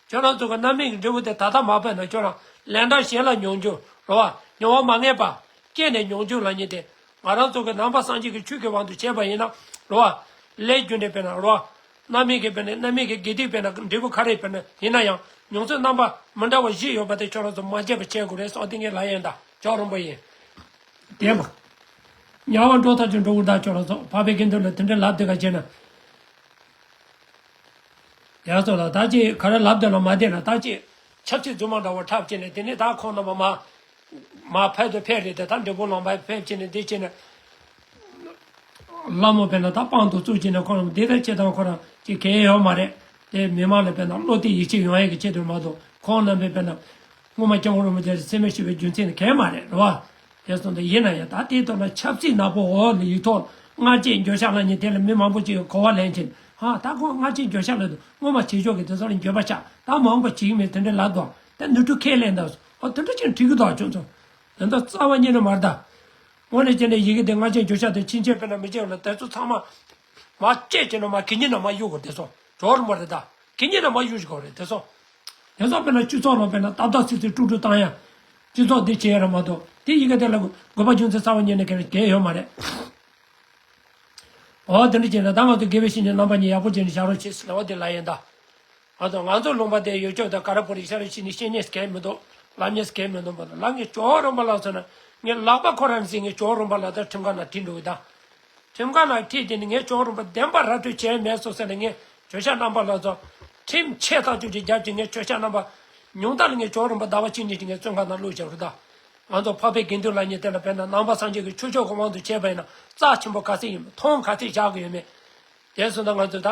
ཁྱོད་རང་ཚོ་གི་རྣམ་སྨིན་གྱི་འབྲས་བུ་དེ་ད་ལྟ་མ་ཕེབས་ན་ཁྱོད་རང་ལན་གྲངས་གཞན་ལ་མྱོང་རྒྱུ་རེད་བ། མྱོང་བ་མ་ངེས་པ། སྐྱེས་ནས་མྱོང་རྒྱུ་ལ་ཉེ་དེ། ང་རང་ཚོ་གི་ནང་པ་སངས་རྒྱས་ཀྱི་ཆོས་ཀྱི་དབང་དུ་བྱས་པ་ཡིན་ན་རེད་བ། ལས་རྒྱུ་འབྲས་དཔེར་ན་རེད་བ། རྣམ་སྨིན་གྱི་དཔེར་ན་རྣམ་སྨིན་གྱི་དགེ་སྡིག་དཔེར་ན་འབྲས་བུ་ག་རེ་དཔེར་ན་ཡིན་ན་ཡང་མྱོང་ཚོར་རྣམ་པ་མི་འདྲ་བ་བཞི་ཡོད་པ་དེ་ཁྱོད་རང་ཚོ་མ་བརྗེད་པ་བྱེད་དགོས་རེད་སོགས་དེ་ངས་ལབ་ཡིན་ད། ཅོག་རོང་པོ་ཡིན། དེ་མ། དམྱལ་བ་འགྲོ་ཐག་ཆོད་འགྲོ་དགོས་ད། ཁྱོད་རང་ཚོ་འཕགས་པའི་དགེ་འདུན་ལ་དེ་འདྲའི་ལབ་དེ་ག་བྱས་ན། དེ་ཚོ་ལ་ད་ཅི་ག་རེ་ལབ་དེ་ལ་མ་བསྡད་ན་ད་ཅི་ཆབ་སྲིད་རྫུན་མ་འདྲ་བོ་འཁྲབ་བྱས་ནས་དེ་ནས་ད་ཁོང་རྣམ་པ་མ། མ་ཕེབས་དུ་ཕེབས་རེད་དེ་ད་འབྲས་སྤུངས་ལུང་པ་ཕེབས་བྱས་ནས་འདི་བྱས་ནས། ལྷ་མོ་དཔེར་ན་ད་དཔང་དུ་བཙུགས་བྱས་ནས་ཁོང་རྣམ་འདི་ལྟར་བྱེད་སྟངས་ཁོ་རང་ཅི་གལ་ཡོད་མ་རེད། དེ་མི་མང་ལ་དཔེར་ན་བློ་གཏད་ཡིད་ཆེས་ཡོང་ཡས་ཀྱི་ཆེད་དུ་མ་གཏོགས་ཁོང་རྣམ་པས་དཔེར་ན་སྔོན་མ་སྐྱབས་མགོན་རིན་པོ་ཆེ་ལ་མཚན་སྨད་ཞུ་བའི་རྒྱུ་མཚན་ནི་གལ་མ་རེད་རེད་བ། དེ་སོང་ཙང་ཡིན་ན་ཡང་ད་དེའི་ཐོག་ལ་ཆབ་སྲིད་ནག་པོ་འོག་ལ་ཡིག་ཐོག་སྔ་རྗེས་འགྱོད་བཤགས་ལ་ཉེ་དེ་ལ་མི་མང་པོ་ཅིག་གིས་གོ་བ་ལེན་བྱས་ནས་ཧ་ད་ཁོང་སྔ་རྗེས་འགྱོད་བཤགས་ལ་འདུག་སྔོན་མ་བྱེད་ཕྱོགས་ཀྱི་དེ་ཚོ་ལ་འགྱོད་པ་ཆགས་ད་མང་པོ་བྱེད་ཀྱི་མེད་དེ་འདྲ་ལབ་འདུག་ད་ནོར་འཁྲུལ་ཁས་ལེན་འདུག་ཨོ་དེ་འདྲ་ཅིག་འགྲིག་གི་འདུག་ཁྱོད་ཚོ། དེ་འདྲ་རྩ་བ་ཉིད་ནས་མ་རེད་ད། དངོས་གནས་བྱས་ན་ཡི་གེ་དེ་སྔ་རྗེས་འགྱོད་བཤགས་དེ་ཕྱིན་ཆད་དཔེར་ན་མི་བྱེད་ལ་དེ་ཚོ་ཚང་མ། མ་བྱེད་ཀྱི་ན་མ་གི་ཉིན་ན་མ་གཡུག་གོ་དེ་ཚོ་གྲོགས་རིན་པོ་རེད་ད། གི་ཉིན་ན་མ་གཡུག་གོ་རེད་དེ་ཚོ། དེ་ཚོ་དཔེར་ན་སྤྱི་ཚོགས་ནང་དཔེར་ན་ཏག་ཏག་སིག་སིག་དཀྲུག་དཀྲུག་བཏང་ཡ། སྤྱི་ཚོགས་འདི་བྱེད་ཡ་ར་མ་གཏོགས་དེ་ཡི་གེ་དེ་ལ་དགོས་པ་རྒྱུ་མཚན་རྩ་བ་ཉིད་ནས་གལ་གལ་ཡོད་མ་རེད། འོ་དེ་འདྲ་བྱས་ན་ད་ང་ཚོ་དགེ་བའི་བཤེས་གཉེན་རྣམ་པ་གཉིས་ཡག་པོ་བྱས་ནས་བཞག་རོགས་བྱེད་ཟེར་ལབ་པ་དེ་ལ་ཡིན་ད། ང་ཚོ་ང་ཚོ་ལུང་པ་དེ་ཡོད་ཆོག་ད་ག་ར་པོ་རི་ཤ་རི་ཤི་ནི་ཤེས་ཉེས་གལ་མི་འདུག་ལབ་ཉེས་གལ་མི་འདུག་པ་ལ་ངས་ཅོག་རོང་པ་ལ་མཚོན་ན་ངས་ལག་པ་ཁོ་རང་ཟིན་ངས་ཅོག་རོང་པ་ལ་ད་ཁྲིམས་ཁང་ན་བྲིས་འགྲོ་གི་ད། ཁྲིམས་ཁང་ནང་ཁྲིད་དེ་ནི་ངས་ཅོག་རོང་པ་བདེན་པ་ར་སྤྲོད་བྱས་མེད་སོ་ཟེར་ནས་ངས་ཇོ་ཤ་རྣམ་པ་ལ་ཚོ་ཁྲིམས་ཆད་ཐག་གཅོད་ཅིག་རྒྱབ་ཀྱི་ངས་ཇོ་ཤ་རྣམ་པ་ཉུང་མཐའ་ལ་ངས་ཅོག་རོང་པ་ཟླ་བ་གཅིག་གཉིས་ཀྱི་ངས་བཙོན་ཁང་ནང་བླུགས་བཞག་རེད་ད། ང་ཚོ་འཕགས་པའི་དགེ་འདུན་ལ་ཉེ་དེ་ལ་དཔེར་ན་ནང་པ་སངས་རྒྱས་ཀྱི་ཆོས་ཕྱོགས་ཀྱི་དབང་དུ་བྱས་པ་ཡིན་ན་རྩ་ཆེན་པོ་ག་ཚད་ཡིན་མཐོང་ག་ཚད་བཞག་གི་ཡོད་མེད། དེ་སོང་ད་ང་ཚོ་ད།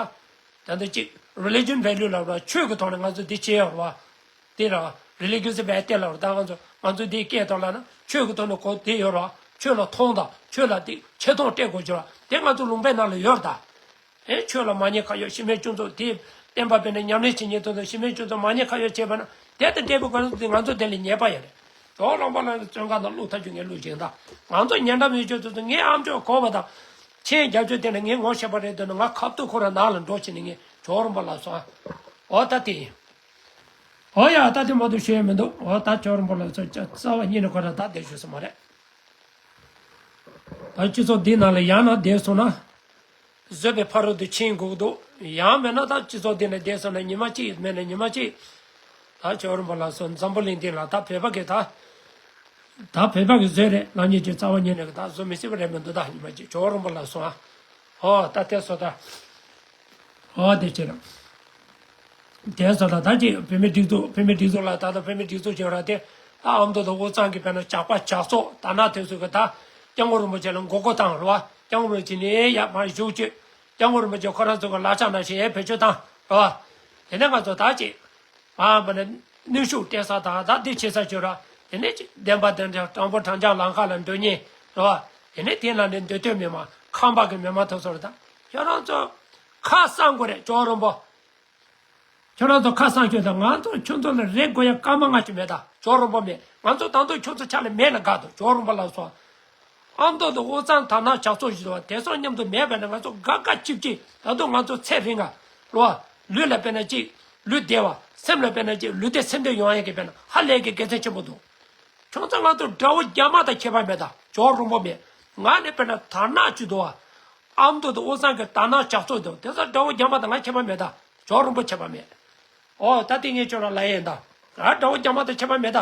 ད་ལྟ་གཅིག་religion value་ལབ་ར་ཆོས་ཀྱི་ཐོག་ནས་ང་ཚོ་འདི་བྱས་ཡོད་རེད་བ། དེ་ར་religious value་ལ་ར་ད་ང་ཚོ་ང་ཚོ་འདི་སྐད་ཐོག་ལ་ན་ཆོས་ཀྱི་ཐོག་ནས་གོ་བདེ་ཡོད་ར་ཆོས་ལ་མཐོང་དང་ཆོས་ལ་དེ་ཆེ་མཐོང་སྤྲད་དགོས་ཀྱི་ར་དེ་ང་ཚོ་ལུང་པའི་ནང་ལ་ཡོད་ར་ད། ཨེ་ཆོས་ལ་མ་ཉེས་ཁ་གཡོགས་ཤི་མེད་ཅུང་ཚོ་དེ་བསྟན་པ་དཔེར་ན་ཉམས་ལེན་བྱེད་མཁན་ཚོ་དང་ཤི་མེད་ཅུང་ཚོ་མ་ཉེས་ཁ་གཡོགས་བྱས་པ་ན་དེ་ལྟར་འབྲས་བུ་ག་རེ་ང་ཚོ་དེ་ལ་ཉེས་པ་ཡོད་རེད། ཇོ་རོང་པ་ལ་བཙོན་ཁང་ནང་བླུགས་ཐག་ཆོད་ངས་བླུགས་བཞིན་ད། ང་ཚོ་ཉེ་འགྲམ་ཡོད་ཆོས་ཚོ་ཚོ་ངའི་ཨམ་ཅོག་གོ་བ་དང་། མཆན་རྒྱབ་ཆོས་དེ་ནི་ངས་ངོ་ཤེས་པ་རེད་འདོད་ན་ང་ཁ་ཐུག་ཁོ་རང་ནང་ལ་འགྲོ་བྱས་ནས་ངས་ཇོ་རོང་པ་ལ་སོང་ཨ། འོ་ད་དེ་ཡིན། འོ་ཡ་ད་དེ་མ་གཏོགས་ཤེས་ཡ་མི་འདུག་འོ་ད་ཇོ་རོང་པ་ལ་སོང་ཅག་རྩ་བ་ཉིད་ནས་ཁོ་རང་ད་དེ་ཞུས་སོང་མ་རེད། ད་སྤྱི་ཚོགས་འདི་ནང་ལ་ཡང་ན་བསྡད་སོང་ན། བཟོད་པའི་ཕ་རོལ་ཏུ་ཕྱིན་དགོས་འདུག་ཡང་མེད་ན་ད་སྤྱི་ཚོགས་འདི་ནས་བསྡད་སོང་ན་ཉི་མ་གཅིག་མེད་ན་ཉི་མ་གཅིག་ད་ཇོ་རོང་པ་ལ་སོང་འཛམ་བུ་གླིང་འདི་ལ་ད་བོད་པ་གི་ད། ད་བོད་པ་གི་བཟོས་རེད་ལབ་མཁན་གྱི་རྩ་བ་ཉིད་ནས་གི་ད་བཟོ་མི་སྲིད་པ་རེད་མི་འདུག་ད་ཉི་མ་གཅིག་ཇོ་རོང་པ་ལ་སོང་ཨ། ཨོ་ད་དེ་སོ་ད། ཨོ་དེ་བྱེད་ར། དེ་སོ་ད་ད་ཅིག་བོད་མི་སྒྲིག་འཛུགས་བོད་མི་སྒྲིག་འཛུགས་ལ་ད་ད་བོད་མི་སྒྲིག་འཛུགས་བྱེད་ར་དེ་ད་ཨ་མདོ་དང་དབུས་གཙང་གི་བོད་ནང་ཇག་པ་ཇག་ཚོགས་ད་ན་དེ་ཚོ་གི་ད་སྐྱབས་མགོན་རིན་པོ་ཆེ་ལ་མགོ་སྐོར་བཏང་ར་བ། སྐྱབས་མགོན་རིན་པོ་ཆེ་ནས་ཡར་མར་བཞུགས་བྱས། སྐྱབས་མགོན་རིན་པོ་ཆེ་ཁོ་རང་ཚོ་གི་ལག་ཆ་ནང་བཞིན་ཡར་བེད་སྤྱོད་བཏང་རེད་བ། དེ་ནས་ང་ཚོ་ད་ཅིག་ཨ་མ་ནི་གནོན་ཤུགས་སྤྲད་ས་དང་ད་འདི་བྱེད་ས་བྱོས་ར། དེ་ནས་ཅིག་བདེན་པ་བདེན་འདྲ་དྲང་པོ་དྲང་འཇགས་ལམ་ཁ་ལ་འགྲོ་ཉེན་རེད་བ། དེ་ནས་དེ་ལ་ནི་འདི་སྡོད་མི་མང་ཁམས་པ་གི་མི་མང་ཐོབ་སོང་རེད། ད་ཁྱོད་རང་ཚོ་ཁ་གསང་དགོས་རེད། ཇོ་བོ་རིན་པོ། ཁྱོད་རང་ཚོ་ཁ་གསང་ཁྱོད་དང་ང་ཚོ་ཁྱོད་ཚོ་ལ་རེ་དགོས་ཡ་སྐར་མ་ལྔ་ཞིག་མེད། ད་ཇོ་རིན་པོ་མེད། ང་ཚོ་ད་དུང་ཁྱོད་ཚོ་ཆ་ལ་མེད་ལ་དགའ་འདུག་ཇོ་རིན་པོ་ལགས་སོ། ཨ་མདོ་དང་དབུས་གཙང་དར་ནག་ཇག་ཚོགས་ཞིག་འདུག་བ། དེ་ཚོ་མཉམ་དུ་མེད་པ་ན་ང་ཚོ་དགའ་དགའ་སྐྱིད་སྐྱིད། ད་དུང་ང་ཚོ་ཚེ་རིང་ང་རོ། ལུས་ལ་དཔེར་ན་ཅིག་ལུས་བདེ་བ། སེམས་ལ་དཔེར་ན་ཅིག་ལུས་བདེ་སེམས་བདེ་ཡོང་ཡ་གི་དཔེར་ན་ཧ་ལས་ཀྱི་དགེ་མཚན་ཆེན་པོ་འདུག་ཁྱོད་ཚོ་ང་ཚོ་དགྲ་བོ་རྒྱ་དམར་དང་ཁྱད་པར་མེད། ད་ཇོ་རིན་པོ་མེད། ང་ནི་དཔེར་ན་དར་ནག་ཅིག་འདུག་བ། ཨ་མདོ་དང་དབུས་གཙང་གི་དར་ནག་ཇག་ཚོགས་འདུག་དེ་ཚོ་དགྲ་བོ་རྒྱ་དམར་དང་ང་ཁྱད་པར་མེད། ད་ཇོ་རིན་པོ་ཁྱད་པར་མེད། ཨོ་ད་དེ་ངས་ཁྱོད་རང་ལ་ཡིན་ད། ཨ་དགྲ་བོ་རྒྱ་དམར་དང་ཁྱད་པར་མེད་ད།